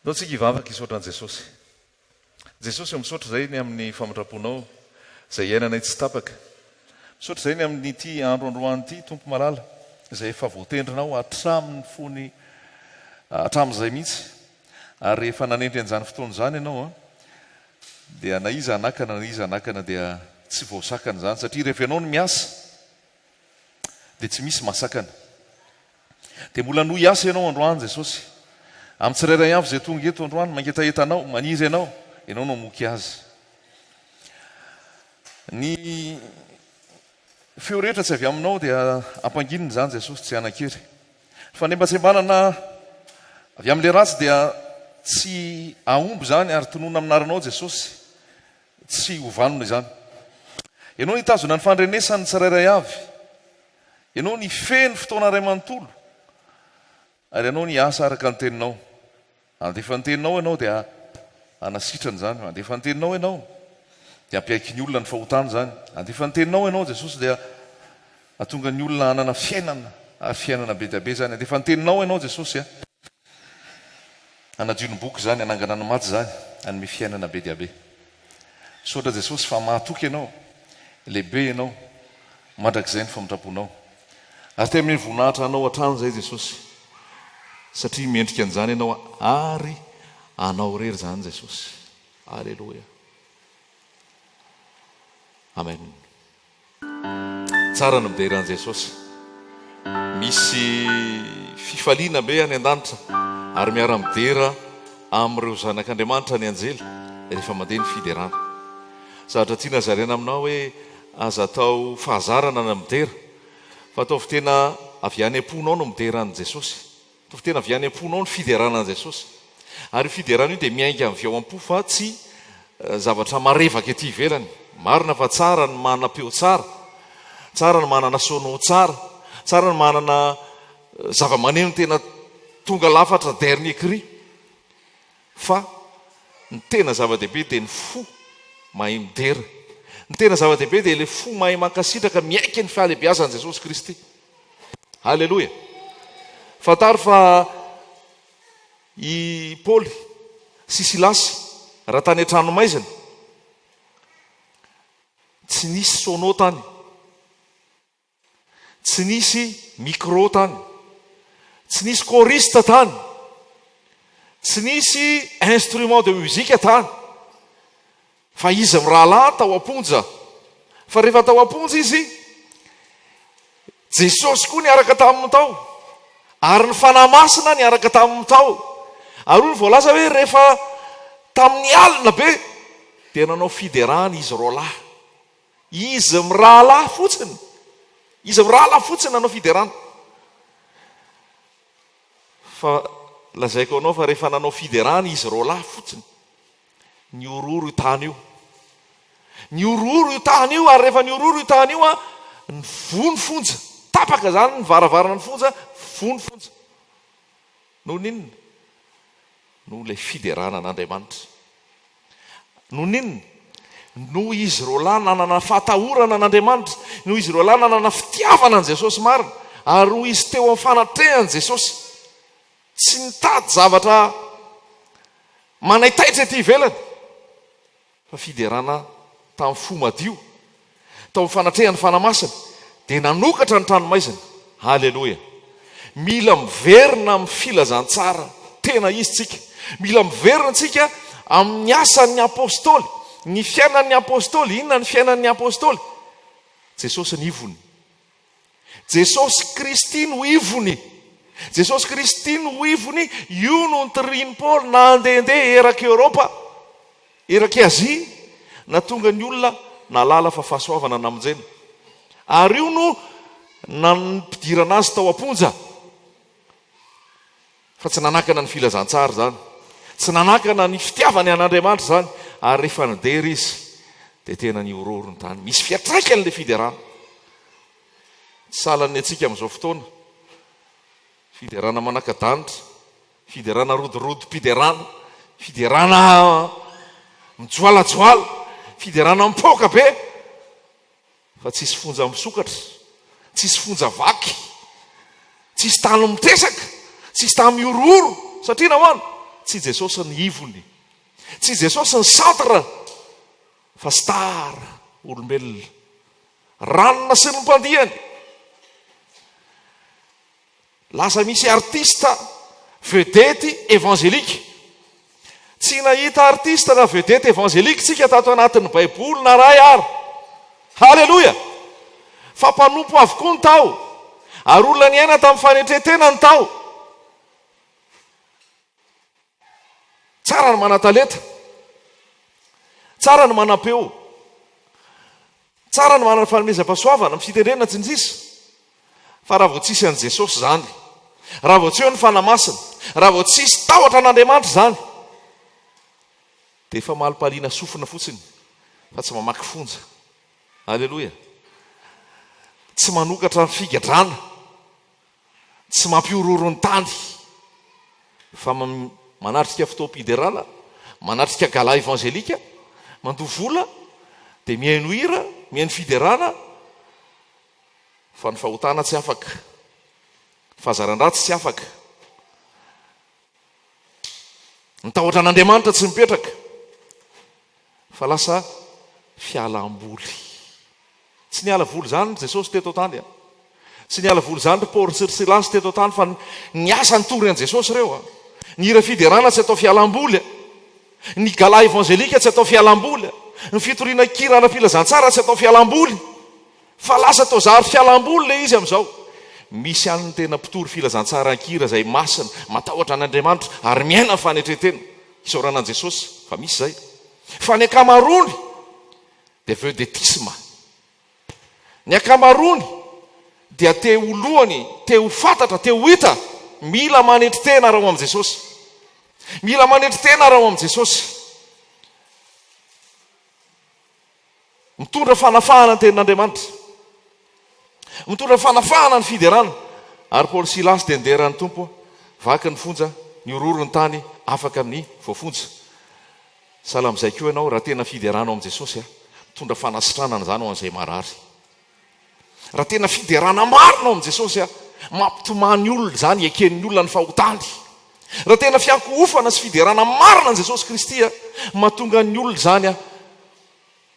Ndao tsika hivavaka hisaotra an'i Jesosy. Jesosy ô misaotra izay ny amin'ny famindram-ponao izay iainanay tsy tapaka. Misaotra izay ny amin'ity andro androany ity Tompo malala izay efa voatendrinao hatramin'ny fony hatramin'izay mihitsy ary rehefa nanendry an'izany fotoana izany ianao dia na iza hanakana na iza hanakana dia tsy voasakana izany satria rehefa ianao no miasa dia tsy misy mahasakana. Dia mbola hanohy hiasa ianao androany Jesosy. Amin'ny tsirairay avy izay tonga eto androany, mangetaheta anao, maniry anao, ianao no hamoky azy. Ny feo rehetra tsy avy aminao dia ampanginina izany Jesosy, tsy hanan-kery. Ny fanembatsembanana avy amin'ilay ratsy dia tsy hahomby izany ary tononina amin'ny anaranao Jesosy. Tsy ho vanona izany. Ianao nitazona ny fandrenesan'ny tsirairay avy. Ianao nifehy ny fotoana iray manontolo. Ary ianao niasa araka ny teninao. Handefa ny teninao ianao dia hanasitrana izany. Handefa ny teninao ianao dia hampiaiky ny olona ny fahotana izany. Handefa ny teninao ianao Jesosy dia hahatonga ny olona hanana fiainana ary fiainana be dia be izany. Handefa ny teninao ianao Jesosy a. Hanadio ny boky izany, hanangana ny maty izany, hanome fiainana be dia be. Misaotra Jesosy fa mahatoky Ianao, lehibe Ianao, mandrakizay ny famindram-ponao. Ary te hanome voninahitra Anao hatrany izay Jesosy, satria mendrika an'izany Ianao ary Anao irery izany Jesosy. Aleloia. Amen. Tsara ny midera an'i Jesosy. Misy fifaliana be any an-danitra ary miara-midera amin'ireo zanak'Andriamanitra ny anjely rehefa mandeha ny fiderana. Zavatra tiana zaraina aminao hoe aza atao fahazarana ny midera fa ataovy tena avy any am-ponao no midera an'i Jesosy. Ataovy tena avy any am-ponao ny fiderana an'i Jesosy. Ary io fiderana io dia miainga avy ao am-po fa tsy zavatra marevaka ety ivelany. Marina fa tsara ny manam-peo tsara, tsara ny manana sono tsara, tsara ny manana zava-maneno tena tonga lafatra dernier cri. Fa ny tena zava-dehibe dia ny fo mahay midera. Ny tena zava-dehibe dia ilay fo mahay mankasitraka, miaiky ny fahalehibeazan'i Jesosy Kristy. Aleloia! Fantaro fa i Paoly sy Silasy raha tany an-tranomaizina, tsy nisy sono tany. Tsy nisy micro tany. Tsy nisy choriste tany. Tsy nisy instrument de musique tany. Fa izy mirahalahy tao am-ponja. Fa rehefa tao am-ponja izy, Jesosy koa niaraka taminy tao. Ary ny Fanahy Masina niaraka taminy tao. Ary hoy ny voalaza hoe rehefa tamin'ny alina be dia nanao fiderana izy roalahy. Izy mirahalahy fotsiny. Izy mirahalahy fotsiny nanao fiderana. Fa lazaiko anao fa rehefa nanao fiderana izy roalahy fotsiny, nihorohoro io tany io. Nihorohoro io tany io ary rehefa nihorohoro io tany io an, nivoha ny fonja. Tapaka izany ny varavaran'ny fonja, voa ny fonja. Noho ny inona? Noho ilay fiderana an'Andriamanitra. Noho ny inona? Noho izy roalahy nanana fahatahorana an'Andriamanitra, noho izy roalahy nanana fitiavana an'i Jesosy marina, ary noho izy teo amin'ny fanatrehan'i Jesosy. Tsy nitady zavatra manaitaitra ety ivelany. Fa fiderana tamin'ny fo madio, tao amin'ny fanatrehan'ny Fanahy Masina, dia nanokatra ny tranomaizina. Haleloia! Mila miverina amin'ny filazantsara tena izy tsika. Mila miverina tsika amin'ny asan'ny apostoly, ny fiainan'ny apostoly. Inona ny fiainan'ny apostoly? Jesosy ny ivony. Jesosy Kristy no ivony. Jesosy Kristy no ivony, io no nitirian'i Paoly nandehandeha erak'i Eoropa, erak'i Azia, nahatonga ny olona nahalala fa fahasoavana namonjena. Ary io no nampidirana azy tao am-ponja. Fa tsy nanakana ny filazantsara izany. Tsy nanakana ny fitiavany an'Andriamanitra izany. Ary rehefa nidera izy, dia tena nihorohoro ny tany. Misy fiantraikany ilay fiderana. Tsy sahalan'ny antsika amin'izao fotoana. Fiderana manaka-danitra, fiderana rodorodim-piderana, fiderana mijoalajoala, fiderana mipoaka be. Fa tsisy fonja misokatra, tsisy fonja vaky, tsisy tany mitresaka, tsisy tany mihorohoro. Satria nahoana? Tsy Jesosy ny ivony. Tsy Jesosy ny centre fa star olombelona. Ranona sy ny mpandihany. Lasa misy artiste vedety evangelique. Tsy nahita artiste na vedety evangelique tsika tato anatin'ny baiboly na ray ary. Haleloia! Fa mpanompo avokoa ny tao. Ary olona niaina tamin'ny fanetren-tena ny tao. Tsara ny manan-talenta. Tsara ny manam-peo. Tsara ny manana fanomezam-pahasoavana amin'ny fitenenana sy ny sisa. Fa raha vao tsisy an'i Jesosy izany, raha vao tsy eo ny Fanahy Masina, raha vao tsisy tahotra an'Andriamanitra izany, dia efa malopaliana sofina fotsiny fa tsy mamaky fonja. Aleloia. Tsy manokatra ny figadrana. Tsy mampihorohoro ny tany fa manatrika fotoam-piderana, manatrika gala evangelika, mandoa vola dia mihaino hira, mihaino fiderana fa ny fahotana tsy afaka, ny fahazaran-dratsy tsy afaka, ny tahotra an'Andriamanitra tsy mipetraka fa lasa fialam-boly. Tsy niala voly izany ry Jesosy teto an-tany a. Tsy niala voly izany ry Paoly sy ry Silasy teto an-tany fa niasa nitory an'i Jesosy ireo a. Ny hira fiderana tsy atao fialam-boly a. Ny gala evangelika tsy atao fialam-boly a. Ny fitoriana kira ara-pilazantsara tsy atao fialam-boly. Fa lasa toa zary fialam-boly ilay izy amin'izao. Misy ihany ny tena mpitory filazantsara an-kira izay masina, matahotra an'Andriamanitra ary miaina ny fanetren-tena. Isaorana an'i Jesosy fa misy izay. Fa ny ankamaroany dia vedetisme. Ny ankamaroany dia te ho lohany, te ho fantatra, te ho hita. Mila manetry tena raha ao amin'i Jesosy. Mila manetry tena raha ao amin'i Jesosy. Mitondra fanafahana ny tenin'Andriamanitra. Mitondra fanafahana ny fiderana. Ary Paoly Silasy dia nidera ny Tompo, vaky ny fonja, nihorohoro ny tany, afaka ny voafonja. Sahala amin'izay koa ianao, raha tena fiderana ao amin'i Jesosy, mitondra fanasitranana izany ho an'izay marary. Raha tena fiderana marina ao amin'i Jesosy, mampitomany olona izany, eken'ny olona ny fahotany. Raha tena fiankohofana sy fiderana marina an'i Jesosy Kristy, mahatonga ny olona izany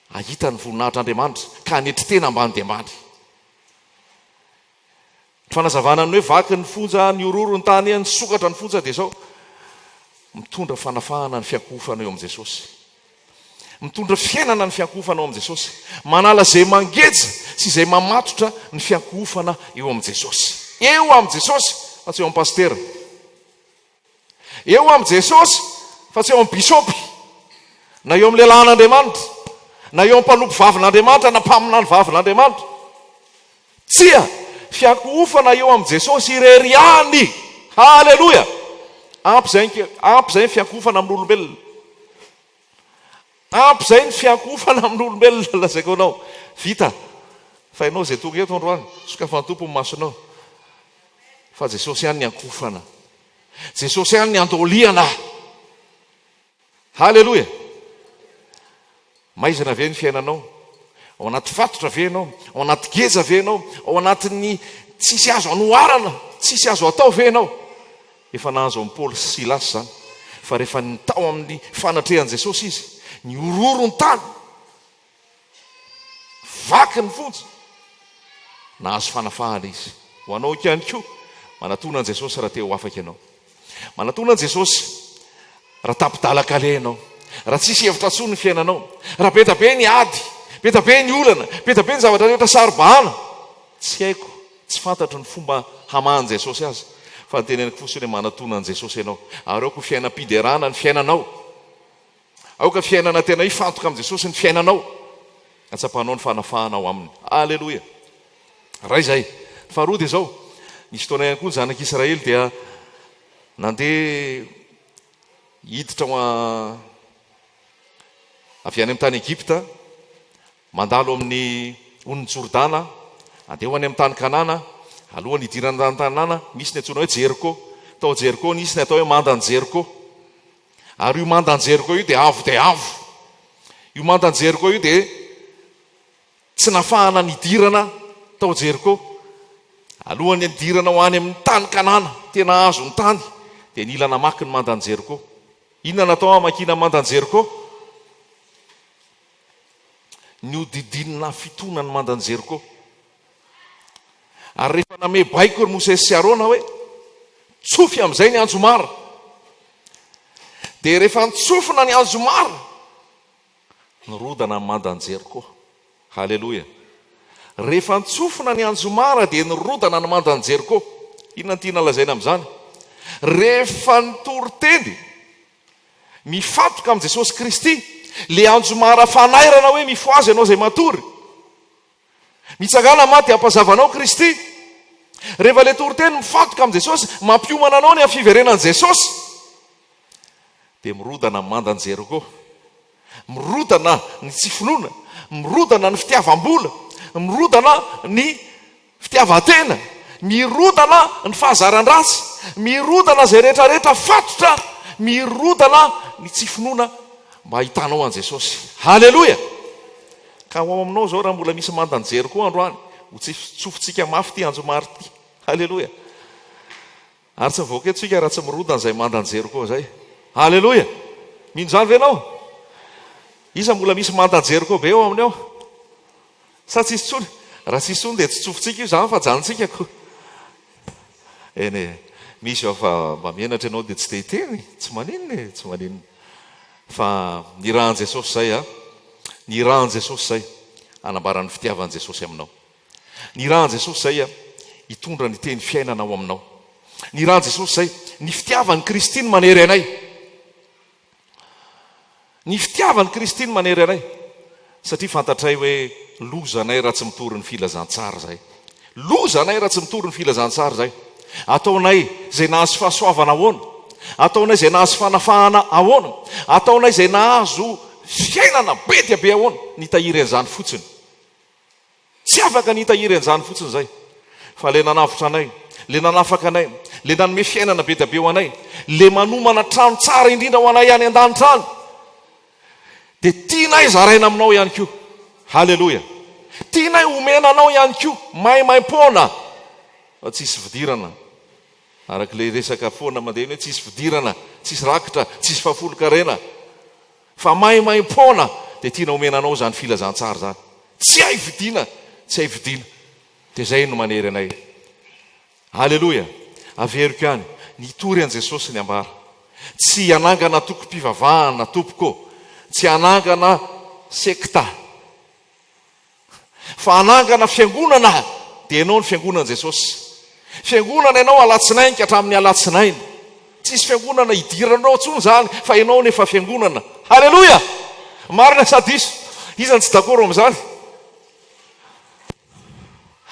hahita ny voninahitr'Andriamanitra ka hanetry tena ambany dia ambany. Ny fanazavana ny hoe vaky ny fonja, nihororo ny tany, nisokatra ny fonja dia izao, mitondra fanafahana ny fiankohofana eo amin'i Jesosy. Mitondra fiainana ny fiankohofana ao amin'i Jesosy. Manala izay mangeja sy izay mamatotra ny fiankohofana eo amin'i Jesosy. Eo amin'i Jesosy fa tsy eo amin'ny pasitera. Eo amin'i Jesosy fa tsy eo amin'ny bisopy, na eo amin'ny lehilahin'Andriamanitra, na eo amin'ny mpanompo vavin'Andriamanitra na mpaminany vavin'Andriamanitra. Tsia! Fiankohofana eo amin'i Jesosy irery ihany! Haleloia! Ampy izay, ampy izay ny fiankohofana amin'olombelona. Ampy izay ny fiankohofana amin'olombelona, lazaiko anao. Vita. Fa ianao izay tonga eto androany, sokafan'ny Tompo ny masonao. Fa Jesosy ihany ny ankohofana. Jesosy ihany ny andoliana. Haleloia! Maizina ve ny fiainanao? Ao anaty fatotra ve ianao? Ao anaty geja ve ianao? Ao anatin'ny tsisy azo anoharana, tsisy azo atao ve ianao? Efa nahazo an'i Paoly sy Silasy izany, fa rehefa tao amin'ny fanatrehan'i Jesosy izy, nihorohoro ny tany, vaky ny fonja, nahazo fanafahana izy. Ho anao ihany koa, manatona an'i Jesosy raha te ho afaka ianao. Manatona an'i Jesosy raha tapi-dalan-kaleha ianao, raha tsisy hevitra intsony ny fiainanao, raha be dia be ny ady, be dia be ny olana, be dia be ny zavatra rehetra saro-bahana. Tsy haiko, tsy fantatro ny fomba hamahan'i Jesosy azy, fa ny teneniko fotsiny hoe manatona an'i Jesosy ianao, ary aoka ho fiainam-piderana ny fiainanao. Aoka fiainana tena hifantoka amin'i Jesosy ny fiainanao, hatsapanao ny fanafahana ao aminy. Aleloia! Iray izay. Ny faharoa dia izao, nisy fotoana ihany koa ny zanak'Israely dia nandeha hiditra ao avy any amin'ny tany Egypta, mandalo amin'ny onin'i Jordana, handeha ho any amin'ny tany Kanana, alohan'ny hidirana ny tany Kanana, misy ny antsoina hoe Jeriko. Tao Jeriko nisy ny atao hoe mandan'i Jeriko. Ary io mandan'i Jeriko io dia avo dia avo. Io mandan'i Jeriko io dia tsy nafahana nidirana tao Jeriko. Alohan'ny nidirana ho any amin'ny tany Kanana, tena azo ny tany, dia nila namaky ny mandan'i Jeriko. Inona natao hamakiana mandan'i Jeriko? Nihodidinina hafitoana ny mandan'i Jeriko. Ary rehefa namehy baiko ry Mosesy sy Arona hoe, Tsofy amin'izay ny anjomara. Dia rehefa nitsofina ny anjomara, nirodana ny mandan'i Jeriko. Haleloia! Rehefa nitsofina ny anjomara dia nirodana ny mandan'i Jeriko. Inona no tiana lazaina amin'izany? Rehefa nitory teny mifantoka amin'i Jesosy Kristy, ilay anjomara fanairana hoe mifohaza ianao izay matory. Mitsangàna maty hampazava anao Kristy. Rehefa ilay toriteny mifantoka amin'i Jesosy, mampiomana anao ny amin'ny fiverenan'i Jesosy, dia mirodana ny mandan'i Jeriko. Mirodana ny tsy finoana, mirodana ny fitiavam-bola, mirodana ny fitiavan-tena, mirodana ny fahazaran-dratsy, mirodana izay rehetra rehetra fatotra, mirodana ny tsy finoana mba hahitanao an'i Jesosy. Haleloia! Ka ho ao aminao izao raha mbola misy mandan'i Jeriko androany, ho tsofintsika mafy ity anjomara ity. Haleloia! Ary tsy mivoaka eto isika raha tsy mirodana izay mandan'i Jeriko izay. Haleloia! Mino izany ve ianao? Iza mbola misy mandan'i Jeriko be ao aminy ao? Sa tsisy intsony? Raha tsisy intsony dia tsy tsofintsika io izany fa ajanontsika ko. Eny e, misy ao fa mba menatra ianao dia tsy te hiteny, tsy maninona e, tsy maninona. Fa nirahan'i Jesosy izay a, nirahan'i Jesosy izay hanambara ny fitiavan'i Jesosy aminao. Nirahan'i Jesosy izay a, hitondra ny teny fiainana ao aminao. Nirahan'i Jesosy izay, ny fitiavan'i Kristy no manery anay. Ny fitiavan'i Kristy no manery anay, satria fantatray hoe lozanay raha tsy mitory ny filazantsara izay. Lozanay raha tsy mitory ny filazantsara izay. Ataonay izay nahazo fahasoavana ahoana? Ataonay izay nahazo fanafahana ahoana? Ataonay izay nahazo fiainana be dia be ahoana? Nitahiry an'izany fotsiny. Tsy afaka ny hitahiry an'izany fotsiny izay, fa ilay nanavotra anay, ilay nanafaka anay, ilay nanome fiainana be dia be ho anay, ilay manomana trano tsara indrindra ho anay any an-danitra any, dia tianay zaraina aminao ihany koa. Haleloia! Tianay homena anao ihany koa, maimaim-poana, fa tsisy fidirana. Araka ilay resaka foana mandeha iny hoe tsisy fidirana, tsisy rakitra, tsisy fahafolon-karena. Fa maimaimpoana dia tiana omena anao izany filazantsara izany. Tsy hay vidiana, tsy hay vidiana. Dia izay no manery anay. Aleloia! Averiko ihany, nitory an'i Jesosy ny ambara. Tsy hanangana tokom-pivavahana, tompoko. Tsy hanangana sekta. Fa hanangana fiangonana dia ianao ny fiangonan'i Jesosy. Fiangonana ianao alatsinainy ka hatramin'ny alatsinainy. Tsisy fiangonana hidiranao intsony izany fa ianao no efa fiangonana. Haleloia! Marina sa diso? Iza no tsy d'accord amin'izany?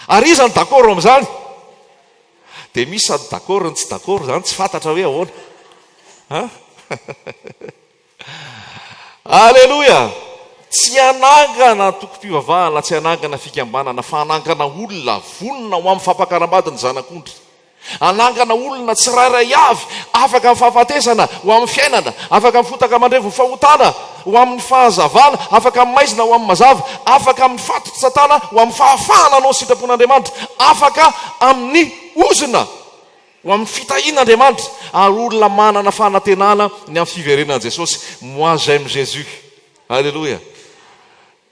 Ary iza no d'accord amin'izany? Dia misy sady d'accord no tsy d'accord izany, tsy fantatra hoe ahoana. Ha? Aleloia! Tsy hanangana antokom-pivavahana, tsy hanangana fikambanana, fa hanangana olona vonona ho amin'ny fampakaram-bady ny Zanak'ondry. Hanangana olona tsirairay avy afaka amin'ny fahafatesana ho amin'ny fiainana, afaka amin'ny fotaka mandrevo fahotana ho amin'ny fahazavana, afaka amin'ny maizina ho amin'ny mazava, afaka amin'ny fatotry Satana ho amin'ny fahafahana hanao ny sitrapon'Andriamanitra, afaka amin'ny ozona. Ho amin'ny fitahian'Andriamanitra ary olona manana fanantenana ny amin'ny fiverenan'i Jesosy. Moi j'aime Jésus. Alléluia.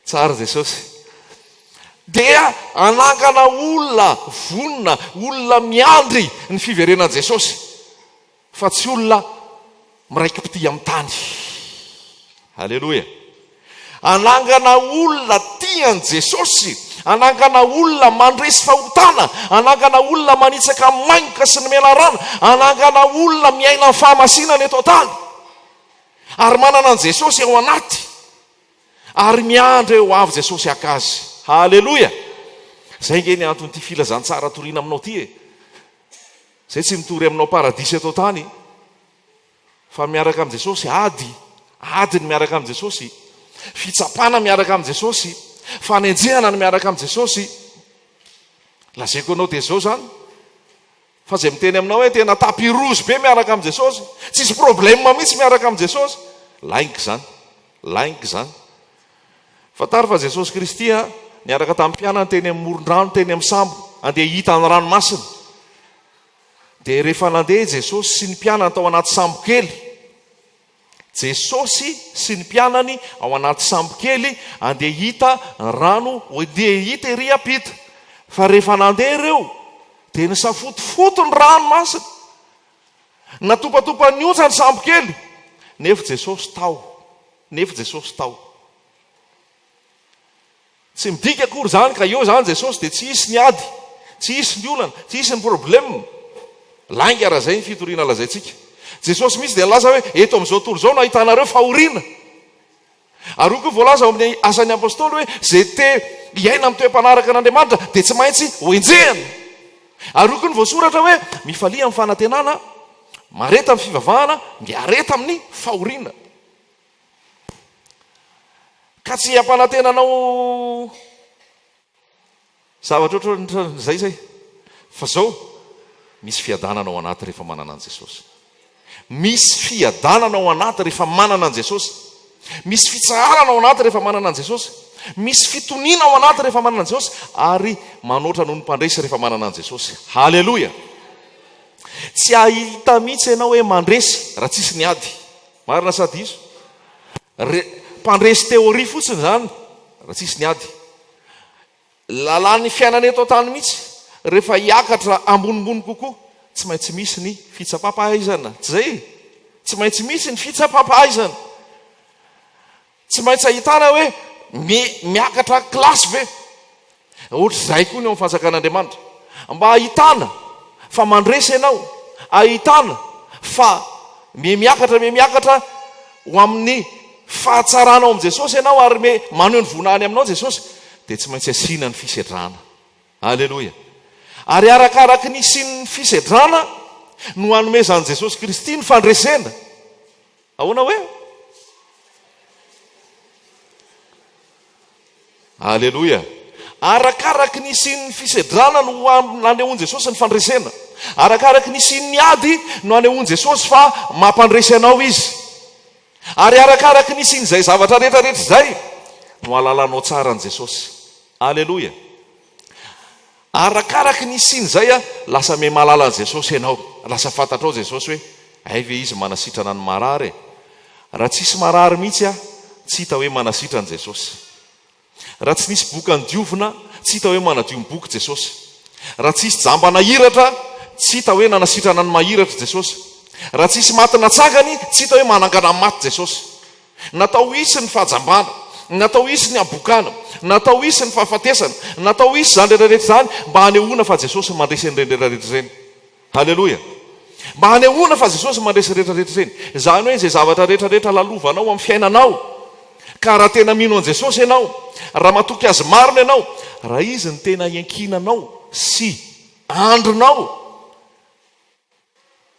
Tsara Jesosy. Dia hanangana olona vonona, olona miandry ny fiverenan'i Jesosy fa tsy olona Miraiki-pitia amin'ny tany. Aleloia. Hanangana olona tia an'i Jesosy, hanangana olona mandresy fahotana, hanangana olona manitsaka ny maingoka sy ny menarana, hanangana olona miaina ny fahamasinana eto an-tany, ary manana an'i Jesosy ao anaty, ary miandry hoe ho avy Jesosy haka azy. Haleloia! Izay ange ny anton'ity filazantsara toriana aminao ity e. Izay tsy mitory aminao paradisa eto an-tany. Fa miaraka amin'i Jesosy, ady, ady ny miaraka amin'i Jesosy, fitsapana miaraka amin'i Jesosy, fanenjehana ny miaraka amin'i Jesosy. Lazaiko anao dia izao izany, fa izay miteny aminao hoe tena tapis rouge be miaraka amin'i Jesosy, tsisy problème mihitsy miaraka amin'i Jesosy, lainga izany, lainga izany. Fantaro fa Jesosy Kristy niaraka tamin'ny mpianany teny amin'ny moron-drano, teny amin'ny sambo, andeha hita ny ranomasina. Dia rehefa nandeha i Jesosy sy ny mpianany tao anaty sambo kely, Jesosy sy ny mpianany ao anaty sambo kely andeha hita rano andeha hita ery ampita. Fa rehefa nandeha ireo dia nisafotofoto ny ranomasina. Natopatopan'ny onja ny sambo kely. Nefa Jesosy tao. Nefa Jesosy tao. Tsy midika akory izany ka eo izany Jesosy dia tsy hisy ny ady, tsy hisy ny olana, tsy hisy ny problème. Lainga raha izay ny fitoriana lazaintsika. Jesosy mihitsy dia nilaza hoe eto amin'izao tontolo izao no ahitanareo fahoriana. Ary hoy koa voalaza ao amin'ny Asan'ny Apostoly hoe izay te hiaina amin'ny toe-panaraka an'Andriamanitra dia tsy maintsy hoenjehina. Ary hoy koa ny voasoratra hoe mifalia amin'ny fanantenana, mareta amin'ny fivavahana, miareta amin'ny fahoriana. Ka tsy hampanantena anao zavatra ohatran'izay izay. Fa zao, misy fiadanana ao anaty rehefa manana an'i Jesosy. Misy fiadanana ao anaty rehefa manana an'i Jesosy. Misy fitsaharana ao anaty rehefa manana an'i Jesosy. Misy fitoniana ao anaty rehefa manana an'i Jesosy. Ary manoatra noho ny mpandresy rehefa manana an'i Jesosy. Haleloia! Tsy hahita mihitsy ianao hoe mandresy raha tsisy ny ady. Marina sa diso? Re, mpandresy théorie fotsiny izany raha tsisy ny ady. Lalàn'ny fiainana eto an-tany mihitsy, rehefa hiakatra ambonimbony kokoa, tsy maintsy misy ny fitsapam-pahaizana. Tsy izay e? Tsy maintsy misy ny fitsapam-pahaizana. Tsy maintsy ahitana hoe mi, miakatra kilasy ve? Ohatr'izay koa ny ao amin'ny fanjakan'Andriamanitra. Mba ahitana fa mandresy ianao, ahitana fa miha-miakatra miha-miakatra ho amin'ny fahatsarana ao amin'i Jesosy ianao ary me maneho ny voninahiny aminao Jesosy, dia tsy maintsy asiana ny fisedrana. Aleloia. Ary arakaraky ny hisian'ny fisedrana no hanomezan'i Jesosy Kristy ny fandresena. Ahoana hoe? Aleloia! Arakaraky ny hisian'ny fisedrana no hanehoan'i Jesosy ny fandresena. Arakaraky ny hisian'ny ady no hanehoan'i Jesosy fa mampandresy anao Izy. Ary arakaraky ny hisian'izay zavatra rehetra rehetra izay no hahalalanao tsara an'i Jesosy. Aleloia! Arakaraky ny hisian'izay a, lasa miha mahalala an'i Jesosy ianao. Lasa fantatrao Jesosy hoe, hay ve Izy manasitrana ny marary e? Raha tsisy marary mihitsy a, tsy hita hoe manasitrana Jesosy. Raha tsy nisy boka nodiovina, tsy hita hoe manadio ny boky Jesosy. Raha tsisy jamba nahiratra, tsy hita hoe nanasitrana ny mahiratra Jesosy. Raha tsisy maty natsangany, tsy hita hoe manangana ny maty Jesosy. Natao hisy ny fahajambana, natao hisy ny habokana, natao hisy ny fahafatesana, natao hisy izany rehetra rehetra izany mba hanehoana fa Jesosy mandresy an'ireny rehetra rehetra ireny. Haleloia! Mba hanehoana fa Jesosy mandresy rehetra rehetra ireny. Izany hoe izay zavatra rehetra rehetra lalovanao amin'ny fiainanao, ka raha tena mino an'i Jesosy ianao, raha matoky Azy marina ianao, raha Izy no tena iankinanao sy andrinao,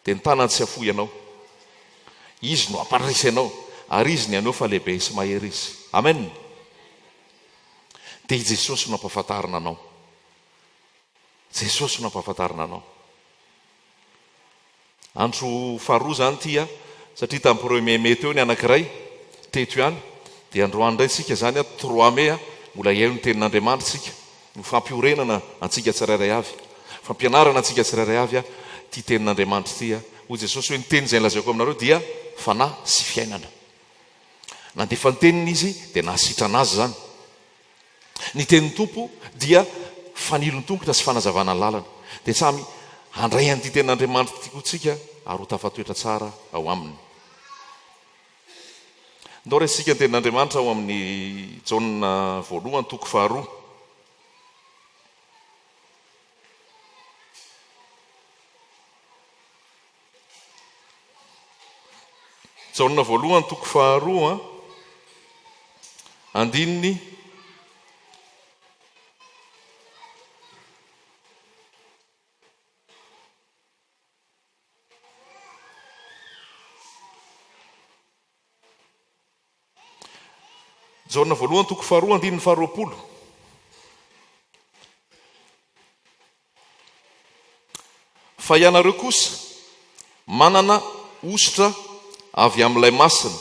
Dia ny tanany tsy hafoy anao. Izy no hampandresy anao, ary Izy ny haneho fa lehibe sy mahery Izy. Amen! Dia i Jesosy no hampahafantarina anao. Jesosy no hampahafantarina anao. Andro faharoa izany ity a, satria tamin'ny premier mai teo ny anankiray, teto ihany, dia androany indray isika izany a, trois mai a, mbola hihaino ny tenin'Andriamanitra isika. Ho fampiorenana antsika tsirairay avy, fampianarana antsika tsirairay avy ity tenin'Andriamanitra ity. Hoy Jesosy hoe, Ny teny izay nolazaiko aminareo dia fanahy sy fiainana. Nandefa ny teniny Izy dia nahasitrana azy izany. Ny tenin'ny Tompo dia fanilon-tongotra sy fanazavana ny lalana. Dia samy handray an'ity tenin'Andriamanitra ity koa tsika ary ho tafatoetra tsara ao aminy. Ndao raisintsika ny tenin'Andriamanitra ao amin'ny Jaona voalohany toko faharoa. Jaona voalohany toko faharoa andininy Jaona voalohany toko faharoa andininy faharoapolo. Fa ianareo kosa manana hosotra avy amin'ilay masina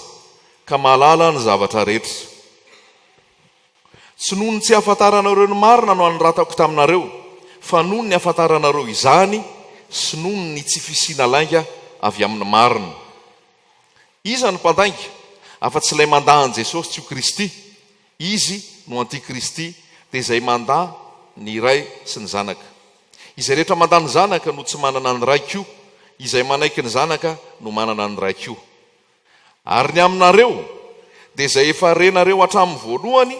ka mahalala ny zavatra rehetra. Tsy noho ny tsy hahafantaranareo ny marina no anoratako taminareo, fa noho ny hahafantaranareo izany sy noho ny tsy fisiana lainga avy amin'ny marina. Iza no mpandainga, afa-tsy ilay mandà an'i Jesosy tsy ho Kristy? Izy no antikristy, dia izay mandà ny Ray sy ny Zanaka. Izay rehetra mandà ny Zanaka no tsy manana ny Ray koa, izay manaiky ny Zanaka no manana ny Ray koa. Ary ny aminareo, dia izay efa renareo hatramin'ny voalohany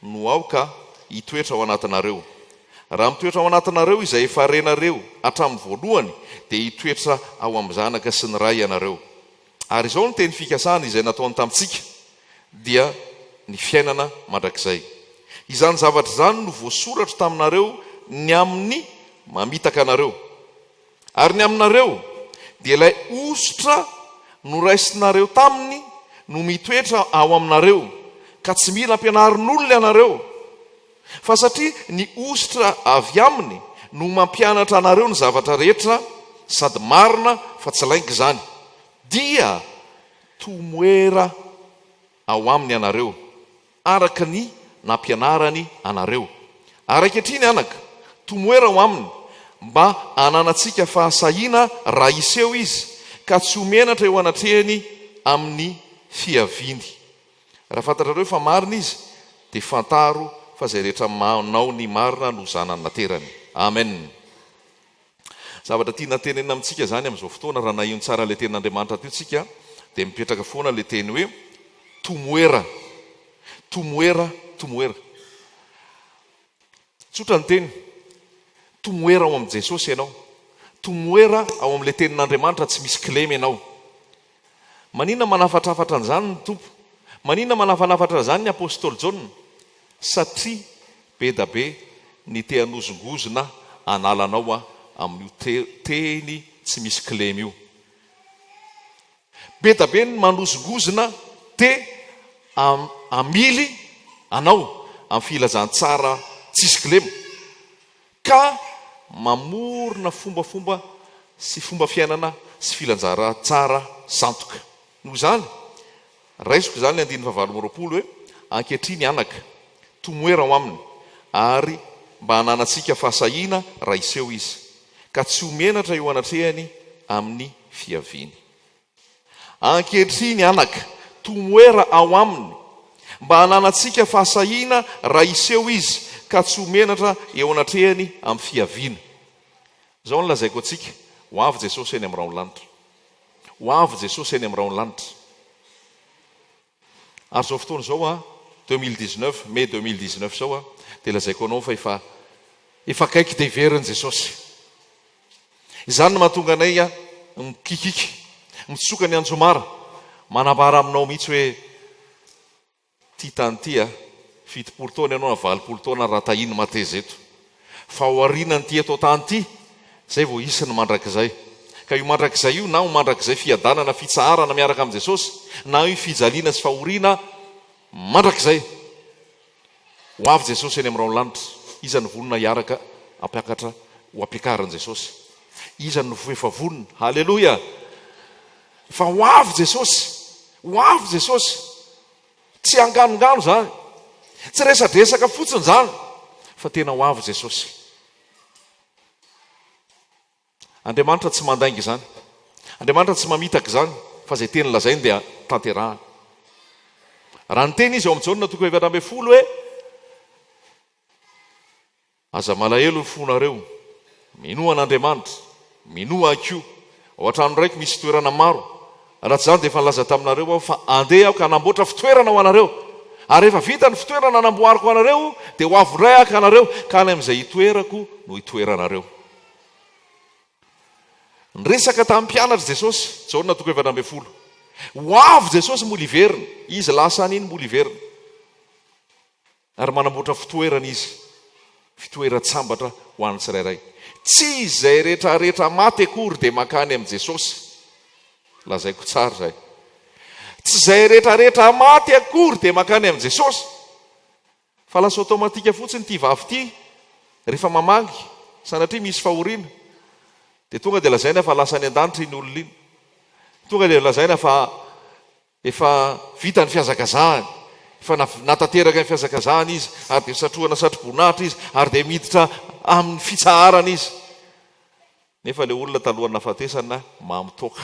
no aoka hitoetra ao anatinareo. Raha mitoetra ao anatinareo izay efa renareo hatramin'ny voalohany, dia hitoetra ao amin'ny Zanaka sy ny Ray ianareo. Ary izao no teny fikasana izay nataony tamintsika, dia ny fiainana mandrakizay. Izany zavatra izany no voasoratro taminareo ny amin'ny mamitaka anareo. Ary ny aminareo, dia ilay hosotra noraisinareo taminy no mitoetra ao aminareo, ka tsy mila ampianarin'olona ianareo. Fa satria ny hosotra avy aminy no mampianatra anareo ny zavatra rehetra, sady marina fa tsy lainga izany, dia tomoera ao aminy ianareo, araka ny nampianarany anareo. Ary ankehitriny, anaka, tomoera ao aminy, mba hananantsika fahasahiana raha hiseho izy, ka tsy ho menatra eo anatrehany amin'ny fiaviany. Raha fantatrareo fa marina izy, dia fantaro fa izay rehetra manao ny marina no zanany naterany. Amen. Zavatra tiana tenenina amintsika izany amin'izao fotoana, raha naheno tsara ilay tenin'Andriamanitra teo tsika, dia mipetraka foana ilay teny hoe tomoera, tomoera, tomoera. Tsotra ny teny, tomoera ao amin'i Jesosy ianao, tomoera ao amin'ilay tenin'Andriamanitra tsy misy kilema ianao. Maninona manafatrafatra an'izany ny Tompo? Maninona manafanafatra an'izany ny Apostoly Jaona? Satria be da be ny te hanozongozona hanala anao amin'io teny tsy misy kilema io. Be da be ny manozongozona te hamily anao amin'ny filazantsara tsisy kilema. Ka mamorona fombafomba sy fomba fiainana sy filanjara tsara sandoka. Noho izany, raisiko izany ny andininy fahavalo amby 20 hoe, Ankehitriny anaka, tomoera ao aminy, ary mba hananantsika fahasahiana raha hiseho izy, ka tsy ho menatra eo anatrehany amin'ny fiaviany. Ankehitriny, anaka, tomoera ao aminy, mba hananantsika fahasahiana raha hiseho izy, ka tsy ho menatra eo anatrehany amin'ny fiaviana. Izao no lazaiko antsika, ho avy Jesosy eny amin'ny rahon'ny lanitra. Ho avy Jesosy eny amin'ny rahon'ny lanitra. Ary izao fotoana izao an, 2019, mai 2019 izao an, dia lazaiko anao fa efa efa akaiky dia hiverina Jesosy. Izany no mahatonga anay an, mikikiky, mitsoka ny anjomara, manambara aminao mihitsy hoe ity tany ity an, 70 taona ianao na 80 taona raha tahiany mateza eto. Fa ao aorianan'ity eto an-tany ity, izay vao hisy ny mandrakizay. Ka io mandrakizay io na ho mandrakizay fiadanana, fitsaharana miaraka amin'i Jesosy, na io fijaliana sy fahoriana mandrakizay. Ho avy Jesosy eny amin'ny rahon'ny lanitra. Iza no vonona hiaraka hampiakatra ho ampiakarin'i Jesosy? Iza no efa vonona? Haleloia! Fa ho avy Jesosy! Ho avy Jesosy! Tsy anganongano izany. Tsy resadresaka fotsiny izany, fa tena ho avy Jesosy. Andriamanitra tsy mandainga izany. Andriamanitra tsy mamitaka izany, fa izay teny lazainy dia tanterahany. Raha niteny izy ao amin'ny Jaona toko 14 hoe Aza malahelo ny fonareo. Minoa an'Andriamanitra. Minoa ahy koa. Ao an-trano raiko misy toerana maro. Raha tsy izany dia efa nilaza taminareo aho fa handeha aho ka hanamboatra fitoerana ho anareo. Ary rehefa vita ny fitoerana namboariko ho anareo, dia ho avy indray aho haka anareo, ka any amin'izay hitoerako no hitoeranareo. Niresaka tamin'ny mpianatra Jesosy, Jaona toko 14. Ho avy Jesosy mbola hiverina. Izy lasa any iny mbola hiverina. Ary manamboatra fitoerana izy, fitoeran-tsambatra ho an'ny tsirairay. Tsy izay rehetrarehetra maty akory dia mankany amin'i Jesosy. Lazaiko tsara izay. Tsy izay rehetrarehetra maty akory dia mankany amin'i Jesosy. Fa lasa automatique fotsiny ity vavy ity rehefa mamangy, sanatria misy fahoriana, dia tonga dia lazaina fa lasa any an-danitra iny olona iny. Tonga dia lazaina fa Efa vita ny fihazakazahany, efa natanteraka ny fihazakazahany izy, ary dia satrohana satroboninahitra izy, ary dia miditra amin'ny fitsaharana izy. Nefa ilay olona talohan'ny nahafatesana mamo toaka.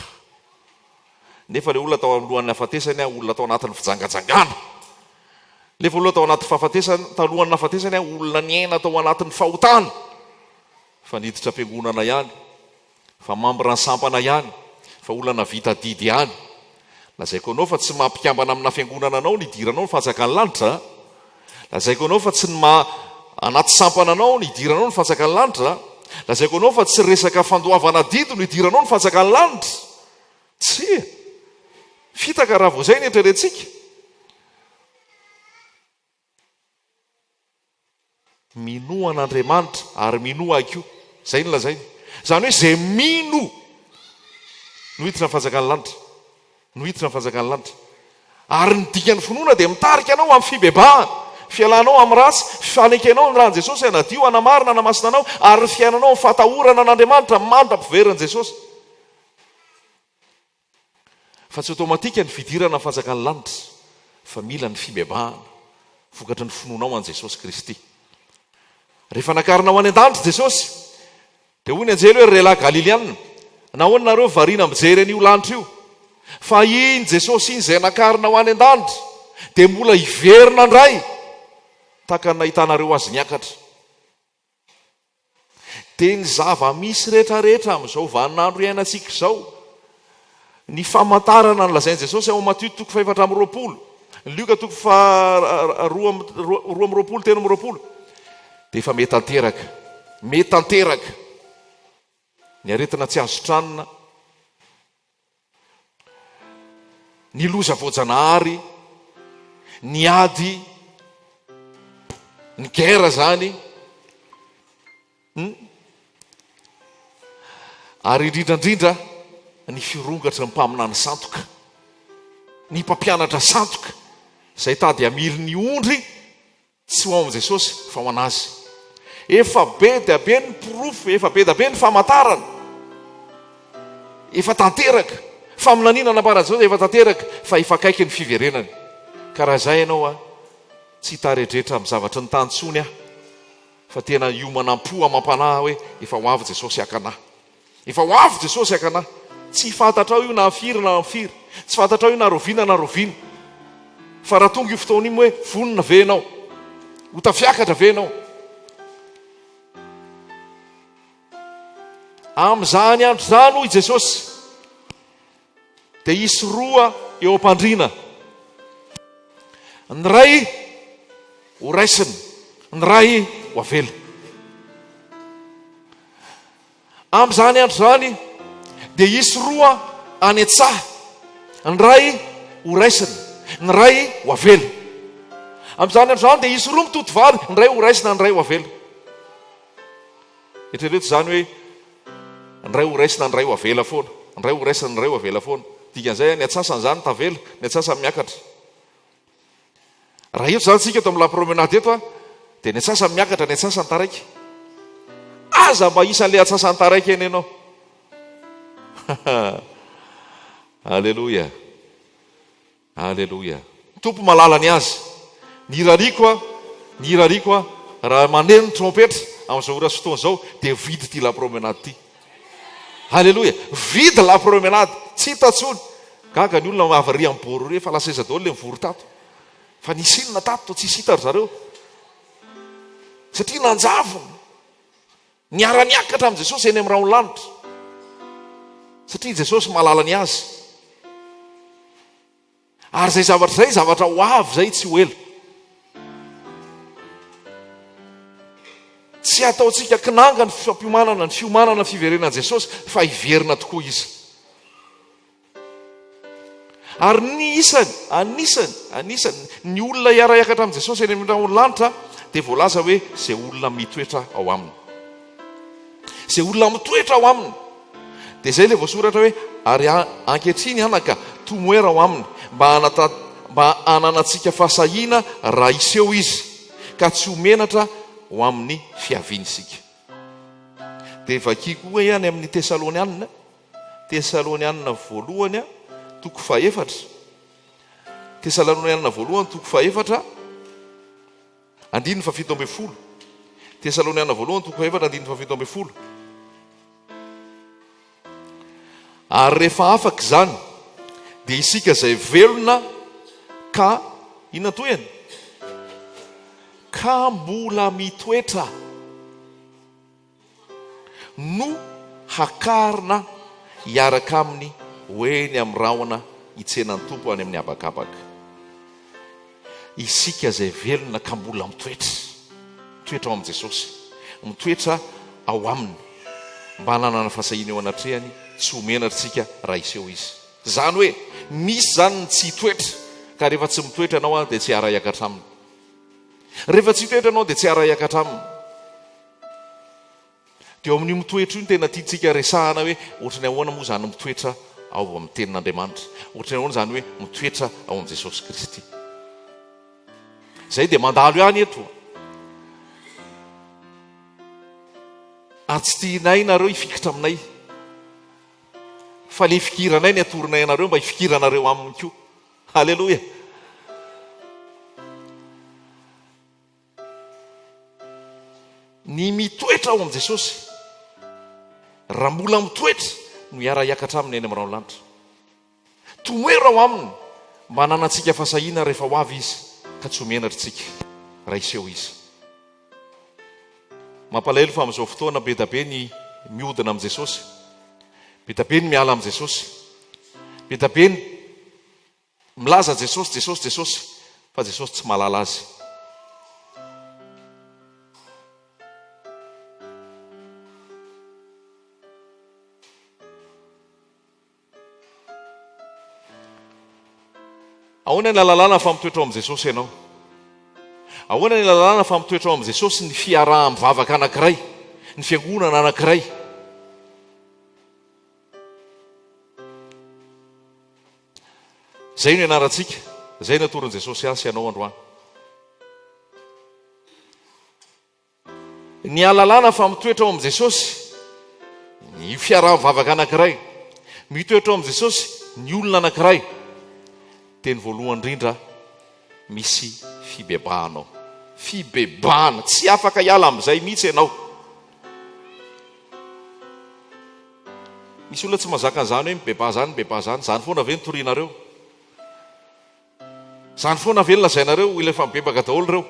Nefa ilay olona tao alohan'ny hafatesany, olona tao anatin'ny fijangajangana. Nefa olona tao anaty fahafatesana, talohan'ny nahafatesany, olona niaina tao anatin'ny fahotana. Fa niditra am-piangonana ihany, fa membre ny sampana ihany, fa olona navita adidy ihany. Lazaiko anao fa tsy maha mpikambana amina fiangonana anao ny hidiranao ny fanjakan'ny lanitra. Lazaiko anao fa tsy ny maha anaty sampana anao ny hidiranao ny fanjakan'ny lanitra. Lazaiko anao fa tsy resaka fandoavana adidy no hidiranao ny fanjakan'ny lanitra. Tsia. Fitaka raha vao izay ny eritreretintsika. Minoa an'Andriamanitra ary minoa ahy koa. Izay no lazainy. Izany hoe izay mino no hiditra ny fanjakan'ny lanitra. No hiditra ny fanjakan'ny lanitra. Ary ny dikan'ny finoana dia mitarika anao amin'ny fibebahana, fialanao amin'ny ratsy, fanekenao ny ran'i Jesosy hanadio, hanamarina, hanamasina anao, ary ny fiainanao amin'ny fahatahorana an'Andriamanitra mandra-piverin'i Jesosy. Fa tsy automatique ny fidirana ny fanjakan'ny lanitra fa mila ny fibebahana vokatry ny finoanao an'i Jesosy Kristy. Rehefa nakarina ho any an-danitra Jesosy dia hoy ny anjely hoe ry lehilahy Galilianina, nahoana nareo variana mijery an'io lanitra io? Fa iny Jesosy iny izay nakarina ho any an-danitra dia mbola hiverina indray tahaka ny nahitanareo azy niakatra. Dia ny zava-misy rehetrarehetra amin'izao vaninandro iainantsika izao, ny famantarana nolazain'i Jesosy ao Matio toko fahefatra amby 20, ny Lioka toko faha 22 23, dia efa mety tanteraka, mety tanteraka ny aretina tsy azo tranona, ny loza voajanahary, ny ady, ny guerre zany, hum, ary indrindra indrindra ny firongatry ny mpaminany sandoka, ny mpampianatra sandoka izay tady hamily ny ondry Tsy ho ao amin'i Jesosy fa ho an'azy. Efa be dia be ny porofo, efa be dia be ny famantarana. Efa tanteraka. Faminaniana nambaran'i Jesosy efa tanteraka fa efa akaiky ny fiverenany. Ka raha izay ianao a, tsy hitaredretra amin'ny zavatry ny tany intsony aho fa tena hiomana am-po amam-panahy hoe efa ho avy Jesosy haka an'ahy. Efa ho avy Jesosy haka anah. Tsy fantatrao io na firy na firy. Tsy fantatrao io na rahoviana na rahoviana. Fa raha tonga io fotoana io hoe vonona ve ianao? Ho tafiakatra ve ianao? Amin'izany andro izany hoy Jesosy dia hisy roa eo am-pandriana. Ny iray ho raisina, ny iray ho avela. Amin'izany andro izany dia hisy roa any an-tsaha, ny iray ho raisina, ny iray ho avela. Amin'izany andro izany dia hisy roa mitoto vary, ny iray ho raisina, ny iray ho avela. Eritrereto izany hoe ny iray ho raisina, ny iray ho avela foana, ny iray ho raisina, ny iray ho avela foana. Dikan'izay ny antsasany izany tavela, ny antsasany miakatra. Raha eto izany isika eto amin'ny la promenade eto dia ny antsasany miakatra, ny antsasany taraiky. Aza mba isan'ilay antsasany taraiky eny ianao. Aleloia. Aleloia. Tompo malala ny azy. Ny irariako a, ny irariako a, raha maneno ny trompetra amin'izao ora sy fotoana izao dia vide ity la promenade ity. Aleloia. Vide la promenade. Tsy hita intsony. Gaga ny olona avy ary amin'ny bord efa lasa aiza daholo ilay mivory tato. Fa nisy inona tato toa tsisy hita ry zareo. Satria nanjavona. Niara-niakatra amin'i Jesosy eny amin'ny rahon'ny lanitra. Satria Jesosy mahalala ny azy. Ary izay zavatra izay zavatra ho avy izay tsy ho ela. Tsy ataontsika kinanga ny fampiomanana, ny fiomanana ny fiverenan'i Jesosy fa hiverina tokoa Izy. Ary ny isany, anisany, anisany, ny olona hiara-hiakatra amin'i Jesosy eny amin'ny rahon'ny lanitra dia voalaza hoe izay olona mitoetra ao aminy. Izay olona mitoetra ao aminy. Dia izay ilay voasoratra hoe, Ary ankehitriny anaka, tomoera ao aminy, mba hanata, mba hananantsika fahasahiana raha hiseho izy, ka tsy ho menatra ho amin'ny fiaviany isika. Dia vakiko koa any amin'ny Tesalonianina, Tesalonianina voalohany, toko fahefatra. Tesalonianina voalohany, toko fahefatra. Andininy fahafito ambin'ny folo. Tesaloniana voalohany toko fahefatra andininy fahafito ambin'ny folo. Ary rehefa afaka izany, Dia isika izay velona ka, inona ny tohiny? Ka mbola mitoetra no hakarina hiaraka aminy ho eny amin'ny rahona hitsena ny Tompo any amin'ny habakabaka. Isika izay velona ka mbola mitoetra, mitoetra ao amin'i Jesosy, mitoetra ao Aminy, mba hananana fahasahiana eo anatrehany, tsy ho menatra isika raha hiseho Izy. Izany hoe, misy izany ny tsy hitoetra, ka rehefa tsy mitoetra ianao dia tsy hiara-hiakatra Aminy. Rehefa tsy hitoetra ianao dia tsy hiara-hiakatra Aminy. Dia eo amin'io mitoetra io no tena tiantsika resahana hoe ohatran'ny ahoana moa izany mitoetra ao amin'ny tenin'Andriamanitra, ohatran'ny ahoana izany hoe mitoetra ao amin'i Jesosy Kristy. Izay dia mandalo ihany eto. Ary tsy tianay nareo hifikitra aminay. Fa le fikiranay ny atoronay anareo mba hifikiranareo aminy koa. Haleloia. Ny mitoetra ao amin'i Jesosy, raha mbola mitoetra, no hiara-hiakatra aminy any amin'ny rahon'ny lanitra. Tomoero ao aminy mba hananantsika fahasahiana rehefa ho avy Izy, ka tsy ho menatra isika raha hiseho Izy. Mampalahelo fa amin'izao fotoana be da be ny mihodina amin'i Jesosy, be da be ny miala amin'i Jesosy, be da be ny Milaza Jesosy, Jesosy, Jesosy, fa Jesosy tsy mahalala azy. Ahoana ny ahalalana fa mitoetra ao amin'i Jesosy ianao? Ahoana ny ahalalana fa mitoetra ao amin'i Jesosy ny fiaraha-mivavaka anankiray, ny fiangonana anankiray? Izay no ianarantsika, izay no atoron'i Jesosy ahy sy anao androany. Ny ahalalana fa mitoetra ao amin'i Jesosy ny fiaraha-mivavaka anankiray, mitoetra ao amin'i Jesosy ny olona anankiray, dia ny voalohany indrindra misy fibebahana ao. Fibebahana, tsy afaka hiala amin'izay mihitsy ianao. Misy olona tsy mahazaka an'izany hoe mibebaha izany, mibebaha izany. Izany foana ve no torianareo? Izany foana ve no lazainareo? Olona efa mibebaka daholo ireo.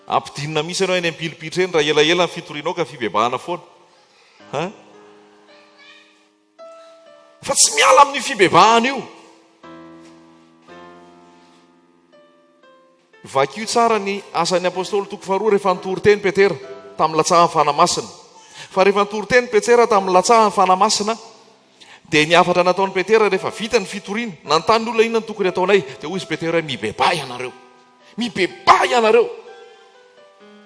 Ampidinina mihitsy ianao eny am-pilipitra eny raha elaela ny fitorianao ka fibebahana foana. Hein? Fa tsy miala amin'io fibebahana io. Vakio tsara ny Asan'ny Apostoly toko faharoa rehefa nitory teny Petera tamin'ny latsahan'ny Fanahy Masina. Fa rehefa nitory teny Petsera tamin'ny latsahan'ny Fanahy Masina dia ny hafatra nataon'i Petera rehefa vita ny fitoriana, nanontany ny olona inona no tokony hataonay, dia hoy izy Petera hoe mibebaha ianareo. Mibebaha ianareo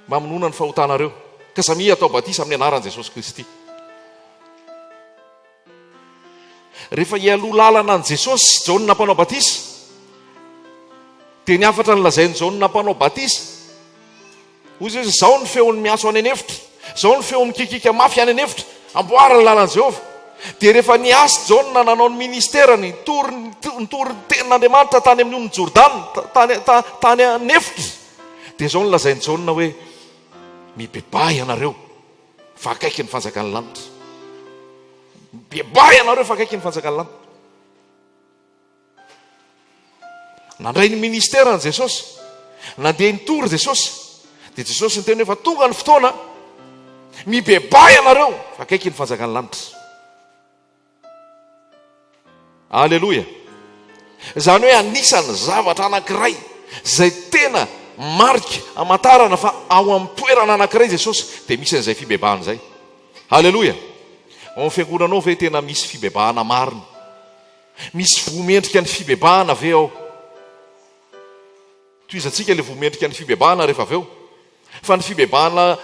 mba hamonoana ny fahotanareo, ka samia atao batisa amin'ny anaran'i Jesosy Kristy. Rehefa hialoha lalana an'i Jesosy Jaona Mpanao Batisa, dia ny hafatra nolazain'i Jaona Mpanao Batisa, hoy izy hoe, Izao ny feon'ny miantso any an'efitra, izao ny feo mikikiaka mafy any an'efitra, amboary ny lalan'i Jehovah. Dia rehefa niasa Jaona nanao ny ministerany, nitory nitory ny tenin'Andriamanitra tany amin'ny onin'i Jordana, tany tany an'efitra, dia izao nolazain'i Jaona hoe, Mibebaha ianareo. Fa akaiky ny fanjakan'ny lanitra. Mibebaha ianareo fa akaiky ny fanjakan'ny lanitra. Nandray ny ministerany Jesosy. Nandeha nitory Jesosy. Dia Jesosy niteny hoe fa tonga ny fotoana. Mibebaha ianareo fa akaiky ny fanjakan'ny lanitra. Aleloia! Izany hoe anisan'ny zavatra anankiray izay tena marika amantarana fa ao amin'ny toerana anankiray Jesosy dia misy an'izay fibebahana izay. Aleloia! Ao amin'ny fiangonanao ve tena misy fibebahana marina? Misy voa mendrika ny fibebahana ve ao? Tohizantsika ilay voa mendrika ny fibebahana rehefa avy eo. Fa ny fibebahana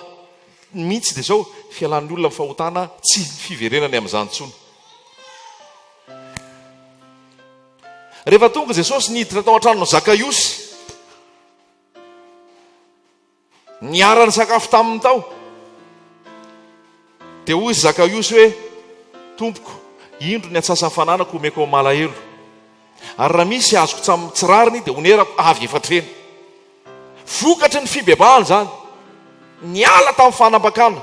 mihitsy dia izao, fialan'ny olona amin'ny fahotana, tsy fiverenany amin'izany intsony. Rehefa tonga Jesosy niditra tao an-tranon'i Zakaiosy, Niara-nisakafo taminy tao. Dia hoy Zakaiosy hoe, Tompoko, indro ny antsasan'ny fananako omeko amin'ny malahelo. Ary raha misy azoko tsam tsy rariny dia honerako avy efatreny. Vokatry ny fibebahana izany. Niala tamin'ny fanambakana.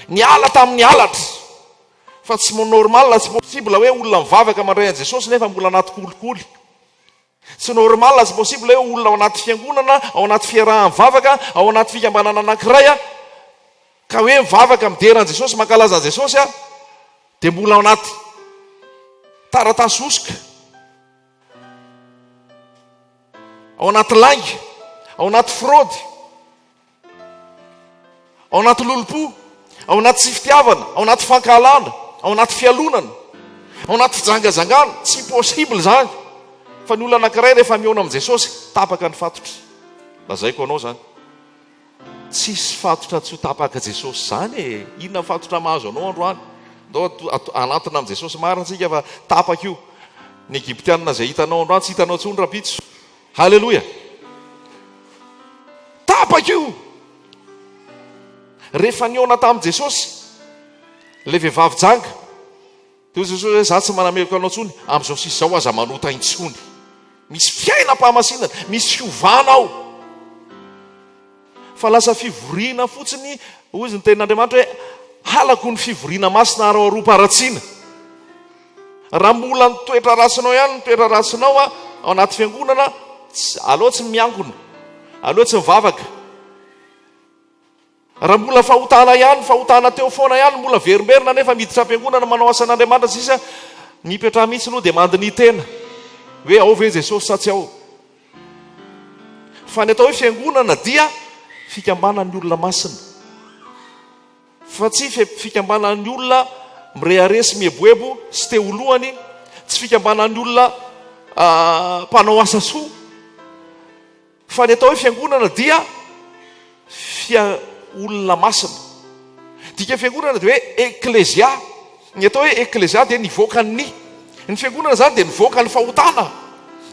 Niala tamin'ny halatra. Fa tsy normal, tsy possible hoe olona mivavaka mandray an'i Jesosy nefa mbola anaty kolikoly. Tsy normal, tsy possible hoe olona ao anaty fiangonana, ao anaty fiaraha-mivavaka, ao anaty fikambanana anankiray ka hoe mivavaka midera an'i Jesosy, mankalaza an'i Jesosy dia mbola ao anaty taratasy hosoka. Ao anaty lainga, ao anaty fraude, ao anaty lolompo, ao anaty tsy fitiavana, ao anaty fankahalana, ao anaty fialonana, ao anaty fijangajangana. Tsy possible izany. Fa ny olona anankiray rehefa mihaona amin'i Jesosy, tapaka ny fatotra. Lazaiko anao izany. Tsisy fatotra tsy ho tapaka Jesosy zany e! Inona fatotra mahazo anao androany? Ndao hanantona amin'i Jesosy marina tsika fa tapaka io. Ny Egyptianina izay hitanao androany tsy hitanao intsony rahampitso. Haleloia! Tapaka io! Rehefa nihaona tamin'i Jesosy ilay vehivavy janga, Dia hoy Jesosy hoe, Izaho tsy manameloka anao intsony, amin'izao sisa izao aza manota intsony. Misy fiainam-pahamasinana, misy fiovana ao. Fa lasa fivoriana fotsiny, hoy izy ny tenin'Andriamanitra hoe, halako ny fivoriana masina ary aroam-paharatsiana. Raha mbola ny toetra ratsinao ihany ny toetra ratsinao ao anaty fiangonana, aleo tsy miangona, aleo tsy mivavaka. Raha mbola fahotana ihany, fahotana teo foana ihany, mbola verimberina nefa miditra am-piangonana manao asan'Andriamanitra sisa, mipetraha mihitsy aloha dia mandiniha tena hoe ao ve Jesosy sa tsy ao. Fa ny atao hoe fiangonana dia fikambanan'ny olona masina. Fa tsy fikambanan'ny olona mirehareha sy mieboebo sy te ho lohany, tsy fikambanan'ny olona mpanao asa soa. Fa ny atao hoe fiangonana dia fia olona masina. Dika fiangonana dia hoe eklesia. Ny atao hoe eklesia dia nivoaka ny. Ny fiangonana izany dia nivoaka ny fahotana,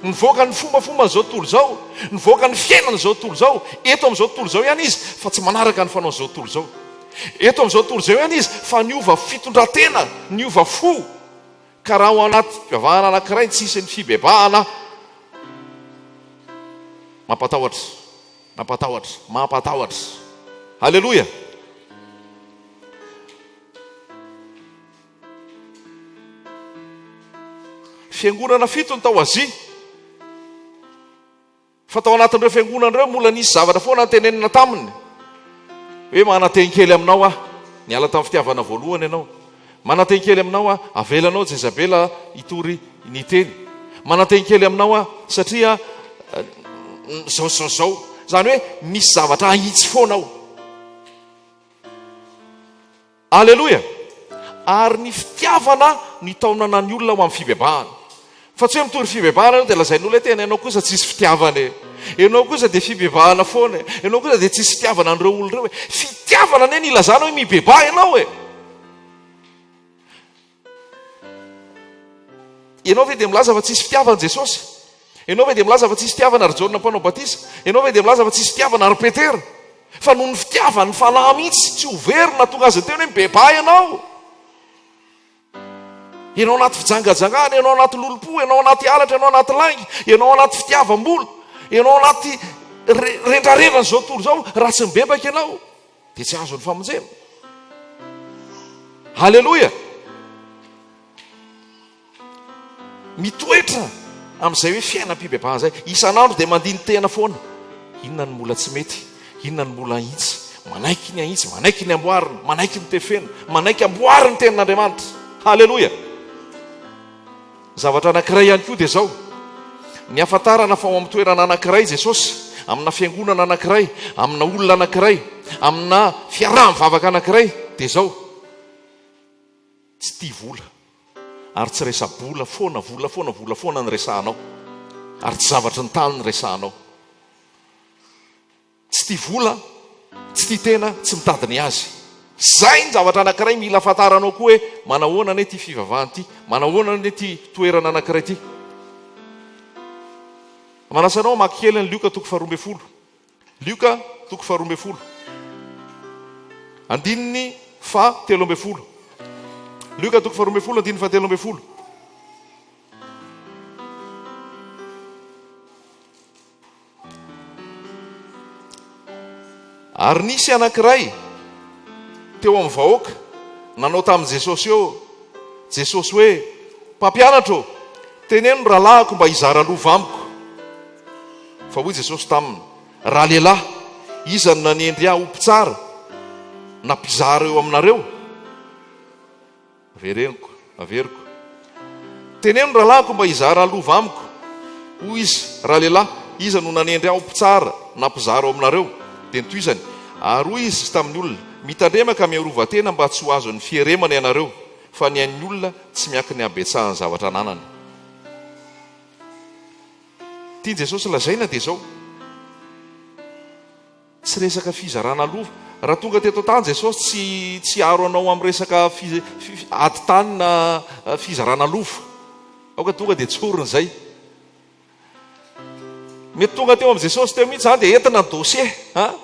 nivoaka ny fombafomban'izao tontolo izao, nivoaka ny fiainan'izao tontolo izao. Eto amin'izao tontolo izao ihany izy fa tsy manaraka ny fanaon'izao tontolo izao. Eto amin'izao tontolo izao ihany izy fa niova fitondran-tena, niova fo. Ka raha ao anaty fivavahana anankiray tsy hisy ny fibebahana, mampatahotra, mampatahotra, mampatahotra. Haleloia! Fiangonana fito ny tao Azia. Fa tao anatin'ireo fiangonana ireo mbola nisy zavatra foana notenenina taminy hoe mananteny kely aminao aho, niala tamin'ny fitiavana voalohany ianao. Mananteny kely aminao aho, avelanao Jezabela hitory ny teny. Mananteny kely aminao aho satria zao sy zao sy zao. Izany hoe misy zavatra ahitsy foana ao. Aleloia! Ary ny fitiavana nitaonana ny olona ho amin'ny fibebahana. Fa tsy hoe mitory fibebahana ianao dia lazain'olona hoe tena ianao kosa tsisy fitiavana e! Ianao kosa dia fibebahana foana e! Ianao kosa dia tsisy fitiavana an'ireo olona ireo e! Fitiavana anie ny ilazana hoe mibebaha ianao e! Ianao ve dia milaza fa tsisy fitiavana Jesosy? Ianao ve dia milaza fa tsisy fitiavana ry Jaona mpanao batisa? Ianao ve dia milaza fa tsisy fitiavana ry Petera? Fa noho ny fitiavan'ny Fanahy mihitsy, tsy ho very na tonga azy niteny hoe mibebaha ianao. Ianao anaty fijangajangana, ianao anaty lolompo, ianao anaty halatra, ianao anaty lainga, ianao anaty fitiavam-bola, ianao anaty rendrarendran'izao tontolo izao, raha tsy mibebaka ianao. Dia tsy azo ny famonjena. Haleloia! Mitoetra amin'izay hoe fiainam-pibebahana izay. Isan'andro dia mandini-tena foana. Inona no mbola tsy mety? Inona no mbola ahitsy? Manaiky ny ahitsy, manaiky ny amboarina, manaiky ny tefena, manaiky amboarin'ny tenin'Andriamanitra. Haleloia! Zavatra anankiray ihany koa dia izao, ny hahafantarana fa ao amin'ny toerana anankiray Jesosy, amina fiangonana anankiray, amina olona anankiray, amina fiaraha-mivavaka anankiray, dia izao, tsy tia vola, ary tsy resa-bola foana, vola foana, vola foana ny resahanao, ary tsy zavatry ny tany ny resahanao. Tsy tia vola, tsy tia tena, tsy mitady ny azy. Izay ny zavatra anankiray mila fantaranao koa hoe manahoana anie ity fivavahana ity, manahoana anie ity toerana anankiray ity. Manasa anao hamaky kely ny Lioka toko faharoa ambin'ny folo. Lioka toko faharoa ambin'ny folo. Andininy faha 13. Lioka toko faharoa ambin'ny folo, andininy faha 13. Ary nisy anankiray teo amin'ny vahoaka nanao tamin'i Jesosy eo. Jesosy hoe, Mpampianatra ô, teneno ny rahalahiko mba hizara lova amiko. Fa hoy Jesosy taminy, Ralehilahy, iza no nanendry ahy ho mpitsara na mpizara eo aminareo? Avereniko, averiko. Teneno ny rahalahiko mba hizara lova amiko. Hoy izy, Ralehilahy, iza no nanendry ahy ho mpitsara na mpizara eo aminareo? Dia notohizany, Ary hoy izy tamin'ny olona, Mitandrema ka miarova tena mba tsy ho azon'ny fieremana ianareo, fa ny ain'ny olona tsy miankina ny habetsahan'ny zavatra ananany. Tian'i Jesosy lazaina dia izao, Tsy resaka fizarana lova. Raha tonga teto an-tany Jesosy tsy tsy hiaro anao amin'ny resaka ady tany na fizarana lova. Aoka tonga dia tsorina izay. Mety tonga teo amin'i Jesosy teo mihitsy izany dia entina ny dossier. Ha?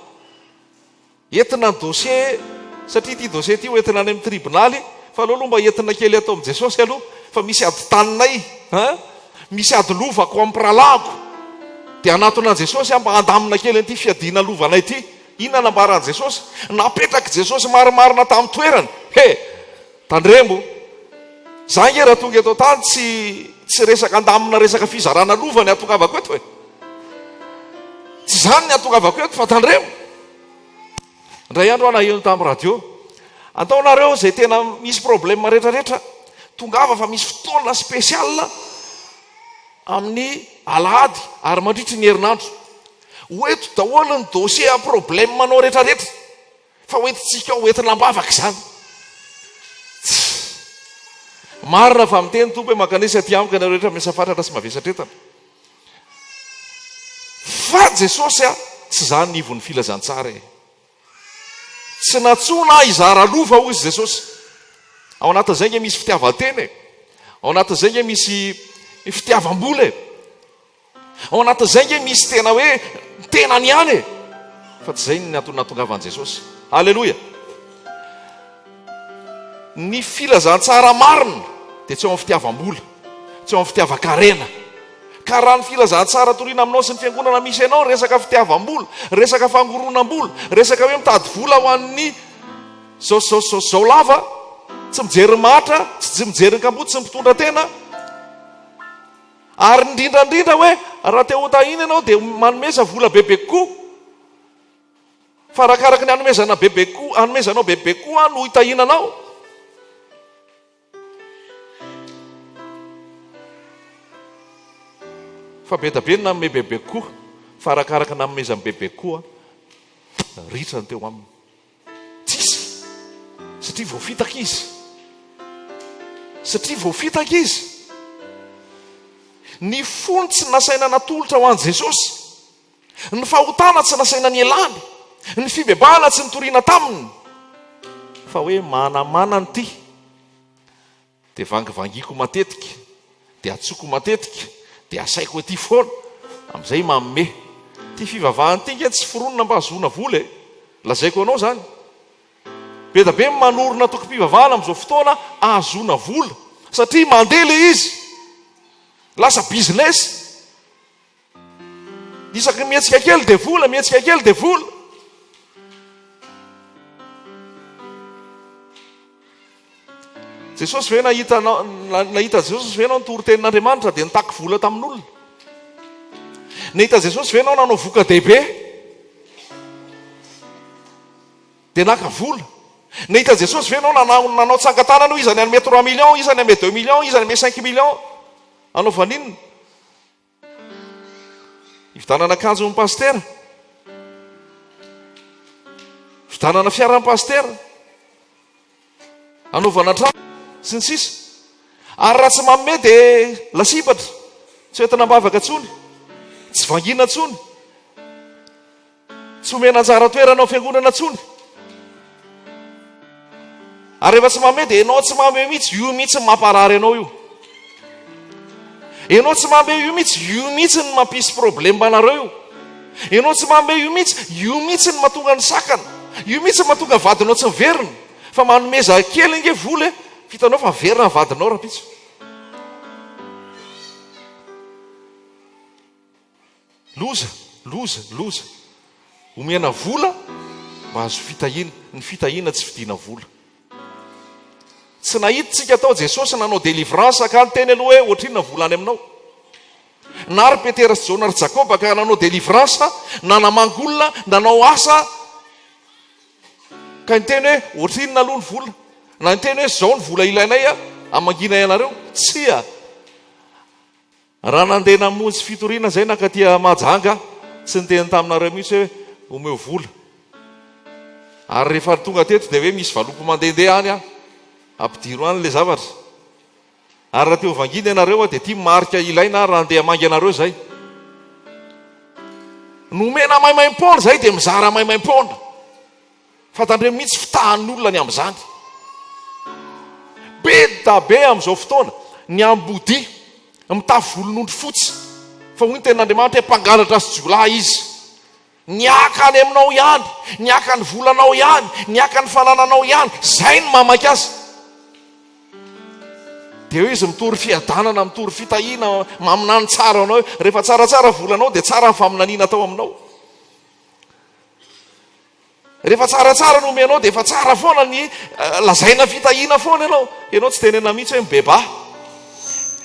Entina ny dossier satria ity dossier ity ho entina any amin'ny tribonaly fa aleo aloha mba entina kely ato amin'i Jesosy aloha fa misy ady taninay an! Misy ady lovako amin'ny mpirahalahiko dia hanatona an'i Jesosy aho mba handamina kely an'ity fiadiana lovanay ity. Inona nambaran'i Jesosy? Napetrak'i Jesosy marimarina tamin'ny toerany. He! Tandremo! Za ange raha tonga eto an-tany tsy tsy resaka handamina resaka fizarana lova ny hahatongavako eto e! Tsy izany ny hahatongavako eto fa tandremo! Indray andro aho naheno tamin'ny radio, Andao nareo izay tena misy problème retraretra, tongava fa misy fotoana spécial amin'ny alahady ary mandritry ny herinandro. Ho eto daholo ny dossier à problème anao retraretra fa ho entintsika ao entina am-bavaka izany. Tsia. Marina fa miteny Tompo hoe mankanesa aty amiko ianareo rehetra miasa fatratra sy mavesatra entana. Fa Jesosy a, tsy izany ny ivon'ny filazantsara e. Tsy nantsoina aho hizara lova hoy izy Jesosy. Ao anatin'izay nge misy fitiavan-tena e. Ao anatin'izay nge misy fitiavam-bola e. Ao anatin'izay nge misy tena hoe tenany ihany e. Fa tsy izay ny antony nahatongavan'i Jesosy. Aleloia. Ny filazantsara marina dia tsy ao amin'ny fitiavam-bola, tsy ao amin'ny fitiavan-karena. Ka raha ny filazantsara toriana aminao sy ny fiangonana misy anao resaka fitiavam-bola, resaka fangoronam-bola, resaka hoe mitady vola ho an'ny zao sy zao sy zao sy zao lava, tsy mijery ny mahantra, tsy mijery ny kamboty sy ny mpitondra tena, ary indrindra indrindra hoe raha te ho tahiana ianao dia manomeza vola bebe kokoa. Fa arakaraka ny anomezana bebe koa, anomezanao bebe koa no hitahiana anao. Fa be da be ny nanome bebe kokoa, fa arakaraka ny nanomezany bebe kokoa, ritra ny teo aminy. Tsisy. Satria voafitaka izy. Satria voafitaka izy. Ny fony tsy nasaina natolotra ho an'i Jesosy. Ny fahotana tsy nasaina nialany, ny fibebahana tsy nitoriana taminy, fa hoe manamanana ity, dia vangivangiako matetika, dia antsoiko matetika, dia asaiko aty foana, amin'izay manome. Ity fivavahana ity ange tsy foronina mba hahazoana vola e! Lazaiko anao izany. Be dia be ny manorina antokom-pivavahana amin'izao fotoana ahazoana vola, satria mandeha ilay izy. Lasa business. Isaky ny mihetsika kely dia vola, mihetsika kely dia vola. Jesosy ve nahita nahita Jesosy ve ianao nitory tenin'Andriamanitra dia nitaky vola tamin'olona? Nahita Jesosy ve ianao nanao voka-dehibe dia naka vola? Nahita Jesosy ve ianao nanao nanao tsangan-tanana hoe iza ny hanome 3 millions, iza ny hanome 2 millions, iza ny hanome 5 millions? Hanaovana inona? Hividanana akanjo ny pasitera. Hividanana fiara ny pasitera. Hanaovana trano sy ny sisa. Ary raha tsy manome dia lasibatra. Tsy hoentina am-bavaka intsony. Tsy vangiana intsony. Tsy omena anjara toerana ao fiangonana tsony. Ary rehefa tsy manome dia ianao tsy manome mihitsy, io mihitsy ny mamparary anao io. Ianao tsy manome io mihitsy, io mihitsy ny mampisy problème anareo io. Ianao tsy manome io mihitsy, io mihitsy ny mahatonga ny sakana. Io mihitsy ny mahatonga vadinao tsy miverina. Fa manomeza kely ange vola e, hitanao fa miverina ny vadinao rahampitso. Loza, loza, loza. Omena vola mba hahazo fitahiana. Ny fitahiana tsy vidiana vola. Tsy nahita tsika tao Jesosy nanao délivrance ka niteny aloha hoe ohatrinona vola any aminao. Na ry Petera sy Jaona ry Jakoba ka nanao délivrance, nanamangy olona, nanao asa ka niteny hoe ohatrinona aloha ny vola. Na niteny hoe zao ny vola ilainay hamangiana anareo. Tsia. Raha nandeha namonjy fitoriana izay nankaty Mahajanga, tsy niteny taminareo mihitsy hoe omeo vola. Ary rehefa tonga teto dia hoe misy valopy mandehandeha any aho, ampidiro any ilay zavatra. Ary raha te ho vangiana ianareo dia ity marika ilaina raha handeha hamangy anareo izay. Nomena maimaimpoana izay dia mizara maimaimpoana. Fa tandremo mihitsy fitahan'ny olona ny amin'izany. Be da be amin'izao fotoana ny ambodia mitafy volon'ondry fotsy fa hoy ny tenin'Andriamanitra hoe mpangalatra sy jiolahy izy. Ny haka any aminao ihany, ny haka ny volanao ihany, ny haka ny fanananao ihany, izay no mahamaika azy. Dia eo izy mitory fiadanana, mitory fitahiana, maminany tsara anao. Rehefa tsaratsara volanao dia tsara ny faminaniana atao aminao. Rehefa tsaratsara no omenao dia efa tsara foana ny lazaina fitahiana foana ianao. Ianao tsy tenenina mihitsy hoe mibebaha.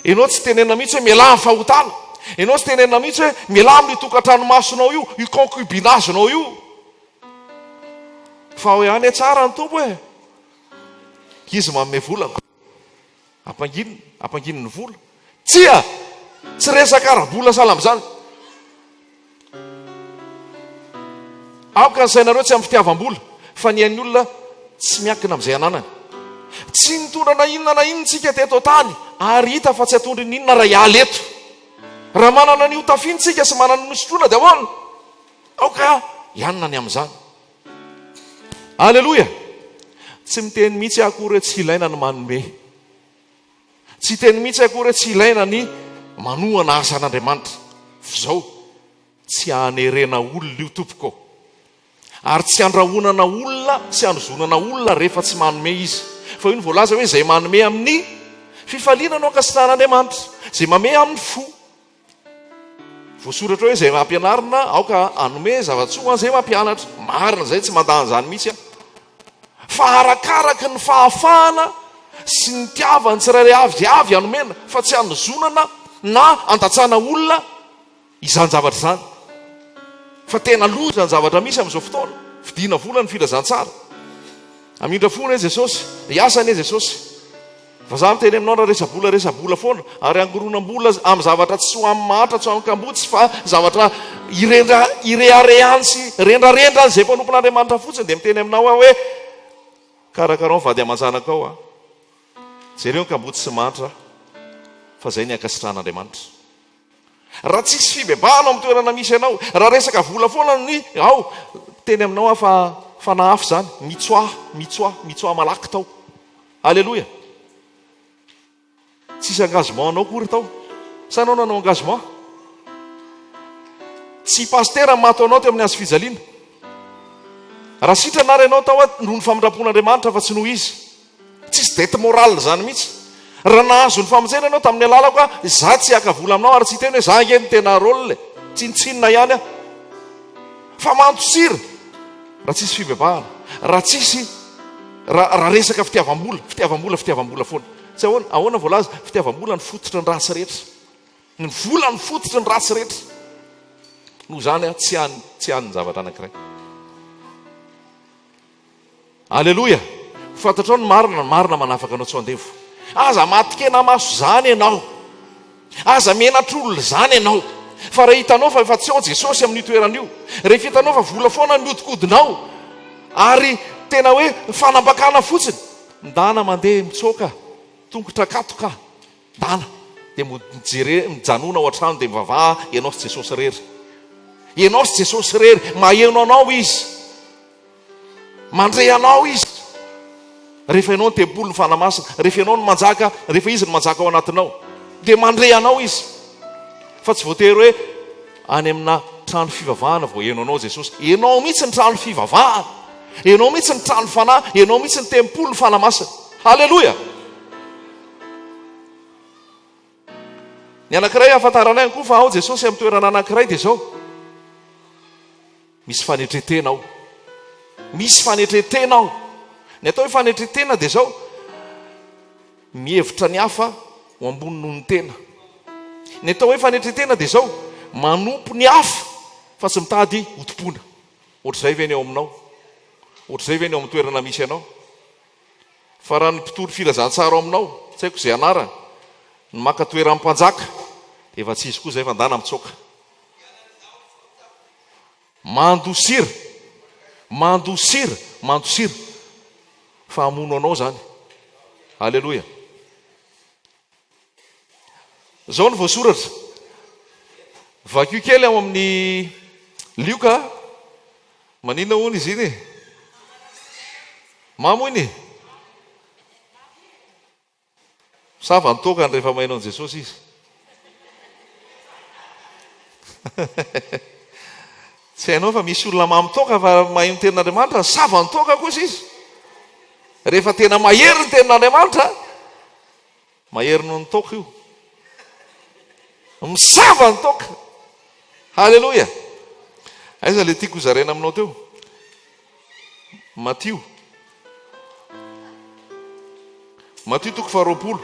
Ianao tsy tenenina mihitsy hoe mialà amin'ny fahotana. Ianao tsy tenenina mihitsy hoe mialà amin'io tokantranomasonao io, io concubinage-nao io. Fa ao ihany hoe tsara ny Tompo e. Izy manome vola. Ampanginina, ampangininy ny vola. Tsia! Tsy resaka ara-bola sahala amin'izany. Aoka ny sainareo tsy amin'ny fitiavam-bola, fa ny ain'ny olona tsy miankina amin'izay ananany. Tsy nitondra na inona na inona isika teto an-tany, ary hita fa tsy hatondro n'inona raha hiala eto. Raha manana ny hotafiana isika sy manana ny hosotroina dia ahoana? Aoka hianina ny amin'izany. Aleloia! Tsy miteny mihitsy aho akory hoe tsy ilaina ny manome. Tsy hiteny mihitsy akory hoe tsy ilaina ny manohana asan'Andriamanitra. F'izao, tsy hanerena olona io tompoko. Ary tsy handrahonana olona sy hanozonana olona rehefa tsy manome izy. Fa io no voalaza hoe izay manome amin'ny fifaliana no ankasitrahan'Andriamanitra. Izay mame amin'ny fo. Voasoratra hoe izay ampianarina aoka hanome zava-tsoa ho an'izay mampianatra. Marina izay, tsy mandà an'izany mihitsy aho. Fa arakaraky ny fahafahana sy ny nitiavan'ny tsirairay avy avy hanomena fa tsy hanozonana na handatsana olona izany zavatra izany. Fa tena loza ny zavatra misy amin'izao fotoana. Vidiana vola ny filazantsara. Hamindra fo anie Jesosy, hiasa anie Jesosy. Fa za miteny aminao raha resa-bola resa-bola foana ary angoronam-bola amin'ny zavatra tsy ho amin'ny mahantra tsy ho amin'ny kamboty fa zavatra irendra ireharehany sy rendrarendrany izay mpanompon'Andriamanitra fotsiny dia miteny aminao aho hoe karakarao ny vady aman-janakao a jereo ny kamboty sy mahantra fa zay ny ankasitrahan'Andriamanitra. Raha tsisy fibebahana ao amin'ny toerana misy anao, raha resaka vola foana ny ao, miteny aminao aho fa fanahy hafa izany, mitsoaha, mitsoaha, mitsoaha malaky tao. Aleloia! Tsisy engagement anao akory tao. Sa ianao nanao engagement? Tsy pasitera no maty ho anao teo amin'ny hazo fijaliana. Raha sitrana ary ianao tao noho ny famindram-pon'Andriamanitra fa tsy noho izy. Tsisy dette morale izany mihitsy. Raha nahazo ny famonjena ianao tamin'ny alalako aho, izaho tsy haka vola aminao ary tsy hiteny hoe izaho ange no tena rôle e. Tsinontsinona ihany aho. Fa mandosira raha tsisy fibebahana, raha tsisy raha raha resaka fitiavam-bola, fitiavam-bola, fitiavam-bola foana. Tsy ahoana, ahoana voalaza? Fitiavam-bola no fototry ny ratsy rehetra. Ny vola no fototry ny ratsy rehetra. Noho izany aho tsy any tsy any ny zavatra anankiray. Aleloia! Ho fantatrao ny marina, ny marina manafaka anao tsy ho andevo. Aza maty-kena maso izany ianao. Aza menatr'olona izany ianao. Fa raha hitanao fa efa tsy ao Jesosy amin'io toerana io, rehefa hitanao fa vola foana no mihodinkodina ao, ary tena hoe fanambakana fotsiny, ndana mandeha mitsoaka, tongotra katoka, ndana dia mijere, mijanona ao an-trano dia mivavaha ianao sy Jesosy irery. Ianao sy Jesosy irery, maheno anao Izy. Mandre anao Izy. Rehefa ianao ny tempolin'ny Fanahy Masina, rehefa ianao no manjaka, rehefa Izy no manjaka ao anatinao, dia mandre anao Izy. Fa tsy voatery hoe any amina trano fivavahana vao heno anao Jesosy. Ianao mihitsy ny trano fivavahana. Ianao mihitsy ny trano fanahy. Ianao mihitsy ny tempolin'ny Fanahy Masina. Haleloia! Ny anankiray ahafantarana ihany koa fa ao Jesosy amin'ny toerana anankiray dia izao. Misy fanetren-tena ao. Misy fanetren-tena ao. Ny atao hoe fanetren-tena dia izao. Mihevitra ny hafa ho ambony noho ny tena. Ny atao hoe fanetren-tena dia izao, manompo ny hafa fa tsy mitady hotompoina. Ohatr'izay ve ny ao aminao? Ohatr'izay ve ny ao amin'ny toerana misy anao? Fa raha ny mpitory filazantsara ao aminao, tsy haiko izay anarany, no maka toeran'ny mpanjaka, dia efa tsy izy koa izay fa ndana mitsoaka. Mandosira! Mandosira! Mandosira! Fa hamono anao izany. Aleloia! Izao no voasoratra. Vakio kely ao amin'ny Lioka. Maninona hono izy iny e? Mamo iny e? Sava ny toakany rehefa maheno an'i Jesosy izy. Tsy hainao fa misy olona mamo toaka fa maheno ny tenin'Andriamanitra, sava ny toaka kosa izy. Rehefa tena mahery ny tenin'Andriamanitra, mahery noho ny toaka io. Misava ny toaka. Haleloia. Aiza le tiako hozaraina aminao teo? Matio. Matio toko faharoapolo.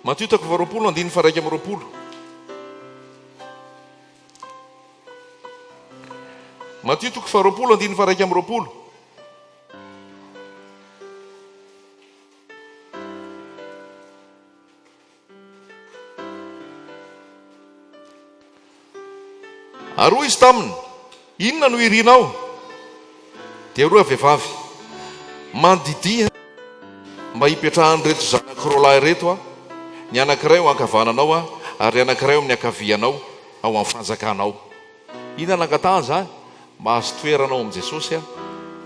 Matio toko faharoapolo andininy faharaika amby roapolo. Matio toko faharoapolo andininy faharaika amby roapolo. Ary hoy izy taminy, Inona no irinao? Dia hoy ravehivavy, Mandidia mba hipetrahan'ireto zanako roalahy ireto aho, ny anankiray eo ankavananao aho, ary ny anankiray eo amin'ny ankavianao, ao amin'ny fanjakanao. Inona no angatahany izany? Mba hahazo toerana ao amin'i Jesosy aho,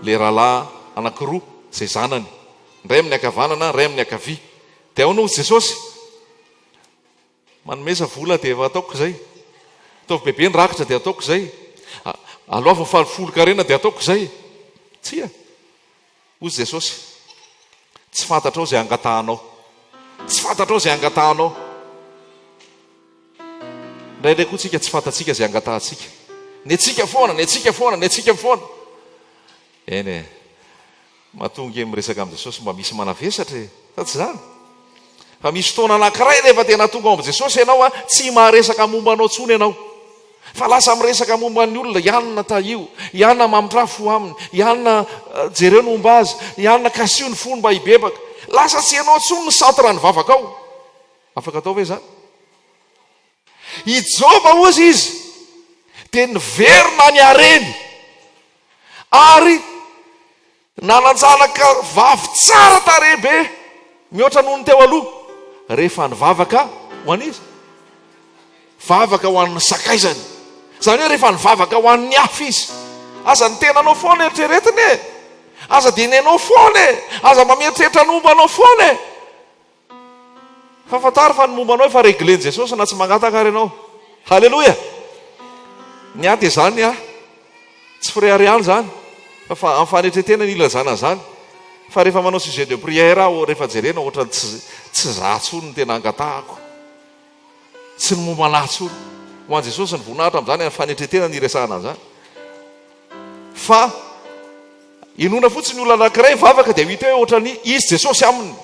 ilay rahalahy anankiroa izay zanany, ny iray amin'ny ankavanana, ny iray amin'ny ankavia. Dia ahoana hozy Jesosy? Manomeza vola dia efa ataoko izay. Ataovy bebe ny rakitra dia ataoko izay. Aloavo ny fahafolon-karena dia ataoko izay. Tsia. Hozy Jesosy, tsy fantatrao izay angatahanao. Tsy fantatrao izay angatahanao. Indraindray koa tsika tsy fantatsika izay angatahantsika. Ny antsika foana, ny antsika foana, ny antsika foana. Eny e. Matoa ange miresaka amin'i Jesosy mba misy manavesatra e! Sa tsy izany? Fa misy fotoana anankiray rehefa tena tonga ao amin'i Jesosy ianao a, tsy maharesaka momba anao intsony ianao. Fa lasa miresaka momba ny olona, i anona tahio, i anona mamindrà fo aminy, i anona jereo ny momba azy, i anona kasiho ny fony mba hibebaka. Lasa tsy ianao intsony ny centre ny vavakao. Afaka atao ve izany? I Joba hozy izy dia niverina ny hareny ary nanan-janaka vavy tsara tarehy be mihoatra noho ny teo aloha rehefa nivavaka ho an'iza? Vavaka ho an'ny sakaizany. Izany hoe rehefa nivavaka ho an'ny hafa izy. Aza ny tenanao foana eritreretina e! Aza dia ny anao foana e! Aza mba mieritreritra ny momba anao foana e! Fa fantaro fa ny momba anao efa reglen'i Jesosy na tsy mangataka ary ianao. Haleloia! Ny ahy dia izany ny ahy. Tsy fireharehana izany fa fa amin'ny fanetren-tena ny ilazana an'izany. Fa rehefa manao sujet de prière aho rehefa jerena ohatran'ny tsy tsy za intsony no tena angatahako. Tsy ny momba an'ahy intsony. Ho an'i Jesosy ny voninahitra amin'izany amin'ny fanetren-tena ny iresahana an'izany. Fa inoana fotsiny ny olona anankiray mivavaka dia ho hita hoe ohatran'ny izy Jesosy aminy.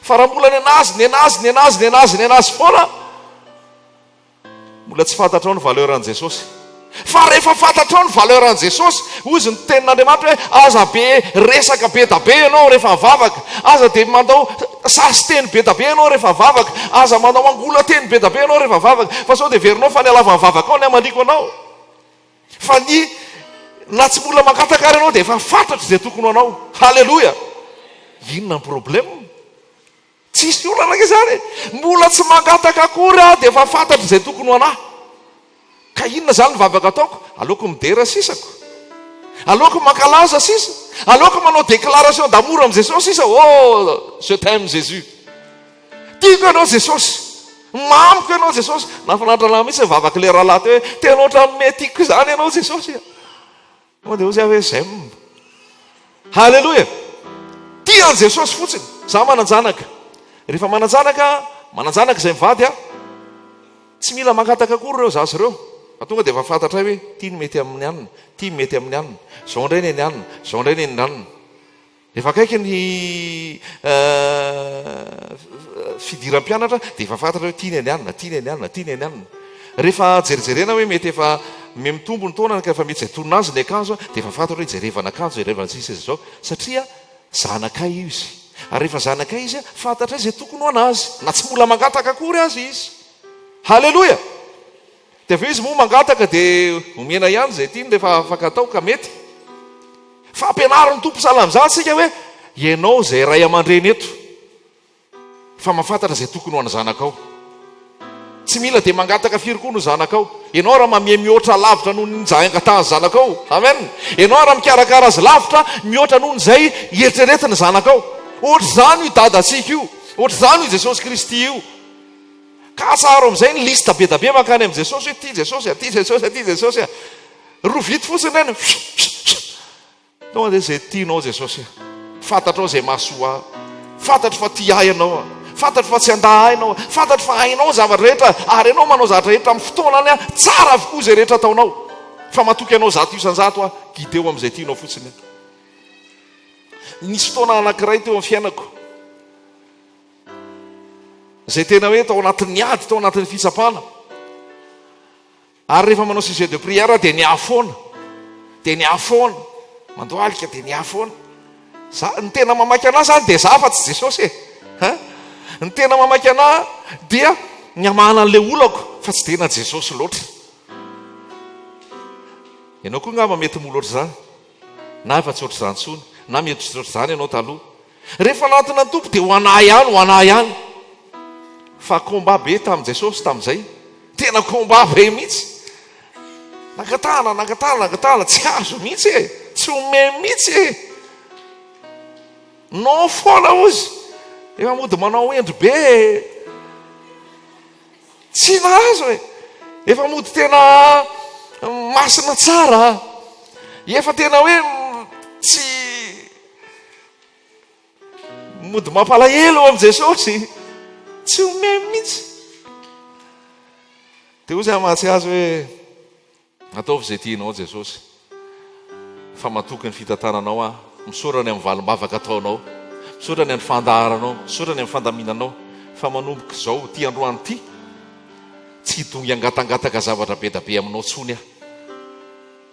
Fa raha mbola nenazy, nenazy, nenazy, nenazy, nenazy foana, mbola tsy fantatrao ny valeur an'i Jesosy. Fa rehefa fantatrao ny valeur an'i Jesosy, hozy ny tenin'Andriamanitra hoe aza be resaka be da be ianao rehefa mivavaka, aza dia mandao sasy teny be da be ianao rehefa mivavaka, aza manao angola teny be da be ianao rehefa mivavaka, fa sao dia heverinao fa ny halavan'ny vavakao ny hamaliako anao. Fa ny na tsy mbola mangataka ary ianao dia efa fantatro izay tokony ho anao. Haleloia! Inona ny problème? Tsisy olana ange izany e! Mbola tsy mangataka akory aho dia efa fantatro izay tokony ho anah. Ka inona izany ny vavaka ataoko? Aleoko midera sisako. Aleoko mankalaza sisa. Aleoko manao déclaration d'amour amin'i Jesosy sisa. Oh, je t'aime Jésus. Tiako ianao Jesosy. Mamiko ianao Jesosy. Nahafinaritra anah mihitsy ny vavak'ilay rahalahy teo hoe tena ohatran'ny me tiako izany ianao Jesosy a. Tonga dia hozy aho hoe j'aime. Haleloia. Tia an'i Jesosy fotsiny. Za manan-janaka. Rehefa manan-janaka, manan-janaka izay mivady aho. Tsy mila mangataka akory ireo zaza ireo. Fa tonga dia efa fantatray hoe ity no mety amin'ny anona, ity mety amin'ny anona, izao indray ny an'ny anona, izao indray ny an'ny anona. Rehefa akaiky ny fidiram-pianatra dia efa fantatra hoe ity ny an'i anona, ity ny an'i anona, ity ny an'i anona. Rehefa jerijerena hoe mety efa mihamitombo ny taonany ka efa mety tsy antonona azy ny akanjo dia efa fantatra hoe jerevana akanjo, jerevana sisa izao satria zanakay io izy. Ary rehefa zanakay izy, fantatray izay tokony ho an'azy na tsy mbola mangataka akory aza izy. Haleloia! Dia avy eo izy moa mangataka dia omena ihany izay tiany rehefa afaka atao ka mety. Fa ampianarin'ny Tompo sahala amin'izany isika hoe ianao izay ray aman-dreny eto fa mahafantatra izay tokony ho an'ny zanakao. Tsy mila dia mangataka firy koa no zanakao. Ianao raha mamie mihoatra lavitra noho ny izay angatahan'ny zanakao. Amen. Ianao raha mikarakara azy lavitra mihoatra noho ny izay eritreretin'ny zanakao. Ohatr'izany io dadantsika io. Ohatr'izany io Jesosy Kristy io. Ka atsaharo amin'izay ny liste be da be mankany amin'i Jesosy hoe ity Jesosy a, ity Jesosy a, ity Jesosy a. Rovito fotsiny ireny. Tonga dia izay tianao Jesosy a. Fantatrao izay mahasoa ahy. Fantatro fa tia ahy ianao a. Fantatro fa tsy handà ahy ianao. Fantatro fa hainao ny zavatra rehetra ary ianao manao zavatra rehetra amin'ny fotoanany a. Tsara avokoa izay rehetra ataonao. Fa matoky anao 100%, aho. Guideo amin'izay tianao fotsiny aho. Nisy fotoana anankiray teo amin'ny fiainako. Izay tena hoe tao anatin'ny ady, tao anatin'ny fitsapana. Ary rehefa manao sujet de prière aho dia ny ahy foana. Dia ny ahy foana. Mandohalika dia ny ahy foana. Za, ny tena mamaky an'ahy zany dia za fa tsy Jesosy e. Hein? Ny tena mamaky an'ahy dia ny hamahana an'ilay olako fa tsy tena Jesosy loatra. Ianao koa angamba mety mbola ohatr'izany. Na efa tsy ohatr'izany intsony, na mety tsy ohatr'izany ianao taloha. Rehefa nanatona ny Tompo dia ho an'ahy ihany, ho an'ahy ihany. Fa combat be tamin'i Jesosy tamin'izay. Tena combat be mihitsy. Nangatahana, nangatahana, nangatahana, tsy azo mihitsy e. Tsy omeny mihitsy e. Non foana ozy. Efa mody manao hendry be e. Tsy nahazo e! Efa mody tena masina tsara. Efa tena hoe tsy mody mampalahelo eo amin'i Jesosy. Tsy omeny mihitsy. Dia hoy izy hamatsy azy hoe Ataovy izay tianao Jesosy fa matoky ny fitantananao aho, misaotra ny amin'ny valim-bavaka ataonao, misaotra ny amin'ny fandaharanao, misaotra ny amin'ny fandaminanao fa manomboka izao ity androany ity tsy hidongy hangatangataka zavatra be da be aminao tsony aho.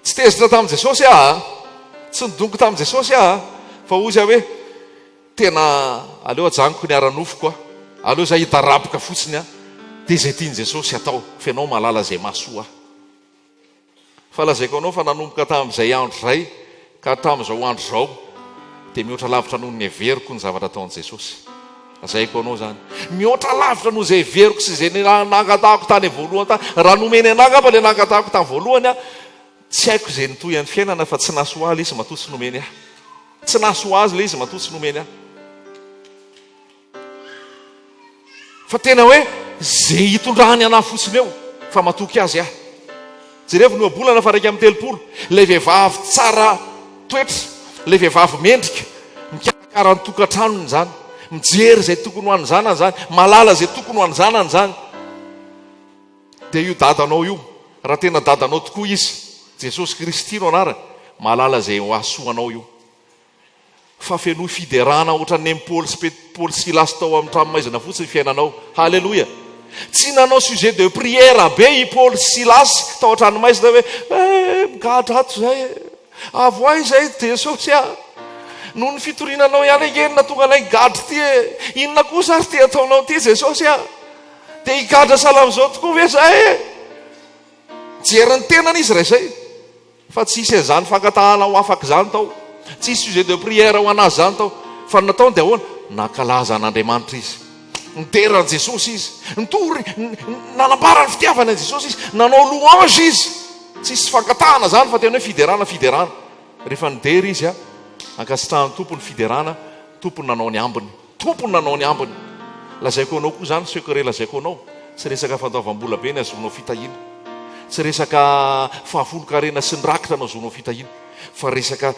Tsy tezitra tamin'i Jesosy aho a! Tsy nidongy tamin'i Jesosy aho fa hoy izy aho hoe tena aleo ajanoko ny ara-nofoko aho, aleo izaho hidaraboka fotsiny aho dia izay tian'i Jesosy atao fa ianao mahalala izay mahasoa ahy. Fa lazaiko anao fa nanomboka tamin'izay andro izay ka hatramin'izao andro izao dia mihoatra lavitra noho ny heveriko ny zavatra ataon'i Jesosy. Lazaiko anao izany. Mihoatra lavitra noho izay heveriko sy izay nangatahako tany voalohany tany. Raha nomeny anà angamba ilay nangatahako tamin'ny voalohany aho, tsy haiko izay nitohy an'ny fiainana fa tsy nahasoa ahy ilay izy matoa tsy nomeny ahy. Tsy nahasoa azy ilay izy matoa tsy nomeny ahy. Fa tena hoe ze hitondrany anah fotsiny eo fa matoky azy aho. Jerevo ny ohabolana faha 31, ilay vehivavy tsara toetra, ilay vehivavy mendrika, mikarakara ny tokantranony izany, mijery izay tokony ho an'ny zanany izany, mahalala izay tokony ho an'ny zanany izany. Dia io dadanao io, raha tena dadanao tokoa izy, Jesosy Kristy no anarany, mahalala izay ho hahasoa anao io. Fa fenoy fiderana ohatran'ny nen'i Paoly sy Pet Paoly Silasy tao amin'ny tranomaizina fotsiny ny fiainanao. Haleloia! Tsy nanao sujet de prière be i Paoly sy Silasy tao an-tranomaizina hoe, Eh, migadra ato izay e! Avoahy izay Jesosy a! Noho ny fitoriana anao ihany ange no nahatonga anay higadra ity e! Inona kosa ary ity ataonao ity Jesosy a! Dia higadra sahala amin'izao tokoa ve izay e? Nijery ny tenany izy raha izay. Fa tsy hisy an'izany fangatahana ho afaka izany tao. Tsy hisy sujet de prière ho an'azy izany tao. Fa ny nataony dia ahoana? Nankalaza an'Andriamanitra izy. Nidera an'i Jesosy izy. Nitory, nanambara ny fitiavany an'i Jesosy izy. Nanao louange izy. Tsy hisy fangatahana izany fa tena hoe fiderana, fiderana. Rehefa nidera izy, ankasitrahan'ny Tompo ny fiderana, Tompony nanao ny ambiny. Tompony nanao ny ambiny. Lazaiko anao koa izany secret lazaiko anao, tsy resaka fandoavam-bola be ny ahazoanao fitahiana. Tsy resaka fahafolon-karena sy ny rakitra no ahazoanao fitahiana. Fa resaka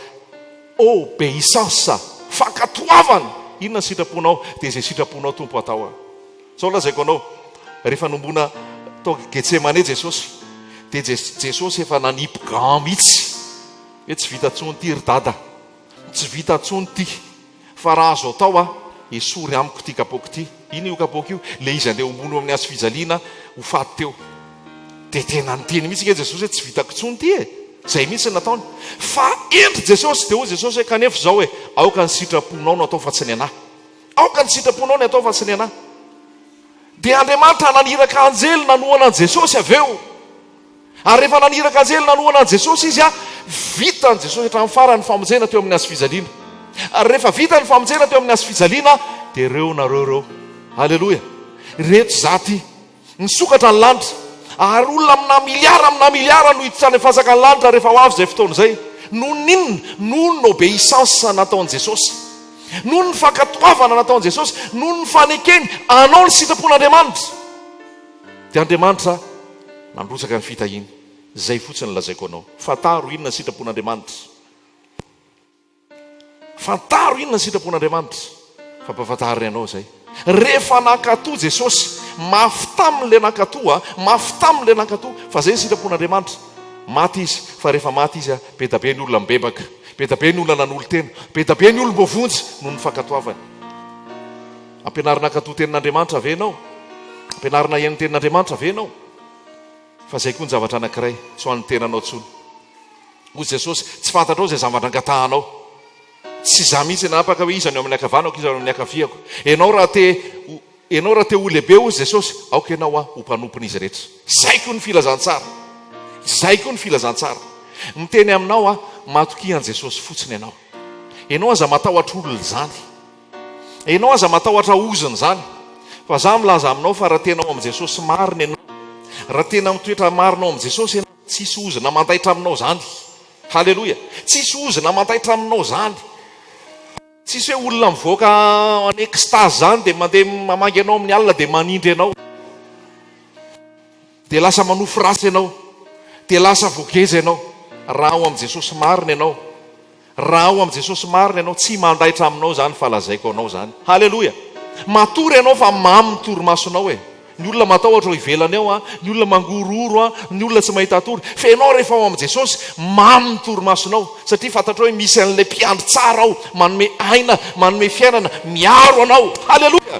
obeissance, fankatoavana. Inona ny sitraponao? Dia izay sitraponao Tompo atao. Izao lazaiko anao, rehefa nombona tao Getsemane Jesosy, dia Jesosy efa nanipy gant mihitsy hoe tsy vita intsony ity ry dada. Tsy vita intsony ity. Fa raha azo atao a, esory amiko ity kapoaka ity. Inona io kapoaka io? Ilay izy andeha homono amin'ny hazo fijaliana ho faty teo. Dia tena niteny mihitsy ange Jesosy hoe tsy vitako intsony ity e! Izay mihitsy no nataony. Fa hendry Jesosy, dia hoy Jesosy hoe kanefa izao e, aoka ny sitraponao no atao fa tsy ny anà. Aoka ny sitraponao ny atao fa tsy ny anà. Dia Andriamanitra naniraka anjely nanohana an'i Jesosy avy eo. Ary rehefa naniraka anjely nanohana an'i Jesosy izy, vitan'i Jesosy hatramin'ny farany ny famonjena teo amin'ny hazofijaliana. Ary rehefa vita ny famonjena teo amin'ny hazofijaliana, dia ireo nareo ireo. Aleloia! Ireto izaho ity. Nisokatra ny lanitra. Ary olona amina miliara amina miliara no hiditra any amin'ny fasakan'ny lanitra rehefa ho avy izay fotoana izay. Noho ny inona? Noho ny obéissance nataon'i Jesosy. Noho ny fankatoavana nataon'i Jesosy. Noho ny fanekeny hanao ny sitrapon'Andriamanitra. Dia Andriamanitra nandrotsaka ny fitahiany. Izay fotsiny no lazaiko anao. Fantaro inona ny sitrapon'Andriamanitra. Fantaro inona ny sitrapon'Andriamanitra. Fampahafantariny anao izay. Rehefa nankatò Jesosy, mafy taminy ilay nankatò a, mafy taminy ilay nankatò, fa izay ny sitrapon'Andriamanitra. Maty izy, fa rehefa maty izy, be dia be ny olona mibebaka, be dia be ny olona nanolo-tena, be dia be ny olom-boavonjy noho ny fankatoavany. Ampianarina hankatò tenin'Andriamanitra ve ianao? Ampianarina hihaino ny tenin'Andriamanitra ve ianao? Fa izay koa ny zavatra anankiray, tsy ho an'ny tenanao intsony. Hoy Jesosy, Tsy fantatrao izay zavatra angatahanao. Tsy izaho mihitsy nanapaka hoe iza no eo amin'ny ankavanako, iza no eo amin'ny ankaviako. Ianao raha te ho, ianao raha te ho lehibe, hoy Jesosy, aoka ianao ho mpanompon'izy rehetra. Izay koa ny filazantsara. Izay koa ny filazantsara. Miteny aminao aho, matokia an'i Jesosy fotsiny ianao. Ianao aza matahotra olona izany. Ianao aza matahotra ozona izany. Fa za milaza aminao fa raha tena ao amin'i Jesosy marina ianao, raha tena mitoetra marina ao amin'i Jesosy ianao, tsisy ozona mandaitra aminao izany. Haleloia. Tsisy ozona mandaitra aminao izany. Tsisy hoe olona mivoaka en extase izany dia mandeha mamangy anao amin'ny alina dia manindry anao. Dia lasa manofy ratsy ianao. Dia lasa voageja ianao. Raha ao amin'i Jesosy marina ianao, Raha ao amin'i Jesosy marina ianao, tsy mandaitra aminao izany fa lazaiko anao izany. Haleloia! Matory ianao fa mamy ny torimasonao e! Ny olona matahotra ao ivelany ao an, ny olona mangorohoro an, ny olona tsy mahita tory. Fa ianao rehefa ao amin'i Jesosy, mamy ny torimasonao satria fantatrao hoe misy an'ilay mpiandry tsara ao, manome aina, manome fiainana, miaro anao. Haleloia!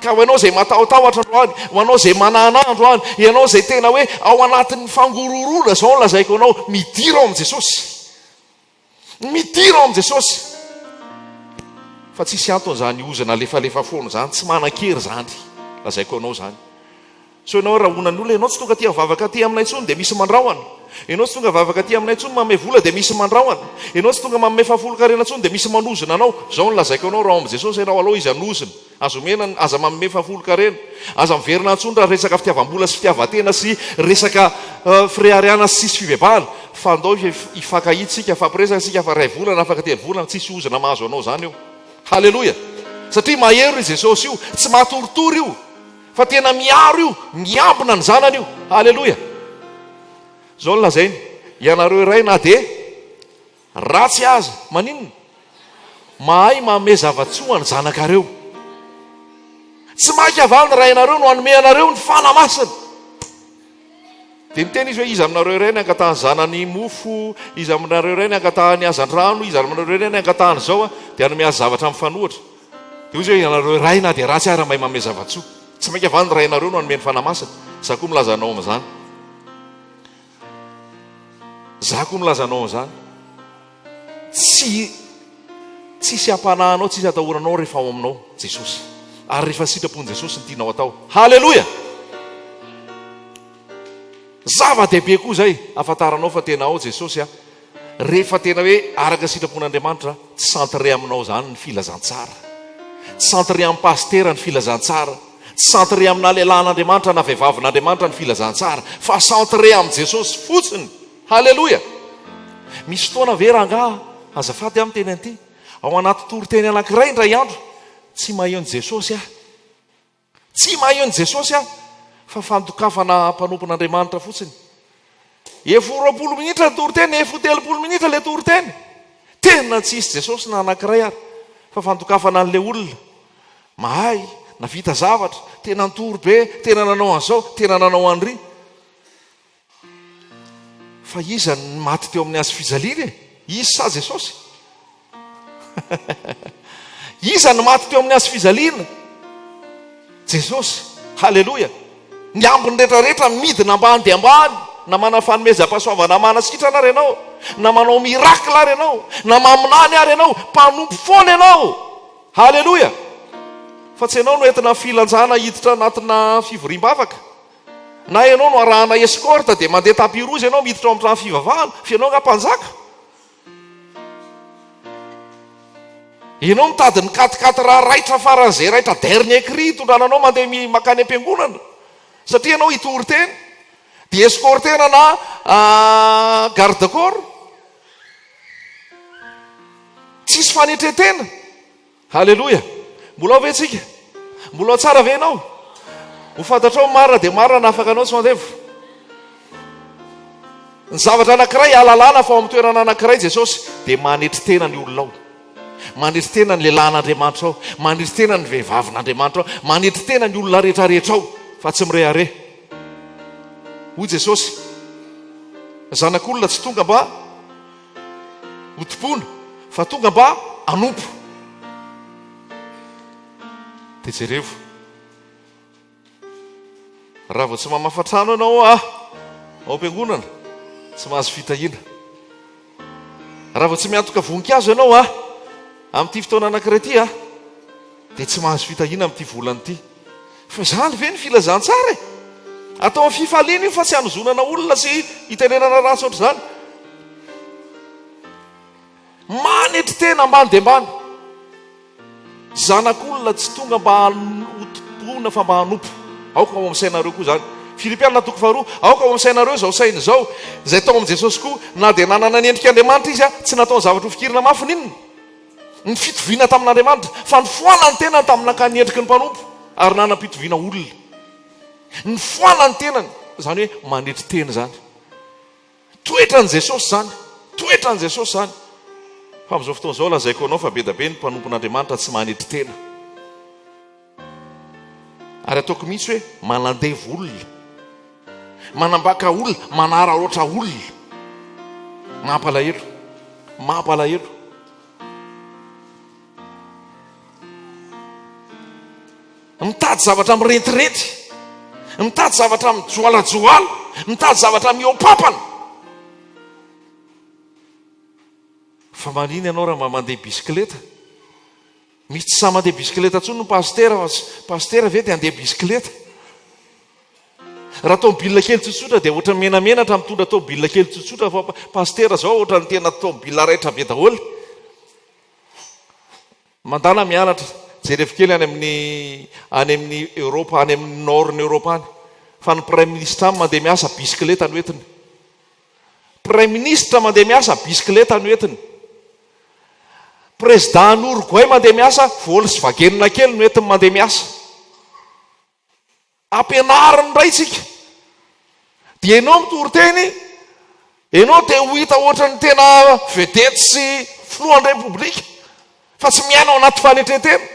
Ka ho anao izay matahotahotra androany, ho anao izay manana androany, ianao izay tena hoe ao anatin'ny fangorohoroana, izao no lazaiko anao, midira ao amin'i Jesosy. Midira ao amin'i Jesosy. Fa tsisy antony izany ozona alefalefa foana izany, tsy manan-kery izany. Lazaiko anao izany. Sao ianao rahonan'ny olona, ianao tsy tonga aty mivavaka aty aminay intsony dia misy mandrahona. Ianao tsy tonga vavaka aty aminay intsony manome vola dia misy mandrahona. Ianao tsy tonga manome fahafolonkarena intsony dia misy manozona anao. Izao no lazaiko anao, raha ao amin'i Jesosy ianao, alao izy hanozona. Aza omena, aza manome fahafolonkarena. Aza miverina intsony raha resaka fitiavam-bola sy fitiavan-tena sy resaka fireharehana sy tsisy fibebahana. Fa andao hifankahita isika, hifampiresaka isika fa iray volana afaka telo volana, tsisy ozona mahazo anao izany eo. Haleloia! Satria mahery io Jesosy io, tsy matoritory io, fa tena miaro io, miambina ny zanany io. Haleloia! Izao no lazainy, ianareo iray na dia. Ratsy aza, maninona? Mahay manome zava-tsoa ny zanakareo. Tsy maika va ny Rainareo no hanome anareo ny Fanahy Masina? Dia niteny izy hoe, Iza aminareo iray ny angatahany zanany mofo, iza aminareo iray ny angatahany hazandrano, iza aminareo iray ny angatahany izao, dia hanome azy zavatra mifanohitra. Dia hoy izy hoe, Ianareo iray na dia ratsy ara mahay manome zava-tsoa. Tsy maika va ny Rainareo no hanome ny Fanahy Masina? Izaho koa milaza anao amin'izany. Za koa milaza anao an'izany. Tsy tsisy hampanahy anao, tsisy atahoranao rehefa ao aminao Jesosy. Ary rehefa sitrapon'i Jesosy ny tianao atao. Haleloia! Zava-dehibe koa izay ahafantaranao fa tena ao Jesosy a. Rehefa tena hoe araka ny sitrapon'Andriamanitra, tsy centré aminao izany ny filazantsara. Tsy centré amin'ny pasitera ny filazantsara. Tsy centré amina lehilahin'Andriamanitra na vehivavin'Andriamanitra ny filazantsara, fa centré amin'i Jesosy fotsiny. Haleloia! Misy fotoana ve rangaha, azafady aho miteny an'ity, ao anaty toriteny anankiray indray andro, tsy maheno Jesosy aho. Tsy maheno Jesosy aho, fa fandokafana mpanompon'Andriamanitra fotsiny. Efo 20 minitra ny toriteny, efo 30 minitra ilay toriteny. Tena tsy hisy Jesosy na anankiray ary, fa fandokafana an'ilay olona. Mahay, navita zavatra, tena nitory be, tena nanao an'izao, tena nanao an'ry. Fa iza no maty teo amin'ny hazo fijaliana e? Izy sa Jesosy? Iza no maty teo amin'ny hazo fijaliana? Jesosy. Haleloia. Ny ambiny rehetra rehetra midina ambany dia ambany, na manana fanomezam-pahasoavana manasitrana ary ianao, na manao miracle ary ianao, na maminany ary ianao, mpanompo foana ianao. Haleloia. Fa tsy ianao no entina filanjana hiditra anatina fivoriam-bavaka. Na ianao no arahana escorte dia mandeha tapis rouge ianao miditra ao amin'ny trano fivavahana, fa ianao angaha mpanjaka? Ianao mitady ny quat-quatre raitra faran'izay raitra dernier cri hitondrana anao mandeha mankany am-piangonana satria ianao hitory teny dia escorter-na na garde corps. Tsisy fanetren-tena. Haleloia! Mbola ao ve tsika? Mbola ao tsara ve ianao? Ho fantatrao ny marina dia marina hanafaka anao tsy ho andevo. Ny zavatra anankiray ahalalana fa ao amin'ny toerana anankiray Jesosy dia manetry tena ny olona ao. Manetry tena ny lehilahin'Andriamanitra ao. Manetry tena ny vehivavin'Andriamanitra ao. Manetry tena ny olona rehetra rehetra ao fa tsy mirehareha. Hoy Jesosy, Zanak'olona tsy tonga mba ho tompoina fa tonga mba hanompo. Dia jerevo. Raha vao tsy mamafa trano ianao ah, ao am-piangonana, tsy mahazo fitahiana. Raha vao tsy miantoka voninkazo ianao ah, amin'ity fotoana anankiray ity ah, dia tsy mahazo fitahiana amin'ity volana ity. Fa izany ve ny filazantsara e? Atao amin'ny fifaliana io fa tsy hanozonana olona sy hitenenana ratsy ohatr'izany. Manetry tena ambany dia ambany. Zanak'olona tsy tonga mba hotompoina fa mba hanompo. Aoka ao amin'ny sainareo koa izany. Filipiana toko faharoa, aoka ao amin'ny sainareo izao saina izao, izay tao amin'i Jesosy koa, na dia nanana ny endrik'Andriamanitra Izy, tsy nataony zavatra ho fikirina mafy n'inona. Ny fitoviana tamin'Andriamanitra, fa nifoana ny tenany tamin'ny nankany ny endriky ny mpanompo, ary nanam-pitoviana olona. Nifoana ny tenany, izany hoe manetry tena izany. Toetran'i Jesosy izany, toetran'i Jesosy izany. Fa amin'izao fotoana izao lazaiko anao fa be da be ny mpanompon'Andriamanitra tsy manetry tena. Ary ataoko mihitsy hoe manandevo olona, manambaka olona, manararaotra olona. Mampalahelo, mampalahelo. Mitady zavatra mirentirenty, mitady zavatra mijoalajoala, mitady zavatra mihoapampana. Fa manina ianao raha mba mandeha bisikileta? Misy tsy sahy mandeha bisikileta intsony ny pasitera fa pasitera ve dia handeha bisikileta? Raha tomobile kely tsotsotra dia ohatran'ny menamenatra mitondra tomobile kely tsotsotra fa pasitera zao ohatran'ny tena tomobile raitra be daholo. Mandana mianatra, jerevo kely any amin'ny any amin'ny Eoropa, any amin'ny nord-n'i Eoropa any fa ny praiminisitra any mandeha miasa bisikileta no entiny. Praiminisitra mandeha miasa bisikileta no entiny. Président an'i Uruguay mandeha miasa Volkswagen kely no entiny mandeha miasa. Ampianariny indray tsika. Dia ianao mitory teny, ianao te ho hita ohatran'ny tena vedette sy filohan'ny repoblika fa tsy miaina ao anaty fanetren-tena.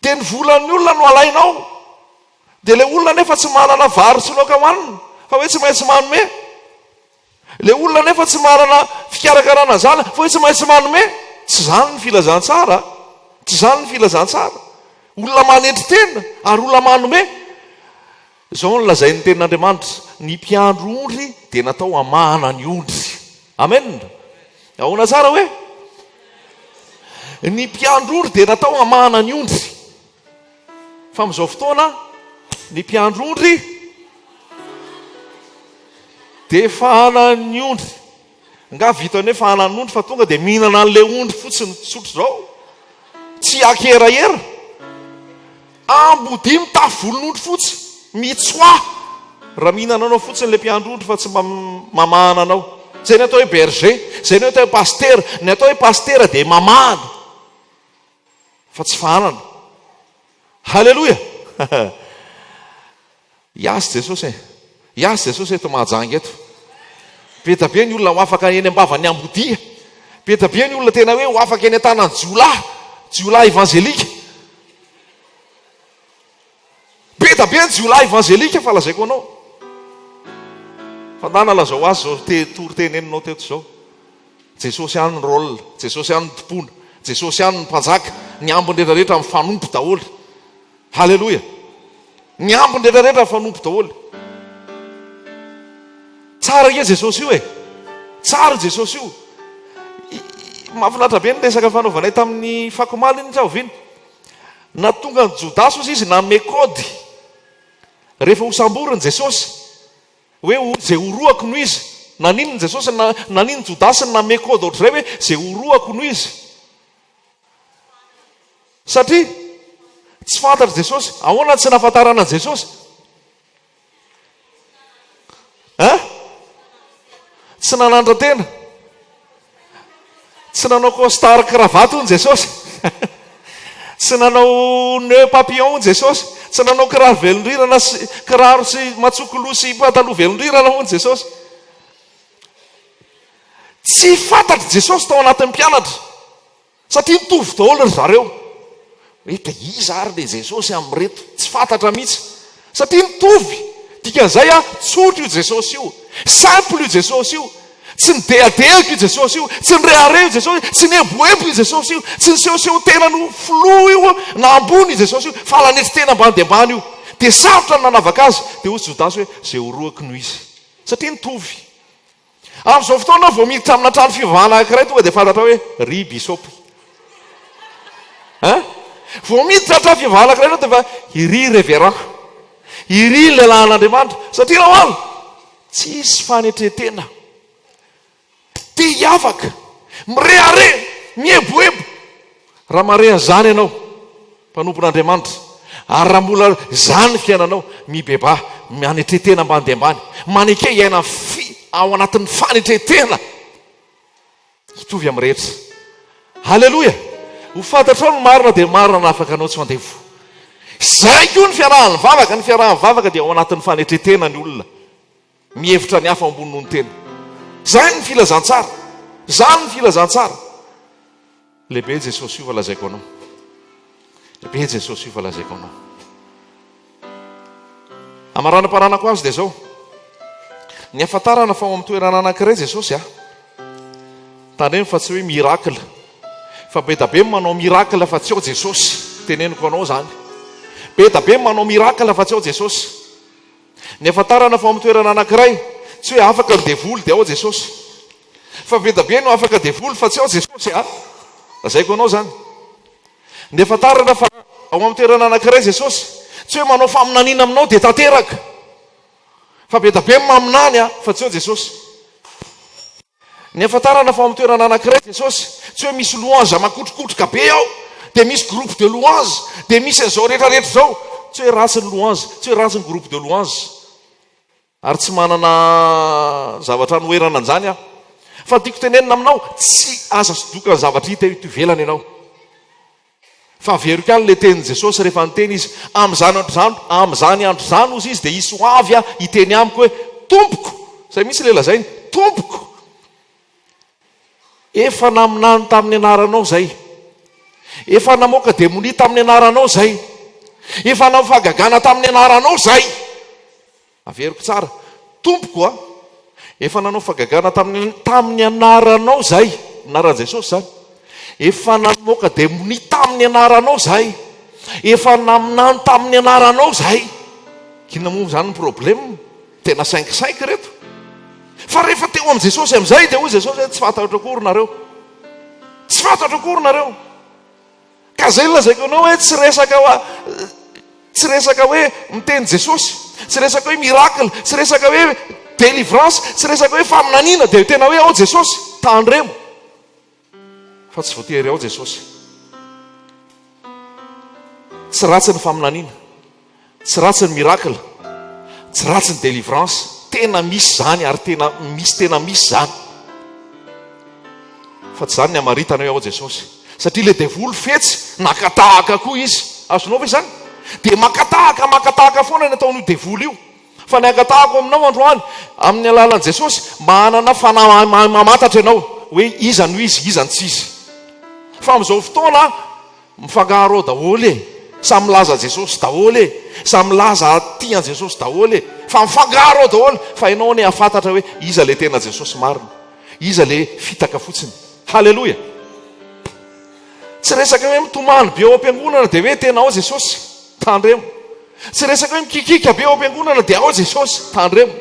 Dia ny volan'ny olona no alainao. Dia ilay olona nefa tsy manana vary sy laoka hohanina fa hoe tsy maintsy manome. Ilay olona nefa tsy manana fikarakarana zanaka fa hoe tsy maintsy manome. Tsy izany ny filazantsara. Tsy izany ny filazantsara. Olona manetry tena ary olona manome. Izao no lazain'ny tenin'Andriamanitra, ny mpiandry ondry dia natao hamahana ny ondry. Amen. Ahoana tsara hoe? Ny mpiandry ondry dia natao hamahana ny ondry. Fa amin'izao fotoana, ny mpiandry ondry dia fahanan'ny ondry. Nga vitany hoe fahanan'ondry fa tonga dia mihinana an'ilay ondry fotsiny tsotra izao. Tsy ankerahera. Ambodia mitafy volon'ondry fotsy. Mitsoaha raha mihinana anao fotsiny ilay mpiandry ondry fa tsy mba mamahana anao. Izay ny atao hoe berger, izay ny atao hoe pasitera. Ny atao hoe pasitera dia mamahana fa tsy fahanana. Haleloia! Hiasa Jesosy e! Hiasa Jesosy eto Mahajanga eto. Be dia be ny olona ho afaka eny am-bavan'ny ambodia. Be dia be ny olona tena hoe ho afaka eny an-tanan'ny jiolahy, jiolahy evanzelika. Be dia be ny jiolahy evanzelika fa lazaiko anao. Fa ndana lazao azy izao te tory teneninao teto izao. Jesosy ihany ny rôle, Jesosy ihany ny tompoina, Jesosy ihany ny mpanjaka, ny ambiny rehetra rehetra mifanompo daholo. Haleloia! Ny ambiny rehetra rehetra mifanompo daholo. Tsara ange Jesosy io e! Tsara io Jesosy io. Mahafinaritra be ny resaka nifanaovanay tamin'ny fakomaly iny sa oviana. Nahatonga an'i Jodasy ozy izy nanome kaody rehefa hosamboriny Jesosy. Hoe ho ze horohako no izy. Naninona Jesosy na naninona Jodasy no nanome code ohatr'izay hoe ze horohako no izy? Satria tsy fantatr'i Jesosy. Ahoana no tsy nahafantarana an'i Jesosy? Hein? Tsy nanandra-tena. Tsy nanao costard cravate hono Jesosy. Tsy nanao nœud papillon hono Jesosy. Tsy nanao kiraro velondrirana sy kiraro sy matsokoloha sy pataloha velondrirana hono Jesosy. Tsy fantatr'i Jesosy tao anatin'ny mpianatra. Satria mitovy daholo ry zareo. Hoe ka iza ary le Jesosy amin'ireto? Tsy fantatra mihitsy. Satria mitovy. Dikan'izay a, tsotra io Jesosy io. Simple io Jesosy io. Tsy nidehadehaka io Jesosy io. Tsy nirehareha io Jesosy io. Tsy nieboebo io Jesosy io. Tsy nisehoseho tenany ho filoha io na ambony io Jesosy io. Fa nanetry tena ambany dia ambany io. Dia sarotra ny nanavaka azy. Dia hoy Jodasy hoe, izay horohako no izy. Satria nitovy. Amin'izao fotoana vao miditra amina trano fivavahana anankiray tonga dia fantatra hoe ry bisopy. Hein? Vao miditra trano fivavahana anankiray ianao dia efa iry révérend. Iry ny lehilahin'Andriamanitra. Satria nahoana? Tsisy fanetren-tena. Te hiavaka, mirehareha, mieboebo. Raha mahare an'izany ianao, mpanompon'Andriamanitra, ary raha mbola izany ny fiainanao, mibebaha, manetre tena ambany dia ambany, maneke hiaina fi, ao anatin'ny fanetren-tena, hitovy amin'ny rehetra. Haleloia! Ho fantatrao ny marina dia marina hanafaka anao tsy ho andevo. Izay koa ny fiaraha-mivavaka, ny fiaraha-mivavaka dia ao anatin'ny fanetren-tena ny olona, mihevitra ny hafa ambony noho ny tena. Izany ny filazantsara, izany ny filazantsara. Lehibe Jesosy io fa lazaiko anao. Lehibe Jesosy io fa lazaiko anao. Amaranam-paranako azy dia izao. Ny ahafantarana fa ao amin'ny toerana anankiray Jesosy a. Tandremo fa tsy hoe miracle. Fa be da be manao miracle fa tsy ao Jesosy. Teneniko anao izany. Be da be manao miracle fa tsy ao Jesosy. Ny ahafantarana fa ao amin'ny toerana anankiray, tsy hoe afaka ny devoly dia ao Jesosy. Fa be da be no afaka devoly fa tsy ao Jesosy a! Lazaiko anao izany. Ny ahafantarana fa ao amin'ny toerana anankiray Jesosy, tsy hoe manao faminaniana aminao dia tanteraka. Fa be da be ny maminany a, fa tsy ao Jesosy. Ny ahafantarana fa ao amin'ny toerana anankiray Jesosy, tsy hoe misy louange makotrokotroka be ao, dia misy groupe de louange, dia misy an'izao rehetra rehetra izao. Tsy hoe ratsy ny louange, tsy hoe ratsy ny groupe de louange. Ary tsy manana zavatra anoherana an'izany aho. Fa tiako tenenina aminao, tsy aza sodokan'ny zavatra hita eto ivelany ianao. Fa averiko ihany ilay tenin'i Jesosy rehefa niteny Izy, Amin'izany andro izany, amin'izany andro izany, hozy Izy, dia hisy ho avy hiteny amiko hoe, Tompoko! Izay mihitsy ilay lazainy, Tompoko! Efa naminany tamin'ny anaranao izay. Efa namoaka demonia tamin'ny anaranao izay. Efa nanao fahagagana tamin'ny anaranao izay. Averiko tsara, Tompoko a! Efa nanao fagagana tamin'ny tamin'ny anaranao izahay, anaran'i Jesosy izany. Efa namoaka demonia tamin'ny anaranao izahay. Efa naminany tamin'ny anaranao izahay. Inona moa izany ny problème? Tena sainkisainky ireto. Fa rehefa teo amin'i Jesosy amin'izay dia hoy Jesosy hoe tsy fantatro akory nareo. Tsy fantatro akory nareo. Ka zay no lazaiko anao hoe tsy resaka hoa tsy resaka hoe miteny Jesosy, tsy resaka hoe miracle, tsy resaka hoe délivrance, tsy resaka hoe faminaniana dia tena hoe ao Jesosy. Tandremo fa tsy voatery ao Jesosy. Tsy ratsy ny faminaniana. Tsy ratsy ny miracle, tsy ratsy ny délivrance, tena misy izany ary tena misy tena misy izany. Fa tsy izany ny hamaritana hoe ao Jesosy. Satria ilay devoly fetsy, naka tahaka koa izy. Azonao ve izany? Dia maka tahaka, maka tahaka foana ny ataon'io devoly io. Fa ny angatahako aminao androany, amin'ny alalan'i Jesosy, mba hanana fanahy mamantatra ianao hoe iza no izy, iza no tsy izy. Fa amin'izao fotoana, Mifangaro ao daholo e! Samy milaza Jesosy daholo e! Samy milaza tia an'i Jesosy daholo e! Fa mifangaro ao daholo! Fa ianao anie hahafantatra hoe iza ilay tena Jesosy marina. Iza le fitaka fotsiny. Haleloia! Tsy resaka hoe mitomany be ao am-piangonana dia hoe tena ao Jesosy. Tandremo. Tsy resaka hoe mikikika be ao am-piangonana dia ao Jesosy. Tandremo.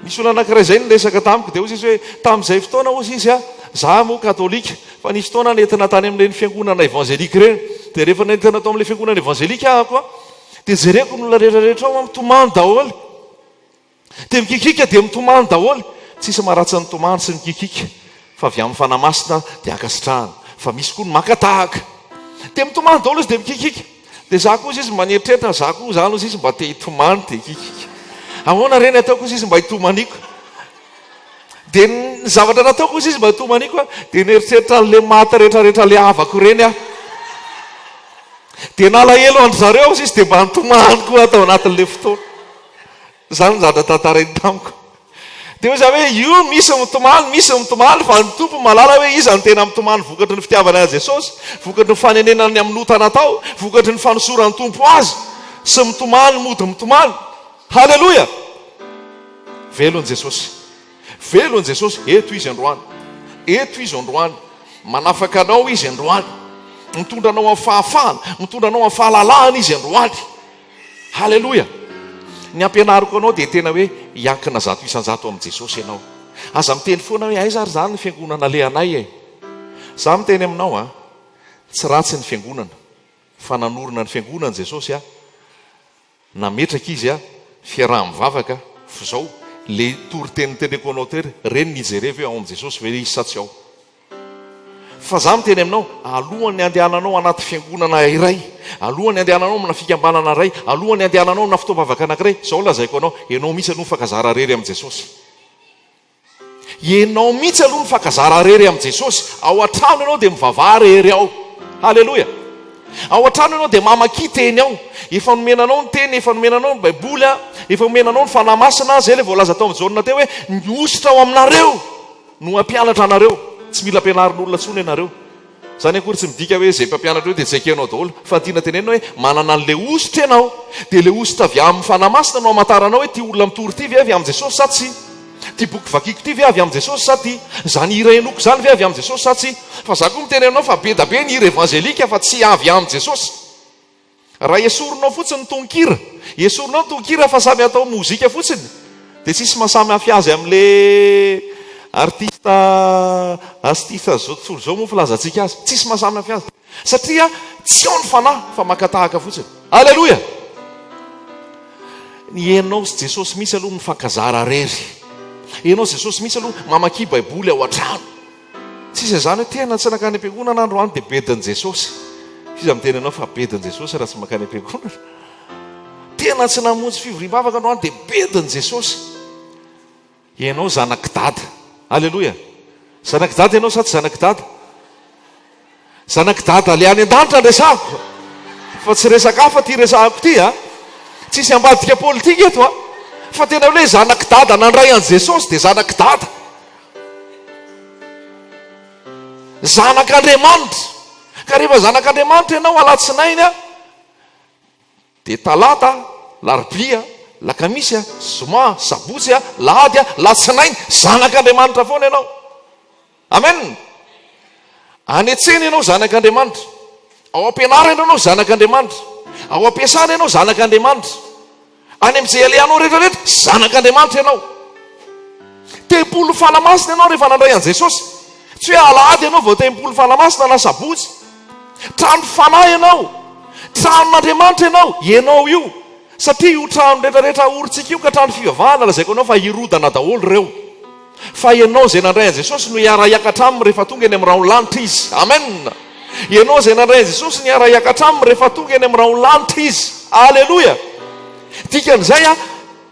Nisy olona anankiray izay niresaka tamiko dia hoy izy hoe tamin'izay fotoana hozy izy a, za moa katolika fa nisy fotoana nentina tany amin'ireny fiangonana evangelika ireny dia rehefa nentina tao amin'ilay fiangonana evangelika ahako a dia jereko ny olona rehetra rehetra ao mitomany daholo dia mikikika dia mitomany daholo tsisy maharatsy ny tomany sy mikikika fa avy amin'ny Fanahy Masina dia ankasitrahana fa misy koa ny maka tahaka dia mitomany daholo izy dia mikikika dia za koa izy mba nieritreritra za koa zany ozy izy mba te hitomany dia hikikika ahoana re ny ataoko ozy izy mba hitomaniko dia ny zavatra nataoko ozy izy mba hitomaniko a dia nieritreritra an'le maty rehetrarehetra le havako ireny aho dia nalahelo an-dry zareo ozy izy dia mba nitomany koa tao anatin'le fotoana Izany no zavatra tantarainy tamiko. Dia hoy izaho hoe, io misy mitomany, misy mitomany, fa ny Tompo mahalala hoe iza no tena mitomany vokatry ny fitiavany an'i Jesosy, vokatry ny fanenenany amin'ny ota natao, vokatry ny fanosoran'ny Tompo azy, sy mitomany mody mitomany. Haleloia! Velona Jesosy. Velona Jesosy, eto Izy androany. Eto Izy androany. Manafaka anao Izy androany. Mitondra anao amin'ny fahafahana, mitondra anao amin'ny fahalalahana Izy androany. Haleloia! Ny ampianariko anao dia tena hoe hiankina 100% amin'i Jesosy ianao. Aza miteny foana hoe aiza ary izany ny fiangonana alehanay e! Za miteny aminao an, tsy ratsy ny fiangonana, fa nanorina ny fiangonany Jesosy an, nametraka Izy an, fiaraha-mivavaka, f'izao, le toriteny noteneniko anao teo reny ny hijereva hoe ao amin'i Jesosy ve izy sa tsy ao. Fa za miteny aminao, alohan'ny handehananao anaty fiangonana iray, alohan'ny handehananao amina fikambanana iray, alohan'ny handehananao amina fotoam-bavaka anankiray, izao lazaiko anao, ianao mihitsy aloha mifankazara rery amin'i Jesosy. Ianao mihitsy aloha mifankazara rery amin'i Jesosy. Ao an-trano ianao dia mivavaha rery ao. Haleloia. Ao an-trano ianao dia mamakia teny ao. Efa nomena anao ny teny, efa nomena anao ny Baiboly, efa nomena anao ny Fanahy Masina, izay ilay voalaza tao amin'ny Jaona teo hoe ny hosotra ao aminareo. No hampianatra anareo. Tsy mila ampianarin'olona intsony ianareo. Izany akory tsy midika hoe izay mpampianatra eo dia tsy ekenao daholo. Fa ny tiana tenenina hoe manana an'ilay hosotra ianao. Dia ilay hosotra avy amin'ny Fanahy Masina no hamantaranao hoe ity olona mitory ity ve avy amin'i Jesosy sa tsia? Ity boky vakiko ity ve avy amin'i Jesosy sa ty? Izany hira henoko izany ve avy amin'i Jesosy sa tsia? Fa za koa miteny aminao fa be da be ny hira evangelika fa tsy avy amin'i Jesosy. Raha esorinao fotsiny ny tononkira, esorinao ny tononkira fa samy atao mozika fotsiny dia tsisy mahasamy hafy azy amin'le artiste artiste zao tontolo zao moa filazantsika azy, tsisy mahasamy hafy azy satria tsy ao ny fanahy fa maka tahaka fotsiny. Aleloia! Ny enao sy Jesosy mihitsy aloha mifankazara rery. Enao sy Jesosy mihitsy aloha mamakia baiboly ao an-trano. Tsisy an'izany hoe tena tsy nankany am-piangonana androany dia bedin'i Jesosy. F'iza miteny anao fa bedin'i Jesosy raha tsy mankany am-piangonana? Tena tsy namonjy fivoriam-bavaka androany dia bedin'i Jesosy. Ianao zanak'i Dada. Aleloia. Zanak'i Dada ianao sa tsy zanak'i Dada? Zanak'i Dada le any an-danitra no resahako fa tsy resaka hafa ity resahako ity a! Tsisy ambadika politika eto a! Fa tena hoe zanak'i Dada nandray an'i Jesosy dia zanak'i Dada. Zanak'Andriamanitra. Ka rehefa zanak'Andriamanitra ianao alatsinainy a, dia talata, larobia, lakamisy a, zoma, sabotsy a, lahady a, latsinainy, zanak'Andriamanitra foana ianao. Amen! Any an-tsena ianao zanak'Andriamanitra. Ao am-pianarana ianao zanak'Andriamanitra. Ao am-piasana ianao zanak'Andriamanitra. Any amin'izay alehanao rehetra rehetra, zanak'Andriamanitra ianao. Tempolin'ny Fanahy Masina ianao rehefa nandray an'i Jesosy. Tsy hoe alahady ianao vao tempolin'ny Fanahy Masina na sabotsy. Trano fanahy ianao. Tranon'Andriamanitra ianao. Ianao io. Satria io trano rehetra rehetra aorintsika io ka trano fivavahana lazaiko anao fa hirodana daholo ireo. Fa ianao izay nandray an'i Jesosy no hiara-hiakatra aminy rehefa tonga eny amin'ny rahon'ny lanitra Izy. Amen! Ianao izay nandray an'i Jesosy no hiara-hiakatra aminy rehefa tonga eny amin'ny rahon'ny lanitra Izy. Aleloia! Dikan'izay,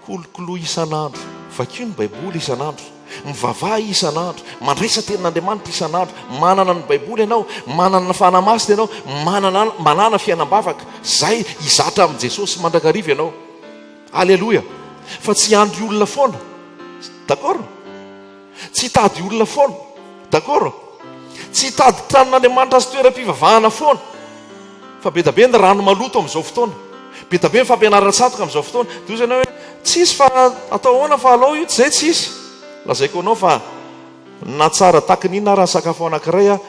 kolokoloy isan'andro, vakio ny Baiboly isan'andro, mivavaha isan'andro, mandraisa tenin'Andriamanitra isan'andro, manana ny Baiboly ianao, manana ny Fanahy Masina ianao, manana, manana fiainam-bavaka, izay hizatra amin'i Jesosy mandrakariva ianao. Aleloia! Fa tsy hiandry olona foana. D'accord? Tsy hitady olona foana. D'accord? Tsy hitady tranon'Andriamanitra sy toeram-pivavahana foana. Fa be da be ny rano maloto amin'izao fotoana. Be da be ny fampianaran-tsatoka amin'izao fotoana. Dia hoy ianao hoe, tsisy fa atao ahoana fa alao io, tsy izay tsisy. Lazaiko anao fa. Na tsara taky ny inona ara ny sakafo anankiray a,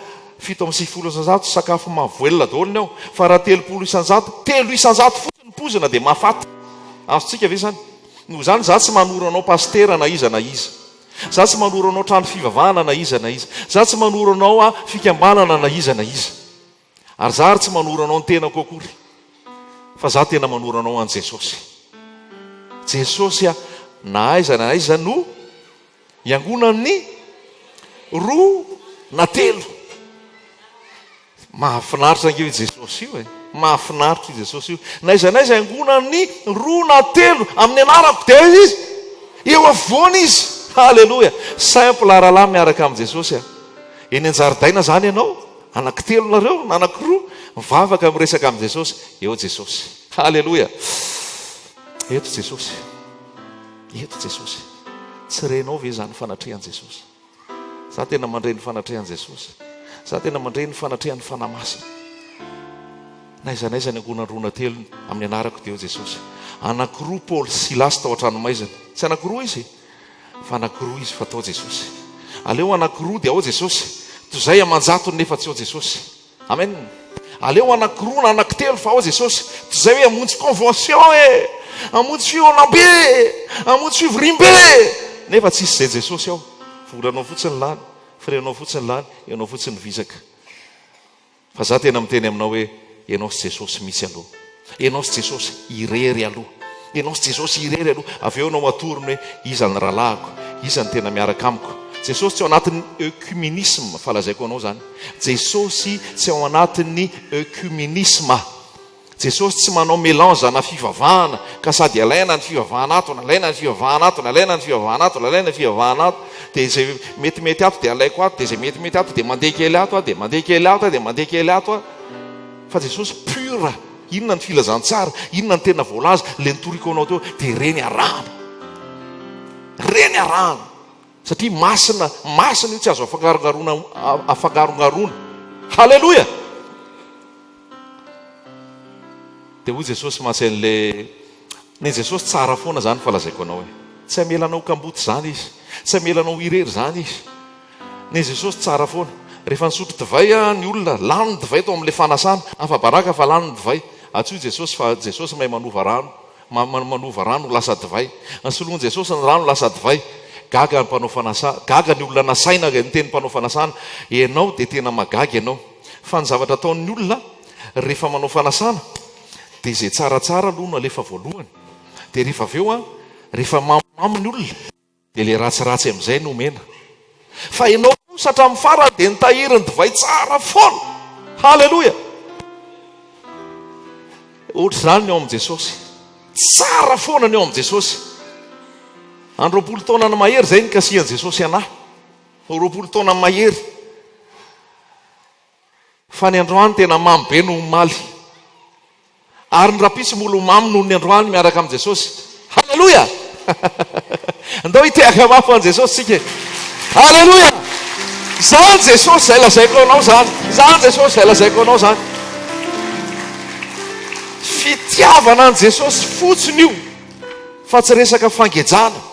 97 sakafo mahavoelina daholo ny ao, fa raha 30%, 3% fotsiny ny poizina dia mahafaty. Azontsika ve izany? Noho izany za tsy manoro anao pasitera na iza na iza. Za tsy manoro anao trano fivavahana na iza na iza. Za tsy manoro anao a fikambanana na iza na iza. Ary za ary tsy manoro anao ny tenako akory. Fa za tena manoro anao an'i Jesosy. Jesosy a, na aiza na aiza no iangonan'ny roa na telo. Mahafinaritra ange io Jesosy io e. Mahafinaritra io Jesosy io. Na aiza na aiza iangonan'ny roa na telo amin'ny anarako dia aiza izy? Eo afovoany izy. Haleloia. Simple rahalahy miaraka amin'i Jesosy a. Eny an-jaridaina zany ianao, anankitelo nareo na anankiroa, mivavaka miresaka amin'i Jesosy. Eo Jesosy. Haleloia. Eto Jesosy. Eto Jesosy. Tsy renao ve izany fanatrehan'i Jesosy? Za tena mandre ny fanatrehan'i Jesosy. Za tena mandre ny fanatrehan'ny Fanahy Masina. Na aiza na aiza ny ankohonany roa na telo amin'ny anarako dia eo Jesosy. Anankiroa Paoly sy Silasy tao an-tranomaizina. Tsy anankiroa izy fa anankiroa izy fa tao Jesosy. Aleo anankiroa dia ao Jesosy. Toy izay aman-jatony nefa tsy ao Jesosy. Amen. Aleo anankiroa na anankitelo fa ao Jesosy. Toy izay hoe hamonjy convention e! Hamonjy fihaonambe e! Hamonjy fivoriambe e! Nefa tsisy izay Jesosy ao. Volanao fotsiny lany, frais-nao fotsiny lany, ianao fotsiny vizaka. Fa za tena miteny aminao hoe ianao sy Jesosy mihitsy aloha. Ianao sy Jesosy irery aloha. Ianao sy Jesosy irery aloha. Avy eo ianao atorony hoe iza ny rahalahiko, iza ny tena miaraka amiko. Jesosy tsy ao anatin'ny œcuménisme fa lazaiko anao izany. Jesosy tsy ao anatin'ny œcuménisme. Jesosy tsy manao mélange ana fivavahana ka sady alaina ny fivavahana ato, alaina ny fivavahana ato, alaina ny fivavahana ato, alaina ny fivavahana ato, dia izay metimety ato dia alaiko ato, dia izay metimety ato dia mandeha kely ato aho, dia mandeha kely ato aho, dia mandeha kely ato aho. Fa Jesosy pur. Inona ny filazantsara? Inona ny tena voalaza? Ilay nitoriko anao teo dia ireny arahana. Ireny arahana. Satria masina, masina io tsy azo afangarongaroana afangarongaroana. Haleloia! Dia hoy Jesosy mantsy an'le Ny Jesosy tsara foana izany fa lazaiko anao e. Tsy hamela anao ho kamboty izany Izy. Tsy hamela anao ho irery izany Izy. Ny Jesosy tsara foana. Rehefa nisotro divay ny olona, lany ny divay tao amin'ilay fanasana. Afa-baraka fa lany ny divay. Antsoy Jesosy fa Jesosy mahay manova rano. Manova rano ho lasa divay. Nosoloan'i Jesosy ny rano lasa divay. Gaga ny mpanao fanasana, gaga ny olona nasaina niteny mpanao fanasana, ianao dia tena mahagaga ianao. Fa ny zavatra ataon'ny olona rehefa manao fanasana dia izay tsaratsara aloha no alefa voalohany. Dia rehefa avy eo rehefa mamomamo ny olona Dia ilay ratsiratsy amin'izay no omena. Fa ianao kosa hatramin'ny farany dia nitahiry ny divay tsara foana. Haleloia! Ohatr'izany ny ao amin'i Jesosy. Tsara foana ny ao amin'i Jesosy. Any 20 taona ny mahery izay nikasihan'i Jesosy anah. 20 taona mahery. Fa ny androany tena mamy be noho omaly. Ary ny rahampitso mbola ho mamy noho ny androany miaraka amin'i Jesosy. Haleloia! Ndao hitehaka mafy ho an'i Jesosy tsika e. Haleloia! Izany Jesosy izay lazaiko anao izany. Izany Jesosy izay lazaiko anao izany. Fitiavana an'i Jesosy fotsiny io fa tsy resaka fangejana.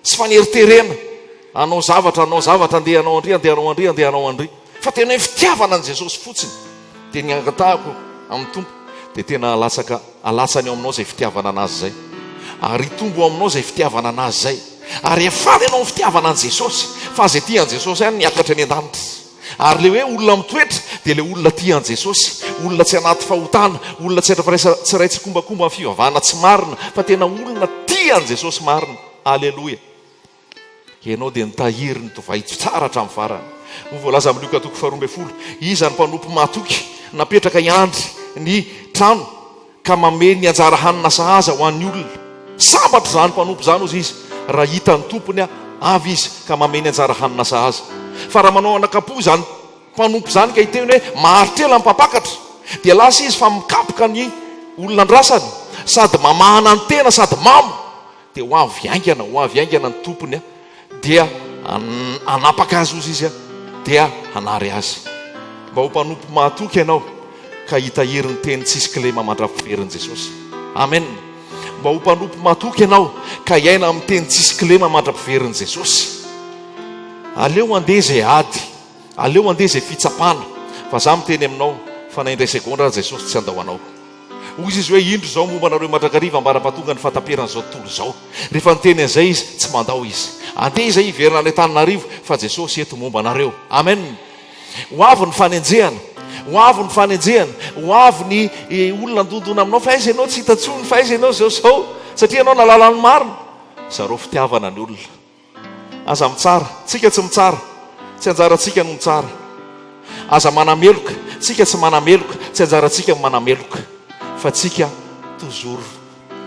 Tsy faneriterena hanao zavatra, hanao zavatra, andeha hanao andry, andeha hanao andry, andeha hanao andry. Fa tena hoe fitiavana an'i Jesosy fotsiny. Dia ny angatahako amin'ny Tompo dia tena alatsaka, alatsany ao aminao izay fitiavana an'Azy izay. Ary hitombo ao aminao izay fitiavana an'Azy izay. Ary hiafara ianao amin'ny fitiavana an'i Jesosy. Fa izay tia an'i Jesosy ihany miakatra any an-danitra. Ary ilay hoe olona mitoetra dia ilay olona tia an'i Jesosy, olona tsy anaty fahotana, olona tsy tsy iray tsikombakomba amin'ny fivavahana tsy marina, fa tena olona tia an'i Jesosy marina. Aleloia! Ianao dia nitahiry ny divay tsara hatramin'ny farany. Hoy voalaza amin'ny Lioka toko faharoa ambin'ny folo, Iza ny mpanompo mahatoky napetraka hiandry ny trano ka mamehy ny anjara hanina sahaza ho an'ny olona. Sambatra izany mpanompo izany, hozy izy, raha hitan'ny tompony avy izy ka mamehy ny anjara hanina sahaza. Fa raha manao anakam-po izany mpanompo izany ka hiteny hoe, Maharitra ela ny mpampakatra, dia lasa izy fa mikapoka ny olona andrasany, sady mamahana ny tena sady mamo. Dia ho avy haingana, ho avy haingana ny tompony dia hanapaka azy hozy izy dia hanary azy. Mba ho mpanompo mahatoky ianao ka hitahiry ny teny tsisy kilema mandra-piverin'i Jesosy. Amen. Mba ho mpanompo mahatoky ianao ka hiaina amin'ny teny tsisy kilema mandra-piverin'i Jesosy. Aleo andeha izay ady, aleo andeha izay fitsapana, fa za miteny aminao fa na indray segondra ary Jesosy tsy handao anao. Hoy Izy hoe, Indro izaho momba anareo mandrakariva ambara-pahatonga ny fahataperan'izao tontolo izao. Rehefa niteny an'izay Izy, tsy mandao Izy. Andeha izay hiverina any Antananarivo fa Jesosy eto momba anareo. Amen. Ho avy ny fanenjehana. Ho avy ny fanenjehana. Ho avy ny olona handondona aminao fa aiza ianao tsy hita intsony, fa aiza ianao izao izao, satria ianao nahalala ny marina. Zarao fitiavana ny olona. Aza mitsara. Tsika tsy mitsara. Tsy anjarantsika no mitsara. Aza manameloka. Tsika tsy manameloka. Tsy anjarantsika ny manameloka. Fa tsika toujours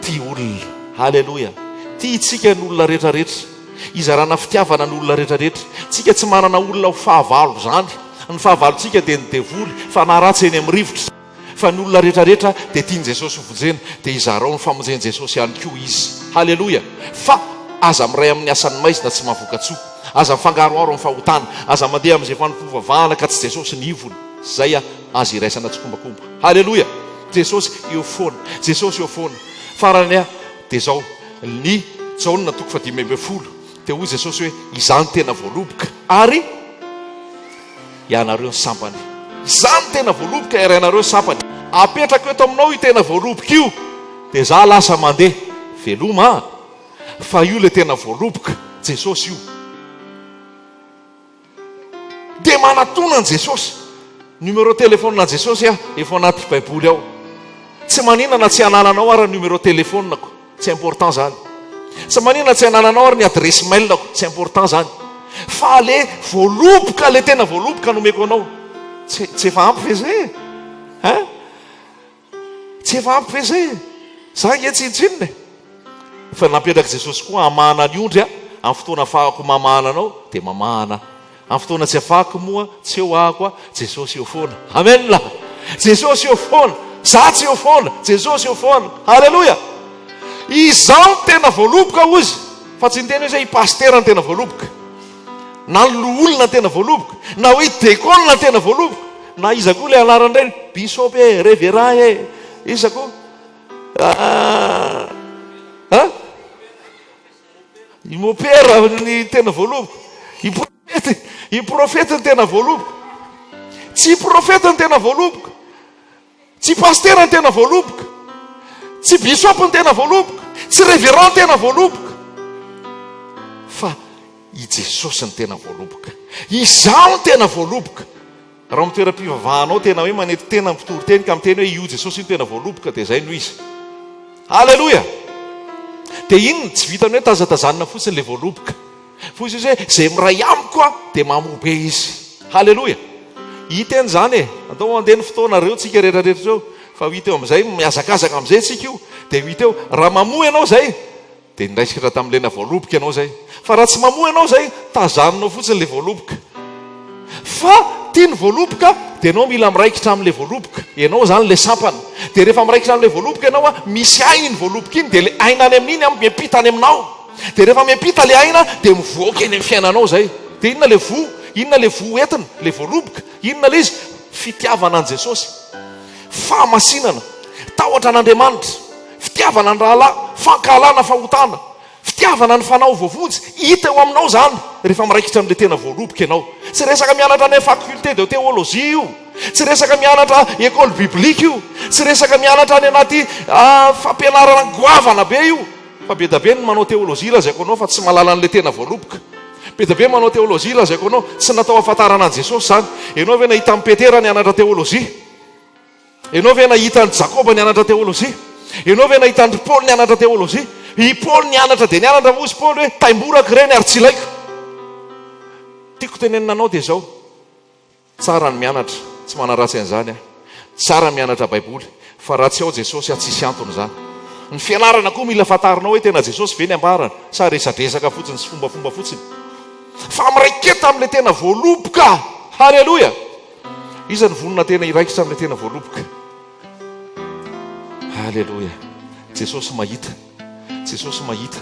tia olona. Haleloia. Tiantsika ny olona rehetra rehetra. Izarana fitiavana ny olona rehetra rehetra. Tsika tsy manana olona ho fahavalo izany. Ny fahavalontsika dia ny devoly, fanahy ratsy eny amin'ny rivotra. Fa ny olona rehetra rehetra dia tian'i Jesosy ho vonjena, dia izarao ny famonjen'i Jesosy ihany koa izy. Haleloia! Fa aza miray amin'ny asan'ny maizina tsy mahavoka-tsoa. Aza mifangaroharo amin'ny fahotana. Aza mandeha amin'izay fanompoam-pivavahana ka tsy Jesosy ny ivony. Izay aza iraisana tsikombakomba. Haleloia! Jesosy eo foana. Jesosy eo foana. Farany dia izao, ny Jaona toko fahadimy ambin'ny folo, dia hoy Jesosy hoe, Izaho no tena voaloboka, ary. Ianareo ny sampany. Izaho no tena voaloboka ary ianareo sampany. Apetrako eto aminao io tena voaloboka io. Dia izaho lasa mandeha. Veloma an! Fa io ilay tena voaloboka. Jesosy io. Dia manatona an'i Jesosy. Numéro téléphone an'i Jesosy aho efa ao anaty baiboly ao. Tsy maninona na tsy anananao ara numéro téléphone-ko. Tsy important zany. Tsy maninona tsy anananao ary ny adresse mail-ko, tsy important zany. Fa le voaloboka, le tena voaloboka nomeko anao. Tsy tsy efa ampy ve zay e? Hein? Tsy efa ampy ve zay e? Za ange tsinontsinona e. Fa nampetrak'i Jesosy koa hamahana ny ondry aho, amin'ny fotoana afahako mamahana anao dia mamahana aho. Amin'ny fotoana tsy afahako moa tsy eo ahako a, Jesosy eo foana. Amen! Jesosy eo foana. Za tsy eo foana, Jesosy eo foana. Haleloia! Izaho no tena voaloboka hozy, fa tsy niteny hoe zay i pasitera no tena voaloboka, na ny loholona no tena voaloboka, na hoe i dekona no tena voaloboka, na iza koa ilay anarany ireny, bishop e, reverend e, iza koa? Ah, ah? I Mopera ny tena voaloboka. I Profety, i Profety ny tena voaloboka. Tsy i Profety ny tena voaloboka. Tsy Pasitera ny tena voaloboka. Tsy Bishop ny tena voaloboka. Tsy Révérend ny tena voaloboka. Fa i Jesosy ny tena voaloboka. Izaho ny tena voaloboka. Raha ao amin'ny toeram-pivavahanao tena hoe manetry tena ny mpitory teny ka miteny hoe io Jesosy io no tena voaloboka dia izay no izy. Aleloia! Dia inona? Tsy vitan'ny hoe tazatazanina fotsiny ilay voaloboka. Fa hoy Jesosy hoe izay miray amiko aho dia mamoa be izy. Haleloia! Hita eny izany e! Andao handeha ny fotoana reo tsika rehetra rehetra ireo fa ho hita eo amin'izay, mihazakazaka amin'izay tsika io dia ho hita eo. Raha mamoa ianao izay Dia niraikitra tamin'ny lena voaloboka ianao izay. Fa raha tsy mamoa ianao izay, tazaninao fotsiny ilay voaloboka. Fa tia ny voaloboka, dia ianao mila miraikitra amin'ilay voaloboka. Ianao izany ilay sampana. Dia rehefa miraikitra amin'ilay voaloboka ianao, misy aina iny voaloboka iny, dia ilay aina any amin'iny miampita any aminao. Dia rehefa miampita ilay aina, dia mivoaka eny amin'ny fiainanao izay. Dia inona ilay voa? Inona ilay voa entina? Ilay voaloboka. Inona ilay izy? Fitiavana an'i Jesosy. Fahamasinana. Tahotra an'Andriamanitra. Fitiavana ny rahalahy, fankahalana fahotana, fitiavana ny fanahy ho voavonjy, hita eo aminao izany rehefa miraikitra amin'ilay tena voaloboka ianao. Tsy resaka mianatra any amin'ny faculté de théologie io, tsy resaka mianatra école biblique io, tsy resaka mianatra any anaty fampianarana goavana be io. Fa be dia be ny manao théologie lazaiko anao fa tsy mahalala an'ilay tena voaloboka. Be dia be manao théologie lazaiko anao, tsy natao hahafantarana an'i Jesosy izany. Ianao ve nahita an'i Petera nianatra théologie? Ianao ve nahita an'i Jakoba nianatra teolojia? Ianao ve nahita an-dry Paoly nianatra teolojia? I Paoly nianatra dia nianatra fa hozy Paoly hoe taimborako ireny ary tsy ilaiko. Tiako tenenina anao dia izao, tsara ny mianatra, tsy manaratsy an'izany aho. Tsara ny mianatra Baiboly, fa raha tsy ao Jesosy aho tsisy antony izany. Ny fianarana koa mila fantarinao hoe tena Jesosy ve ny ambarany sa resadresaka fotsiny sy fombafomba fotsiny. Fa miraiketa amin'ilay tena voaloboka! Haleloia! Iza no vonona tena hiraikitra amin'ilay tena voaloboka? Aleloia. Jesosy mahita. Jesosy mahita.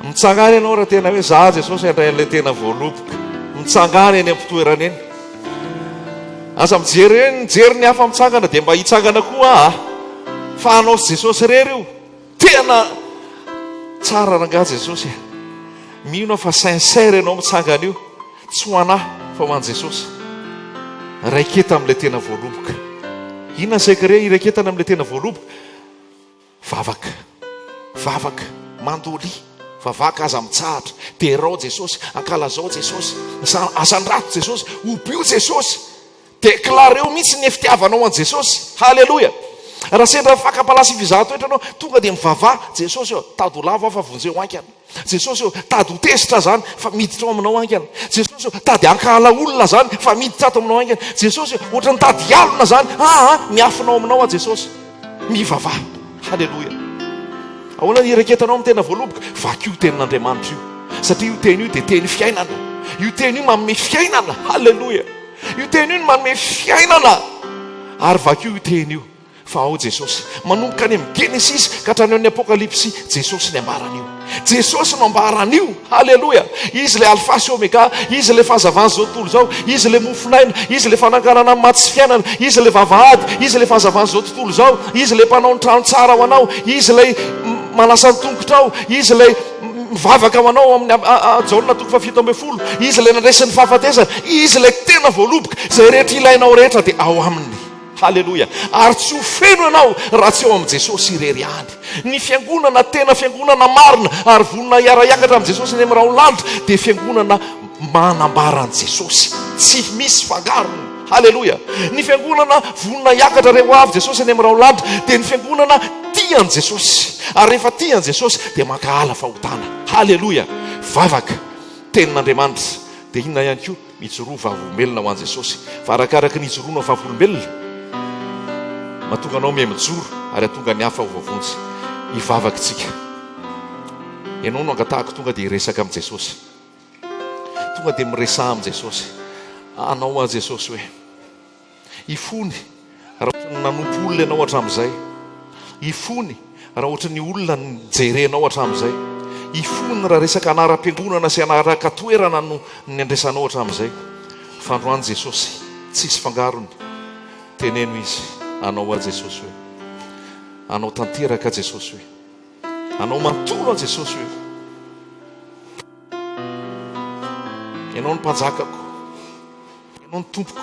Mitsangana ianao raha tena hoe za Jesosy handray an'ilay tena voaloboka. Mitsangana eny am-pitoerana eny. Aza mijery eny, mijery ny hafa mitsangana dia mba hitsangana koa aho. Fa anao sy Jesosy irery io. Tena tsara rangahy Jesosy e. Mino aho fa sincère ianao mitsangana io. Tsy ho an'ahy fa ho an'i Jesosy. Raiketa amin'ilay tena voaloboka. Inona ny secret hiraketana amin'ilay tena voaloboka? Vavaka. Vavaka. Mandolia. Vavaka aza mitsahatra. Derao Jesosy. Ankalazao Jesosy. Asandrato Jesosy. Hobio Jesosy. Declareo mihitsy ny fitiavanao an'i Jesosy. Haleloia. Raha sendra fakam-panahy sy fizahan-toetra ianao, tonga dia mivavaha, Jesosy ô, tady ho lavo aho fa vonjeo haingana. Jesosy ô, tady ho tezitra zany fa miditra ao aminao haingana. Jesosy ô, tady hankahala olona zany fa miditra ato aminao haingana. Jesosy ô, ohatran'ny tady hialona zany, aa, miafina ao aminao aho Jesosy. Mivavaha. Haleloia. Ahoana ny hiraiketanao amin'ny tena voaloboka? Vakio io tenin'Andriamanitra io. Satria io teny io dia teny fiainana. Io teny io manome fiainana. Haleloia. Io teny io no manome fiainana. Ary vakio io teny io fa ao Jesosy. Manomboka any amin'ny Genesisy ka hatrany amin'ny Apokalypsy, Jesosy ny ambaran'io. Jesosy no ambaran'io. Haleloia. Izy ilay Alfa sy Omega, Izy ilay fahazavan'izao tontolo izao, Izy ilay mofon'aina, Izy ilay fananganana ny maty sy fiainana, Izy ilay vavahady, Izy ilay fahazavan'izao tontolo izao, Izy ilay mpanao ny trano tsara ho anao, Izy ilay manasa ny tongotrao, Izy ilay mivavaka ho anao amin'ny Jaona toko faha-17, Izy ilay nandresy ny fahafatesana, Izy ilay tena voaloboka, izay rehetra ilainao rehetra dia ao Aminy. Haleloia! Ary tsy ho feno ianao raha tsy ao amin'i Jesosy irery ihany. Ny fiangonana tena fiangonana marina ary vonona hiara-hiakatra amin'i Jesosy any amin'ny rahon-lanitra dia fiangonana manambara an'i Jesosy, tsy misy fangarony. Haleloia! Ny fiangonana vonona hiakatra rehefa ho avy Jesosy any amin'ny rahon-lanitra dia ny fiangonana tia an'i Jesosy. Ary rehefa tia an'i Jesosy dia mankahala fahotana. Haleloia! Vavaka, Tenin'Andriamanitra, dia inona ihany koa? Mijoroa vavolombelona ho an'i Jesosy. Fa arakaraka ny ijoroanao vavolombelona, mahatonga anao miha mijoro ary hahatonga ny hafa ho voavonjy. Hivavaka isika. Ianao no angatahako tonga dia hiresaka amin'i Jesosy. Tonga dia miresaha amin'i Jesosy. Anao aho Jesosy hoe. Ifony raha ohatry ny nanompo olona ianao hatramin'izay. Ifony raha ohatry ny olona nijerenao hatramin'izay. Ifony raha resaka anaram-piangonana sy anaraka toerana no niandraisanao hatramin'izay. Fa androany Jesosy, tsisy fangarony, teneno Izy, anao aho Jesosy hoe. Anao tanteraka Jesosy hoe. Anao manontolo aho Jesosy hoe. Ianao no mpanjakako. Ianao no tompoko.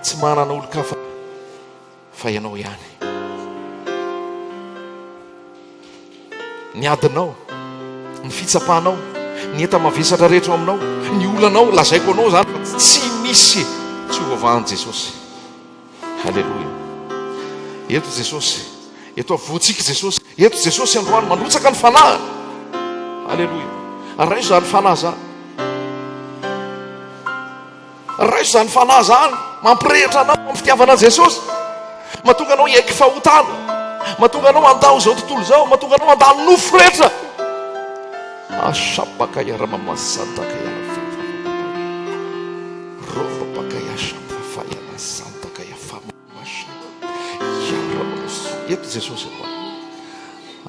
Tsy manana olon-kafa fa ianao ihany. Ny adinao, ny fitsapanao, ny enta-mavesatra rehetra ao aminao, ny olanao, lazaiko anao izany fa tsy misy tsy ho voavahan'i Jesosy. Haleloia. Eto Jesosy. Eto afovoantsika Jesosy. Eto Jesosy androany mandrotsaka ny fanahiny. Haleloia. Raiso izany fanahy izany. Raiso izany fanahy izany. Mampirehitra anao amin'ny fitiavana an'i Jesosy. Mahatonga anao hiaiky fahotana. Mahatonga anao handao izao tontolo izao. Mahatonga anao handà ny nofo rehetra. Ashabaka yaramamasadaka Eto Jesosy eto.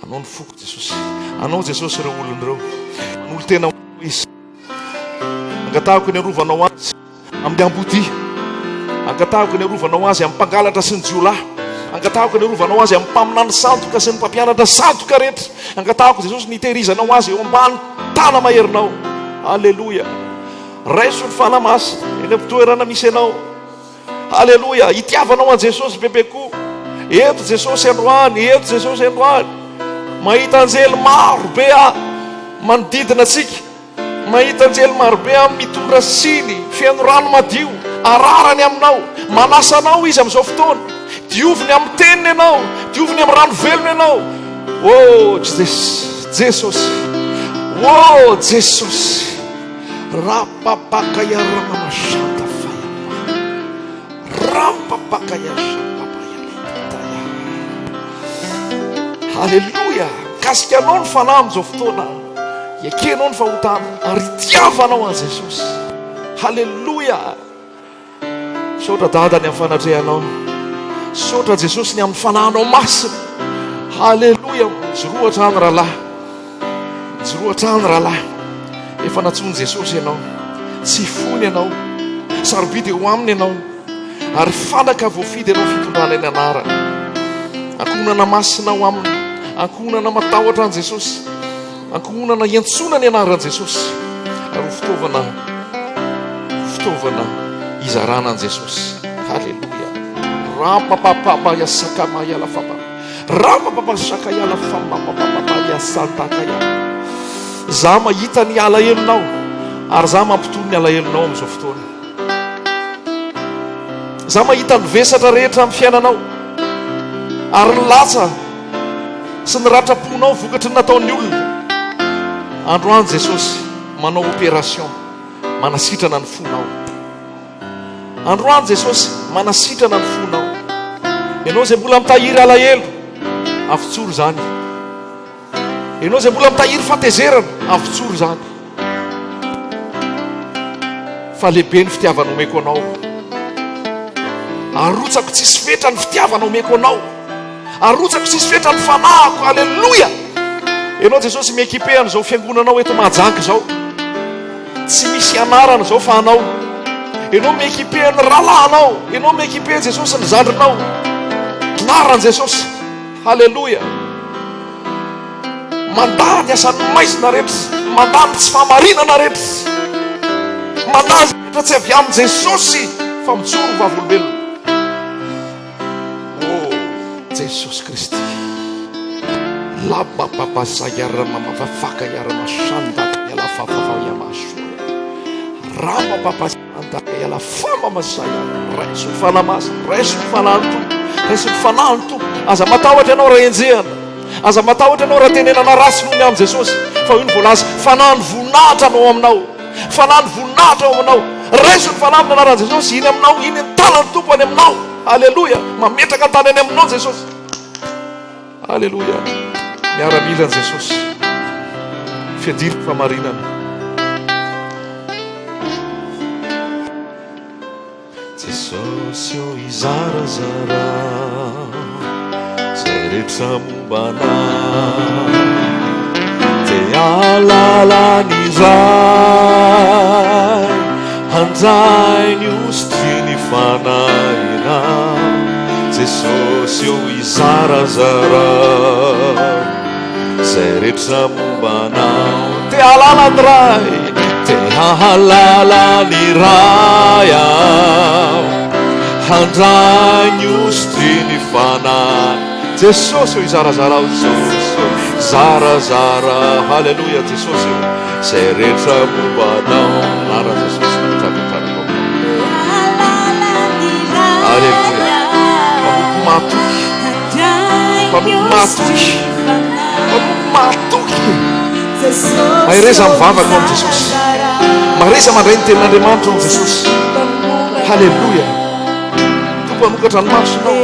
Anao ny foko Jesosy. Anao Jesosy ireo olona ireo. Manolo-tena ho izy. Angatahako ny arovanao azy amin'ny ambodia. Angatahako ny arovanao azy amin'ny mpangalatra sy ny jiolahy. Angatahako ny arovanao azy amin'ny mpaminany sandoka sy ny mpampianatra sandoka rehetra. Angatahako Jesosy ny hitehirizanao azy eo ambany tana-maherinao. Aleloia. Raiso ny Fanahy Masina eny am-pitoerana misy anao. Aleloia! Itiavanao an'i Jesosy bebe koa. Eto Jesosy androany, eto Jesosy androany. Mahita anjely maro be aho manodidina antsika. Mahita anjely maro be aho mitondra siny feno rano madio, ararany aminao. Manasa anao izy amin'izao fotoana. Dioviny amin'ny teniny ianao, dioviny amin'ny rano velona ianao. Oh, Jesosy. Oh, Jesosy. Haleloia! Mikasika anao ny fanahy amin'izao fotoana. Ekenao ny fahotana ary itiavanao an'i Jesosy. Haleloia! Misaotra Dada ny amin'ny fanatrehanao. Misaotra Jesosy ny amin'ny fanahinao masina. Haleloia. Mijoroa hatrany rahalahy. Mijoroa hatrany rahalahy. Efa nantsoin'i Jesosy ianao. Tsy fony ianao. Sarobidy eo aminy ianao. Ary fanaka voafidy ianao fitondrana ny anarany. Ankohonana masina ao aminy. Ankohonana matahotra an'i Jesosy. Ankohonana iantsoana ny anaran'i Jesosy. Ary ho fitaovana, ho fitaovana hizarana an'i Jesosy. Haleloia. Rampapapapa ya sakama ya la fapa. Rampapapa saka ya la famba ya santaka ya. Za mahita ny alahelonao ary za mampitony ny alahelonao amin'izao fotoana. Za mahita ny vesatra rehetra amin'ny fiainanao ary ny latsa sy ny ratram-ponao vokatry ny nataon'ny olona. Androany Jesosy manao opération manasitrana ny fonao. Androany Jesosy manasitrana ny fonao. Ianao izay mbola mitahiry alahelo, avotsory izany. Ianao izay mbola mitahiry fahatezerana, avotsory izany. Fa lehibe ny fitiavana omeko anao. Arotsako tsisy fetra ny fitiavana omeko anao. Arotsako tsisy fetra ny fanahiko. Aleloia! Ianao Jesosy mi-équiper an'izao fiangonanao eto Mahajanga izao. Tsy misy anarana izao fa anao. Ianao mi-équiper ny rahalahinao. Ianao mi-équiper Jesosy ny zandrinao. Anaran'i Jesosy. Haleloia! Mandà ny asan'ny maizina rehetra, mandà ny tsy fahamarinana rehetra, mandà izay rehetra tsy avy amin'i Jesosy fa mijoro ho vavolombelona. Oh, Jesosy Kristy. Labababazayaramalavafaka yaramashandakayalafafafayamasora. Ramababa Andaka hiala famba mazaya. Raiso ny Fanahy Masina, raiso ny Fanahin'ny Tompo, raiso ny Fanahin'ny Tompo. Aza matahotra ianao raha enjehana. Aza matahotra ianao raha tenenana ratsy noho ny amin'i Jesosy. Fa hoy ny voalaza, Fanahin'ny voninahitra no ao aminao. Fanahin'ny voninahitra ao aminao. Raiso ny Fanahy amin'ny anaran'i Jesosy, iny aminao, iny ny tanan'ny Tompo any aminao. Aleloia! Mametraka ny tanany aminao Jesosy. Aleloia! Miaramila an'i Jesosy. Fiadiana ny fahamarinana. Jesosy ô hizarazara izay rehetra momba anao. Te hahalala ny Ray, handray ny hosotry ny Fanahinao. Jesosy ô hizarazara izay rehetra momba anao. Te hahalala ny Ray, te hahalala ny Ray aho, handray ny hosotry ny Fanahy. Jesosy ô hizarazara aho, Jesosy ô hizarazara, haleloia Jesosy ô, izay rehetra momba anao, anaran'i Jesosy mitraka tarako. Aleloia. Mpanompo mahatoky. Mpanompo mahatoky. Mpanompo mahatoky. Mahereza mivavaka ao amin'i Jesosy. Mahereza mandray ny tenin'Andriamanitra ao amin'i Jesosy. Haleloia. Tompo hanokatra ny masonao.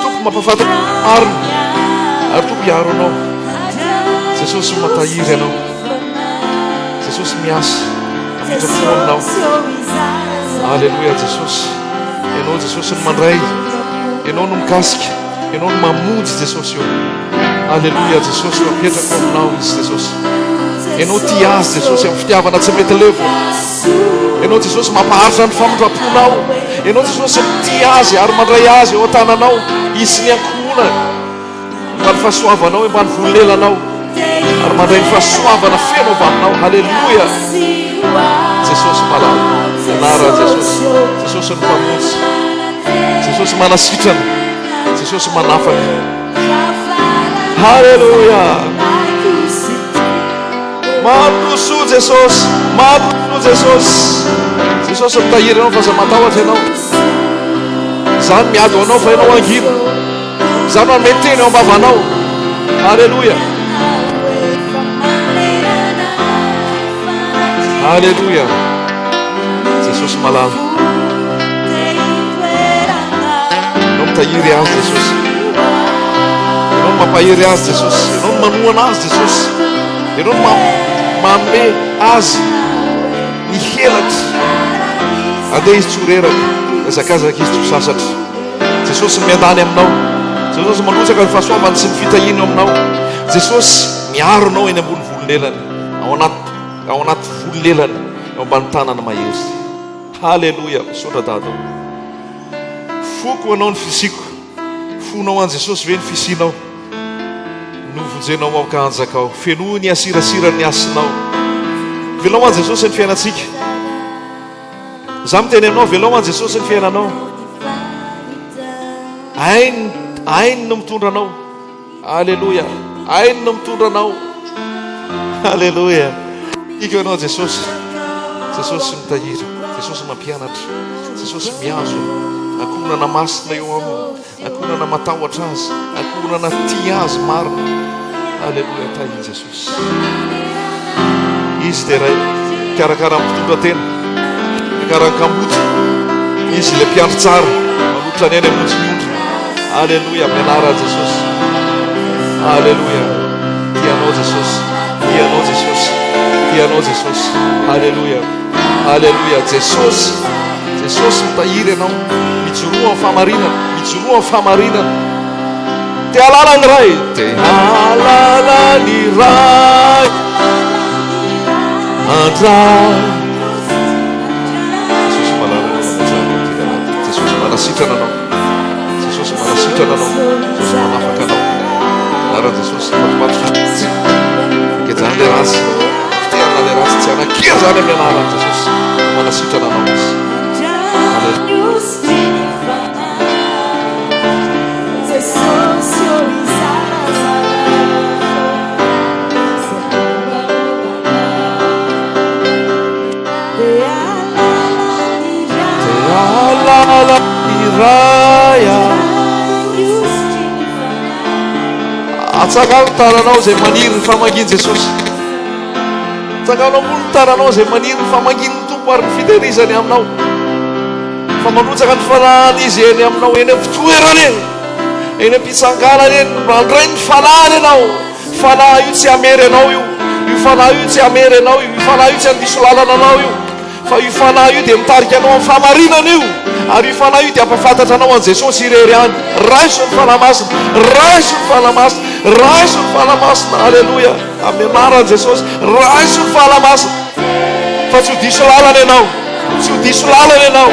Tompo mampafantatra ny marina. Ary Tompo hiaro anao. Jesosy matahiry anao. Jesosy miasa. Hamindra fo aminao. Aleloia Jesosy. Ianao Jesosy no mandray. Ianao no mikasika. Ianao no mamonjy Jesosy io. Aleloia Jesosy io. Apetrako aminao izy Jesosy. Ianao tia azy Jesosy amin'ny fitiavana tsy mety levo. Ianao Jesosy mampaharitra ny famindram-ponao. Ianao Jesosy mitia azy ary mandray azy eo an-tananao. Izy sy ny ankohonany. Mba ny fahasoavanao e, mba ny volelanao ary mandray ny fahasoavana feno avy aminao. Haleloia! Jesosy malala, anaran'i Jesosy. Jesosy ny Mpamonjy. Jesosy manasitrana. Jesosy manafaka. Haleloia! Mandrosoa Jesosy, mandrosoa Jesosy. Jesosy mitahiry anao fa aza matahotra ianao. Izaho no miady ho anao fa ianao hangina. Izaho no hanome teny eo am-bavanao. Aleloia. Aleloia. Jesosy malala. Ianao mitahiry azy Jesosy. Ianao no mampahery azy Jesosy. Ianao no manohana azy Jesosy. Ianao no manome azy ny helatra. Andeha izy tsy ho reraka, hazakazaka izy tsy ho sasatra. Jesosy miandany aminao. Jesosy mandrotsaka ny fahasoavany sy ny fitahiany eo aminao. Jesosy miaro anao eny ambony volon'elany, ao anaty ao anaty volon'elany, eo ambany tanana mahery. Haleloia! Misaotra Dada o. Foko ho anao ny fisiako. Fonao an'i Jesosy ve ny fisianao? Novonjenao aho ka hanjakao. Fenoy ny hasirasiran'ny hasinao. Velao ho an'i Jesosy ny fiainantsika. Za miteny aminao, velao ho an'i Jesosy ny fiainanao. Hainy, hainy no mitondra anao. Aleloia. Hainy no mitondra anao. Aleloia. Tiako ianao Jesosy. Jesosy mitahiry. Jesosy mampianatra. Jesosy mihazona. Ankohonana masina eo aminy. Ankohonana matahotra Azy, ankohonana tia Azy marina. Aleloia, tahin'i Jesosy. Izy dia Ray mikarakara ny mpitondra tena, mikarakara ny kamboty. Izy ilay mpiandry tsara, manolotra ny ainy hamonjy ny ondriny. Aleloia, amin'ny anaran'i Jesosy. Aleloia. Tia anao Jesosy. Tia anao Jesosy. Tia anao Jesosy. Aleloia. Aleloia. Jesosy. Jesosy mitahiry anao. Mijoroa amin'ny fahamarinana. Mijoroa amin'ny fahamarinana. Te hahalala ny Ray. Te hahalala ny Ray. Andray. Jesosy malala anao manao amin'ity lalana ity. Jesosy manasitrana anao. Jesosy manasitrana anao. Jesosy manafaka anao. Anaran'i Jesosy matomato. Gejan'ny le ratsy. Fitehana le ratsy tsy hanan-kery izany amin'ny anaran'i Jesosy. Manasitrana anao Izy. Atsangano ny tananao izay maniry ny famangian'i Jesosy. Atsangano ambony ny tananao izay maniry ny famangian'ny Tompo ary ny fitehirizany aminao. Fa mandrotsaka ny fanahiny Izy eny aminao, eny amin'ny fitoerana eny, eny am-pitsanganana eny, mandray ny fanahiny ianao. Fanahy io tsy hamery anao io. Io fanahy io tsy hamery anao io. Io fanahy io tsy handiso lalana anao io. Fa io Fanahy io dia mitarika anao amin'ny fahamarinana io, ary io Fanahy io dia hampahafantatra anao an'i Jesosy irery ihany. Raiso ny Fanahy Masina, raiso ny Fanahy Masina, raiso ny Fanahy Masina, aleloia, amin'ny anaran'i Jesosy, raiso ny Fanahy Masina, fa tsy ho diso lalana ianao, tsy ho diso lalana ianao,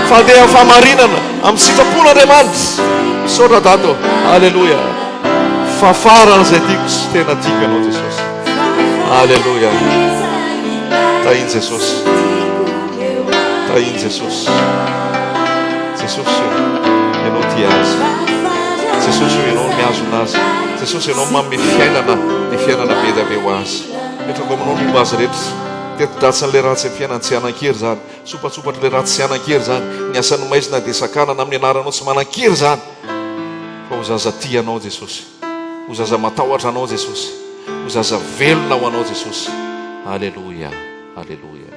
fa handeha amin'ny fahamarinana, amin'ny sitrapon'Andriamanitra. Misaotra Dada ô, aleloia, fa faran'izay tiako sy tena tiako ianao Jesosy, aleloia. Tahin'i Jesosy. Tahin'i Jesosy. Jesosy ô, Ianao tia azy. Jesosy ô, Ianao mihazona azy. Jesosy, Ianao manome fiainana, ny fiainana be dia be ho azy. Petrako aminao ny momba azy rehetra. Teti-dratsin'ilay ratsy amin'ny fiainany tsy hanan-kery izany. Sopatsopatr'ilay ratsy tsy hanan-kery izany. Ny asan'ny maizina dia sakanana amin'ny anaranao tsy manan-kery izany. Fa ho zaza tia Anao Jesosy. Ho zaza matahotra Anao Jesosy. Ho zaza velona ho Anao Jesosy. Aleloia. Aleloia.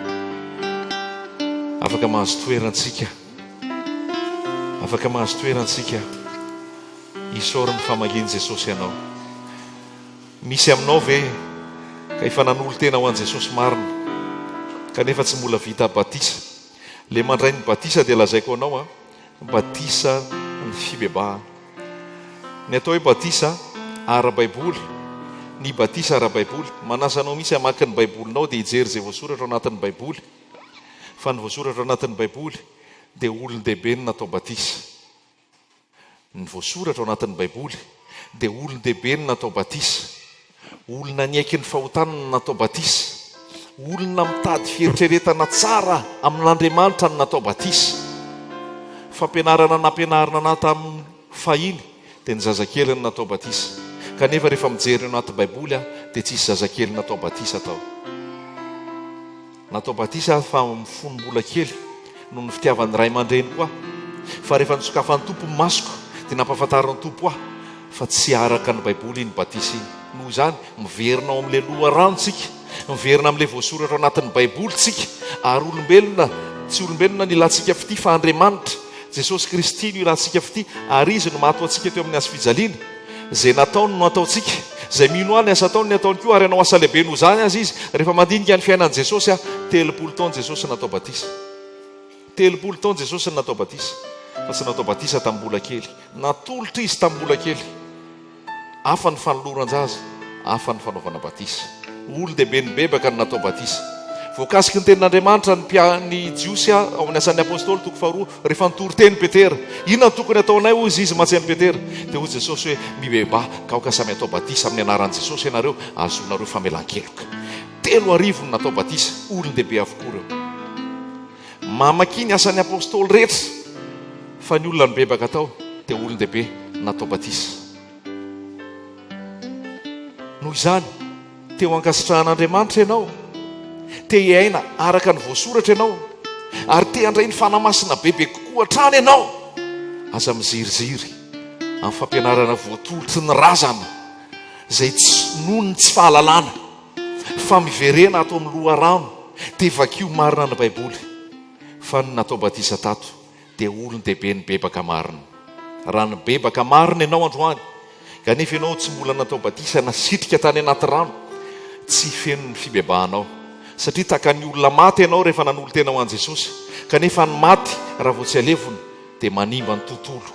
Afaka mahazo toerantsika. Afaka mahazo toerantsika. Isaory ny famangian'i Jesosy anao. Misy aminao ve ka efa nanolo-tena ho an'i Jesosy marina kanefa tsy mbola vita batisa? Le mandray ny batisa dia lazaiko anao an, batisa ny fibebahana. Ny atao hoe batisa ara-baiboly, ny batisa ara-baiboly, manasa anao mihitsy hamaky ny baibolinao dia hijery izay voasoratra ao anatin'ny baiboly, fa ny voasoratra ao anatin'ny baiboly dia olon-dehibe no natao batisa. Ny voasoratra ao anatin'ny Baiboly dia olon-dehibe no natao batisa, olona niaiky ny fahotany no natao batisa, olona mitady fieritreretana tsara amin'Andriamanitra no natao batisa. Fampianarana nampianarina anà tamin'ny fahiny dia ny zazakely no natao batisa. Kanefa rehefa mijery ny anaty Baiboly aho dia tsisy zazakely natao batisa tao. Natao batisa aho fa fony mbola kely noho ny fitiavan'ny ray aman-dreniko ahy. Fa rehefa nosokafan'ny Tompo ny masoko dia nampahafantarin'ny Tompo ahy fa tsy araka ny Baiboly iny batisa iny. Noho izany, miverina ao amin'ilay loharano tsika, miverina amin'ilay voasoratra ao anatin'ny Baiboly tsika, ary olombelona, tsy olombelona no ilantsika fitia fa Andriamanitra, Jesosy Kristy no ilantsika fitia ary Izy no maty ho antsika teo amin'ny hazofijaliana. Izay nataony no ataontsika. Izay mino ahy, ny asa ataony ny ataony koa, ary hanao asa lehibe noho izany aza izy. Rehefa mandinika ny fiainan'i Jesosy aho, 30 taona Jesosy natao batisa. 30 taona Jesosy no natao batisa, fa tsy natao batisa tamin'ny mbola kely. Natolotra izy tamin'ny mbola kely. Hafa ny fanoloran-jaza, hafa ny fanaovana batisa. Olon-dehibe nibebaka no natao batisa. Voakasiky ny tenin'Andriamanitra ny mpia, ny Jiosy ao amin'ny Asan'ny Apostoly toko faharoa, rehefa nitory teny Petera. Inona no tokony hataonay hoy izy mantsy an'i Petera. Dia hoy Jesosy hoe, Mibebaha, ka aoka samy hatao batisa amin'ny anaran'i Jesosy ianareo, hahazoanareo famelan-keloka. 3000 no natao batisa, olon-dehibe avokoa ireo. Mamakia ny Asan'ny Apostoly rehetra fa ny olona nibebaka tao dia olon-dehibe natao batisa. Noho izany, te ho ankasitrahan'Andriamanitra ianao, te hiaina araka ny voasoratra ianao, ary te handray ny Fanahy Masina bebe kokoa hatrany ianao, aza miziriziry amin'ny fampianarana voatolotry ny razana izay tsy noho ny tsy fahalalana, fa miverena ato amin'ny loharano dia vakio marina ny Baiboly fa ny natao batisa tato dia olon-dehibe nibebaka marina. Raha nibebaka marina ianao androany, kanefa ianao tsy mbola natao batisa na sitrika tany anaty rano, tsy feno ny fibebahanao. Satria tahaka ny olona maty ianao rehefa nanolo-tena ho an'i Jesosy, kanefa ny maty raha vao tsy alevina dia manimba ny tontolo.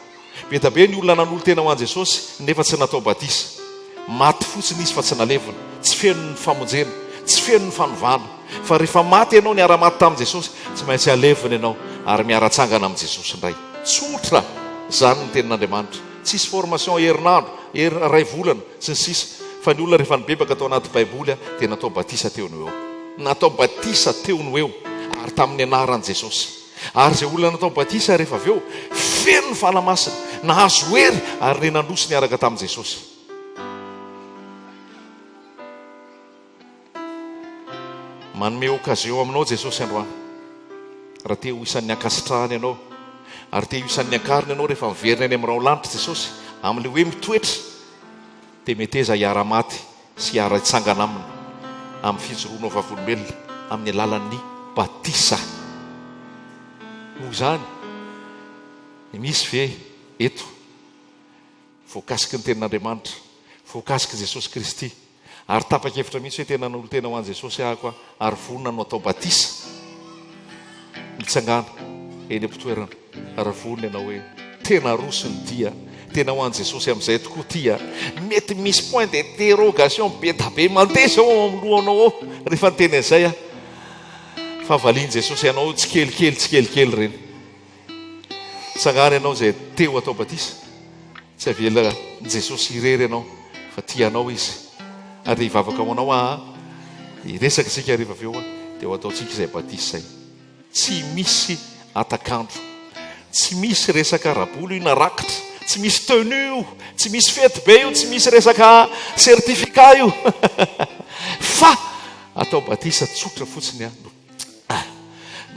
Be da be ny olona nanolo-tena ho an'i Jesosy nefa tsy natao batisa. Maty fotsiny izy fa tsy nalevina. Tsy feno ny famonjena. Tsy feno ny fanovana. Fa rehefa maty ianao niara-maty tamin'i Jesosy, tsy maintsy alevina ianao ary miara-tsangana amin'i Jesosy indray. Tsotra izany ny tenin'Andriamanitra. Tsisy formation herinandro, iray volana, sy ny sisa Fa ny olona rehefa nibebaka tao anaty Baiboly dia natao batisa teo no eo. Natao batisa teo no eo ary tamin'ny anaran'i Jesosy. Ary izay olona natao batisa rehefa avy eo, feno ny Fanahy Masina, nahazo hery ary re nandroso niaraka tamin'i Jesosy. Manome occasion aminao Jesosy androany. Raha te ho isan'ny ankasitrahany ianao, ary te ho isan'ny ankariny ianao rehefa miverina eny amin'ny rahon-lanitra Jesosy, amin'ilay hoe mitoetra, dia meteza hiara-maty sy hiara-hitsangana aminy amin'ny fijoroanao vavolombelona amin'ny alalan'ny batisa. Noho izany, misy ve eto voakasiky ny Tenin'Andriamanitra, voakasik'i Jesosy Kristy, ary tapa-kevitra mihitsy hoe tena nanolo-tena ho an'i Jesosy ahako aho ary vonona no atao batisa? Mitsangàna eny am-pitoerana raha vonona ianao hoe tena roso ny dia, tena ho an'i Jesosy amin'izay tokoa ity a! Mety misy point d'interrogation be da be mandeha izao ao amin'ny lohanao ao rehefa niteny an'izay aho. Fa valian'i Jesosy anao tsikelikely tsikelikely ireny. Tsangàna ianao izay te ho atao batisa. Tsy avelan'i Jesosy irery ianao fa tia anao Izy. Ary dia hivavaka ho anao aho, dia hiresaka isika rehefa avy eo dia ho ataontsika izay batisa izay. Tsy misy atak'andro. Tsy misy resaka ara-bola io na rakitra. Tsy misy tenue io. Tsy misy fety be io. Tsy misy resaka certificat io. Fa atao batisa tsotra fotsiny aho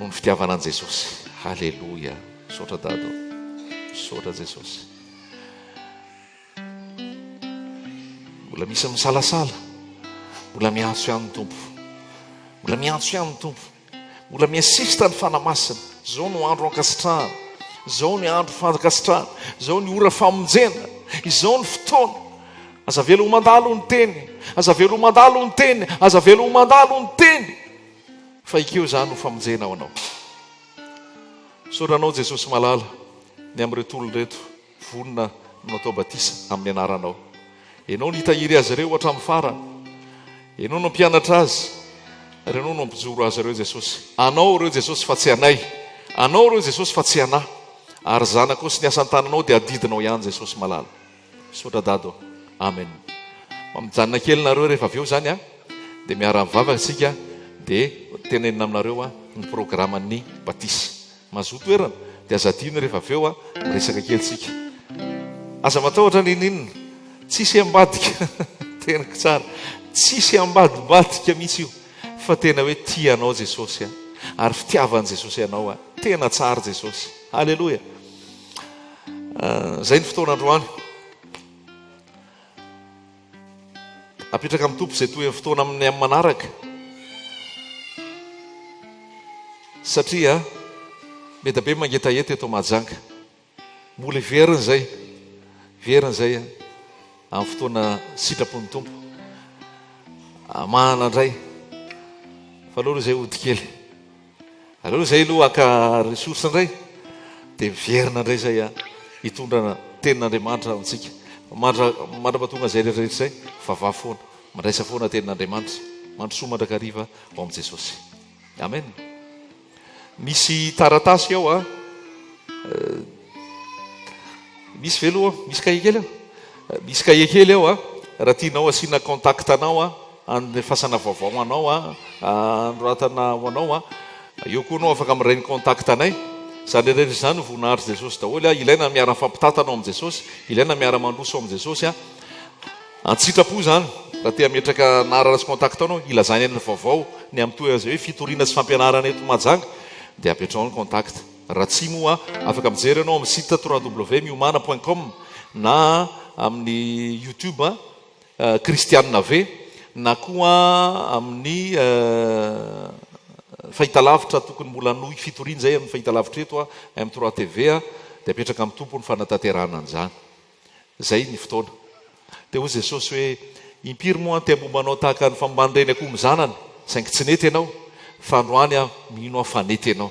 noho ny fitiavana an'i Jesosy. Haleloia. Misaotra Dada ô. Misaotra Jesosy. Mbola misy misalasala. Mbola miantso ihany ny Tompo. Mbola miantso ihany ny Tompo. Mbola mi-insiste ny Fanahy Masina. Izao no andro ankasitrahana. Izao ny andro fankasitrahana. Izao ny ora famonjena. Izao ny fotoana. Aza avela ho mandalo ny teny. Aza avela ho mandalo ny teny. Aza avela ho mandalo ny teny. Fa ekeo izany ho famonjena ho anao. Misaotra anao Jesosy malala ny amin'ireto olona ireto vonona no atao batisa amin'ny anaranao. Ianao no hitahiry azy ireo hatramin'ny farany. Ianao no hampianatra azy ary Ianao no hampijoro azy ireo Jesosy. Anao ireo Jesosy fa tsy anay. Anao ireo Jesosy fa tsy anah. Ary zanakao sy ny asan-tananao dia adidinao ihany Jesosy malala. Misaotra Dada ô. Amen. Mba mijanona kely nareo rehefa avy eo izany a, dia miara-mivavaka isika dia tenenina aminareo a ny programan'ny batisa. Mazoa toerana dia aza adino rehefa avy eo a miresaka kely tsika. Aza matahotra n'inon'inona. Tsisy ambadika. Teniko tsara. Tsisy ambadimbadika mihitsy io fa tena hoe tia anao Jesosy a. Ary fitiavan'i Jesosy anao a. Tena tsara Jesosy. Aleloia. Izay ny fotoana androany. Apetraka amin'ny Tompo izay tohin'ny fotoana amin'ny amin'ny manaraka. Satria be dia be mangetaheta eto Mahajanga. Mbola hiverina izay. Hiverina izay amin'ny fotoana sitrapon'ny Tompo. Amahana indray. Fa aleo aloha izay hody kely. Aleo izay aloha haka ressource indray dia miverina indray izay a hitondra tenin'Andriamanitra amintsika. Mandra mandra-pahatonga izay rehetra rehetra izay, vavaha foana, mandraisa foana tenin'Andriamanitra, mandrosoa mandrakariva ao amin'i Jesosy. Amen. Misy taratasy ao a. Misy ve aloha? Misy kahie kely ao? Misy kahie kely ao a. Raha tianao asiana contact anao a. andefasana vaovao ho anao a, anoratana ho anao a. Eo koa anao afaka miray ny contact anay. Izany rehetra izany voninahitr'i Jesosy daholo a. Ilaina ny miara-mifampitantana ao amin'i Jesosy, ilaina miara-mandroso ao amin'i Jesosy a. An-tsitrapo izany, raha te hametraka anarana sy contact ao anao, hilazany ny vaovao ny amin'ny toy an'izay hoe fitoriana sy fampianarana eto Mahajanga dia apetraho ny contact. Raha tsia moa, afaka mijery ianao amin'ny site www.miomana point com na amin'ny youtube Kristianina V na koa amin'ny fahitalavitra tokony mbola hanohy fitoriana izay amin'ny fahitalavitra eto M3 TV dia apetraka amin'ny Tompo ny fanatanterahana an'izany. Izay ny fotoana. Dia hoy Jesosy hoe, Impiry moa aho te-hamomba anao tahaka ny famomban'ny reny akoho amin'ny zanany, saingy tsy nety ianao, fa androany aho mino aho fa nety ianao.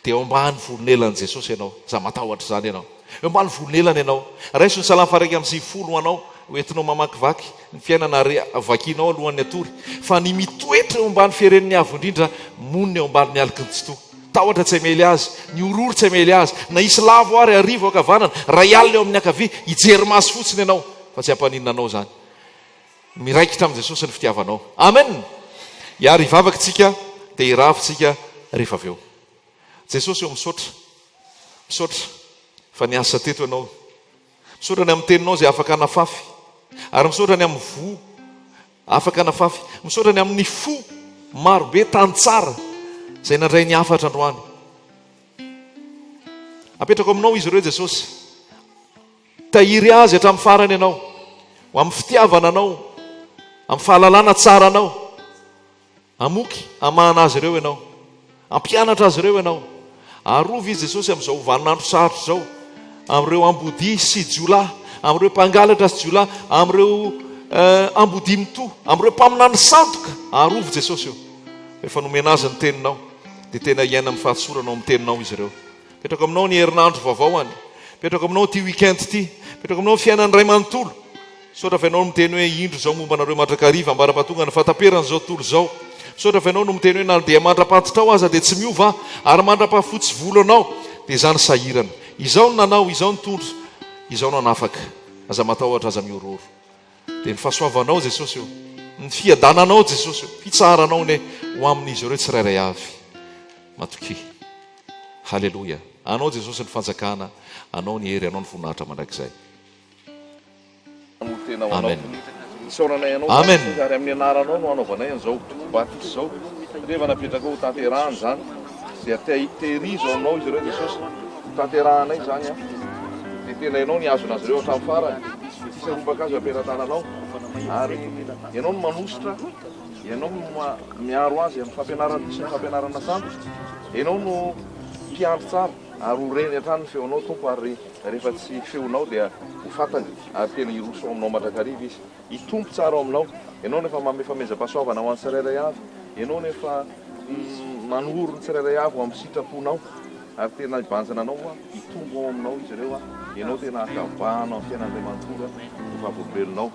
Dia eo ambany volon'elan'i Jesosy ianao. Aza matahotra izany ianao. Eo ambany volon'elany ianao. Raiso ny Salamo faha-91 ho anao, ho entinao mamakivaky ny fiainana ary vakianao alohan'ny hatory. Fa ny mitoetra eo ambany fieren'ny Avo Indrindra, monina eo ambanin'ny aloky ny Tsitoha. Tahotra tsy hamely azy, ny horohoro tsy hamely azy, na hisy lavo ary hariva eo ankavanana, ray alina eo amin'ny ankavia, hijery maso fotsiny ianao, fa tsy hampaninona anao izany. Miraikitra amin'i Jesosy ny fitiavanao. Amen! Hiary hivavaka isika, dia hiravo isika rehefa avy eo. Jesosy ô, misaotra, misaotra fa niasa teto Ianao. Misaotra ny amin'ny teninao izay afaka nafafy, ary misaotra ny amin'ny voa afaka nafafy. Misaotra ny amin'ny fo marobe tany tsara izay nandray ny hafatra androany. Apetrako aminao izy ireo Jesosy. Tahiry azy hatramin'ny farany ianao, ho amin'ny fitiavana anao, amin'ny fahalalana tsara anao. Hamoky, hamahana azy ireo Ianao. Hampianatra azy ireo Ianao. Arovy izy Jesosy amin'izao vaninandro sarotra izao, amin'ireo ambodia sy jiolahy, amin'ireo mpangalatra sy jiolahy, amin'ireo eh, ambodia mitoha, amin'ireo mpaminany sandoka. Arovy Jesosy eo. Efa nomena azy ny teninao, dia tena hiaina amin'ny fahatsorana ao amin'ny teninao izy ireo. Petrako aminao ny herinandro vaovao any. Petrako aminao ity week-end ity. Petrako aminao ny fiainan'ny ray manontolo. Misaotra fa ianao no miteny hoe indro izao momba anareo mandrakariva ambara-pahatonga ny fahataperan'izao tontolo izao. Misaotra fa ianao no miteny hoe na dia mandra-pantitrao aza dia tsy miova aho ary mandra-pahafotsy volo anao dia izaho no sahirana. Izaho no nanao, izaho nitondra, izaho no hanafaka. Aza matahotra, aza mihorohoro. Dia ny fahasoavanao Jesosy ô, ny fiadananao Jesosy ô, fitsaharanao anie ho amin'izy ireo tsirairay avy. Matokia. Haleloia. Anao Jesosy ny fanjakana, Anao ny hery, Anao ny voninahitra mandrakizay. Tena ho anao. Amen. Isaoranay anao Amen. Jesosy ary amin'ny anaranao no anaovanay an'izao batisa izao. Rehefa napetrakao ho tanterahana izany dia tehirizo ao aminao izy ireo Jesosy. Ho tanterahanay izany an. Dia tena ianao nihazona azy ireo hatramin'ny farany. Tsy hisy harombaka azy eo am-pelatananao. Ary ianao no manositra, ianao no miaro azy amin'ny fampianarana diso sy ny fampianarana sandoka. Ianao no mpiandry tsara ary ho reny hatrany ny feonao Tompo ary Rehefa tsy feonao dia ho fantany ary tena hiroso ao aminao mandrakariva izy. Hitombo tsara ao aminao. Ianao no efa manome famehezam-pahasoavana ho an'ny tsirairay avy. Ianao no efa manoro ny tsirairay avy ho amin'ny sitraponao. Ary tena hibanjina anao hoa, hitombo ao aminao izy ireo. Ianao tena hakabahana amin'ny fiainany iray manontolo ho vavolombelonao.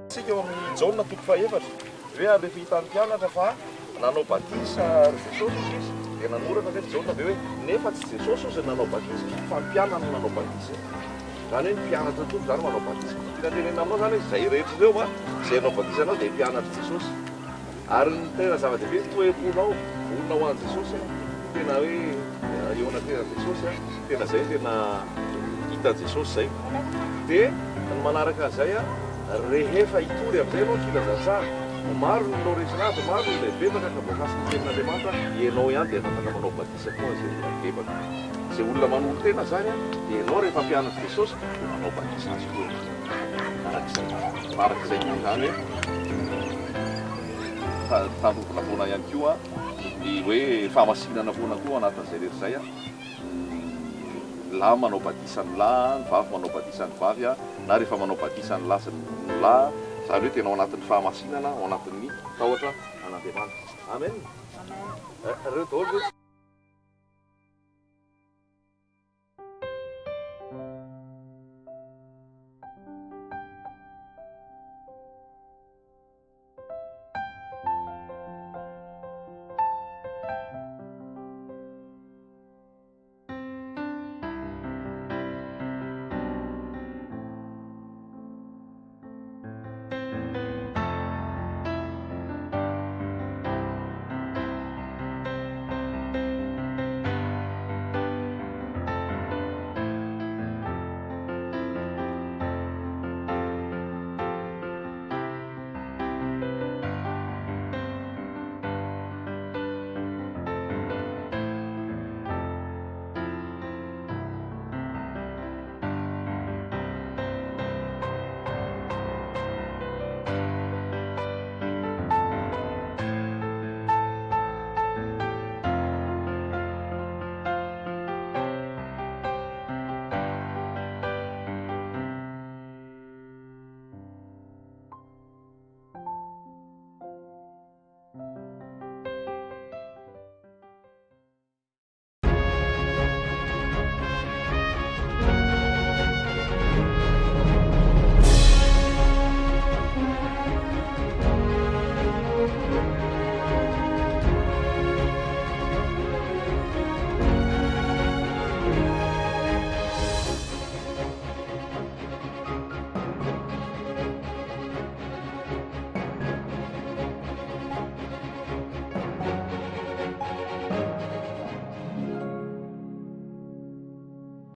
Isika ao amin'ny Jaona toko fahefatra hoe ary rehefa hitan'ny mpianatra fa nanao batisa ry Jesosy hozy izy dia nanoratra ve ry Jaona ve hoe nefa tsy Jesosy hozy no nanao batisa fa ny mpianany no nanao batisa. Izany hoe ny mpianatra ny Tompo izany manao batisa. Tiana tenenina aminao izany hoe izay rehetra ireo an, izay hanao batisa anao dia mpianatr'i Jesosy. Ary ny tena zava-dehibe ny toe-ponao vonona ho an'i Jesosy an, tena hoe eo anatrehan'i Jesosy an, tena izay no tena hitan'i Jesosy izay. Dia ny manaraka an'izay an, rehefa hitory amin'izay ianao ny filazantsara, maro ny olona ho resy lahatra, maro ny olona hibebaka ka voakasiky ny tenin'Andriamanitra, ianao ihany dia afaka manao batisa koa an'izay olona mibebaka. Izay olona manolo-tena izany an, dia ianao rehefa mpianatr'i Jesosy dia manao batisa azy koa ianao. Arak'izay. Arak'izay koa izany hoe tandrovina foana ihany koa ny hoe fahamasinana foana koa ao anatin'izay rehetra izay. Ny lahy manao batisa ny lahy, ny vavy manao batisa ny vavy, na rehefa manao batisa ny lahy sy ny lahy. Izany hoe tena ao anatin'ny fahamasinana, ao anatin'ny tahotra an'Andriamanitra. Amen. Ireo daholo ve?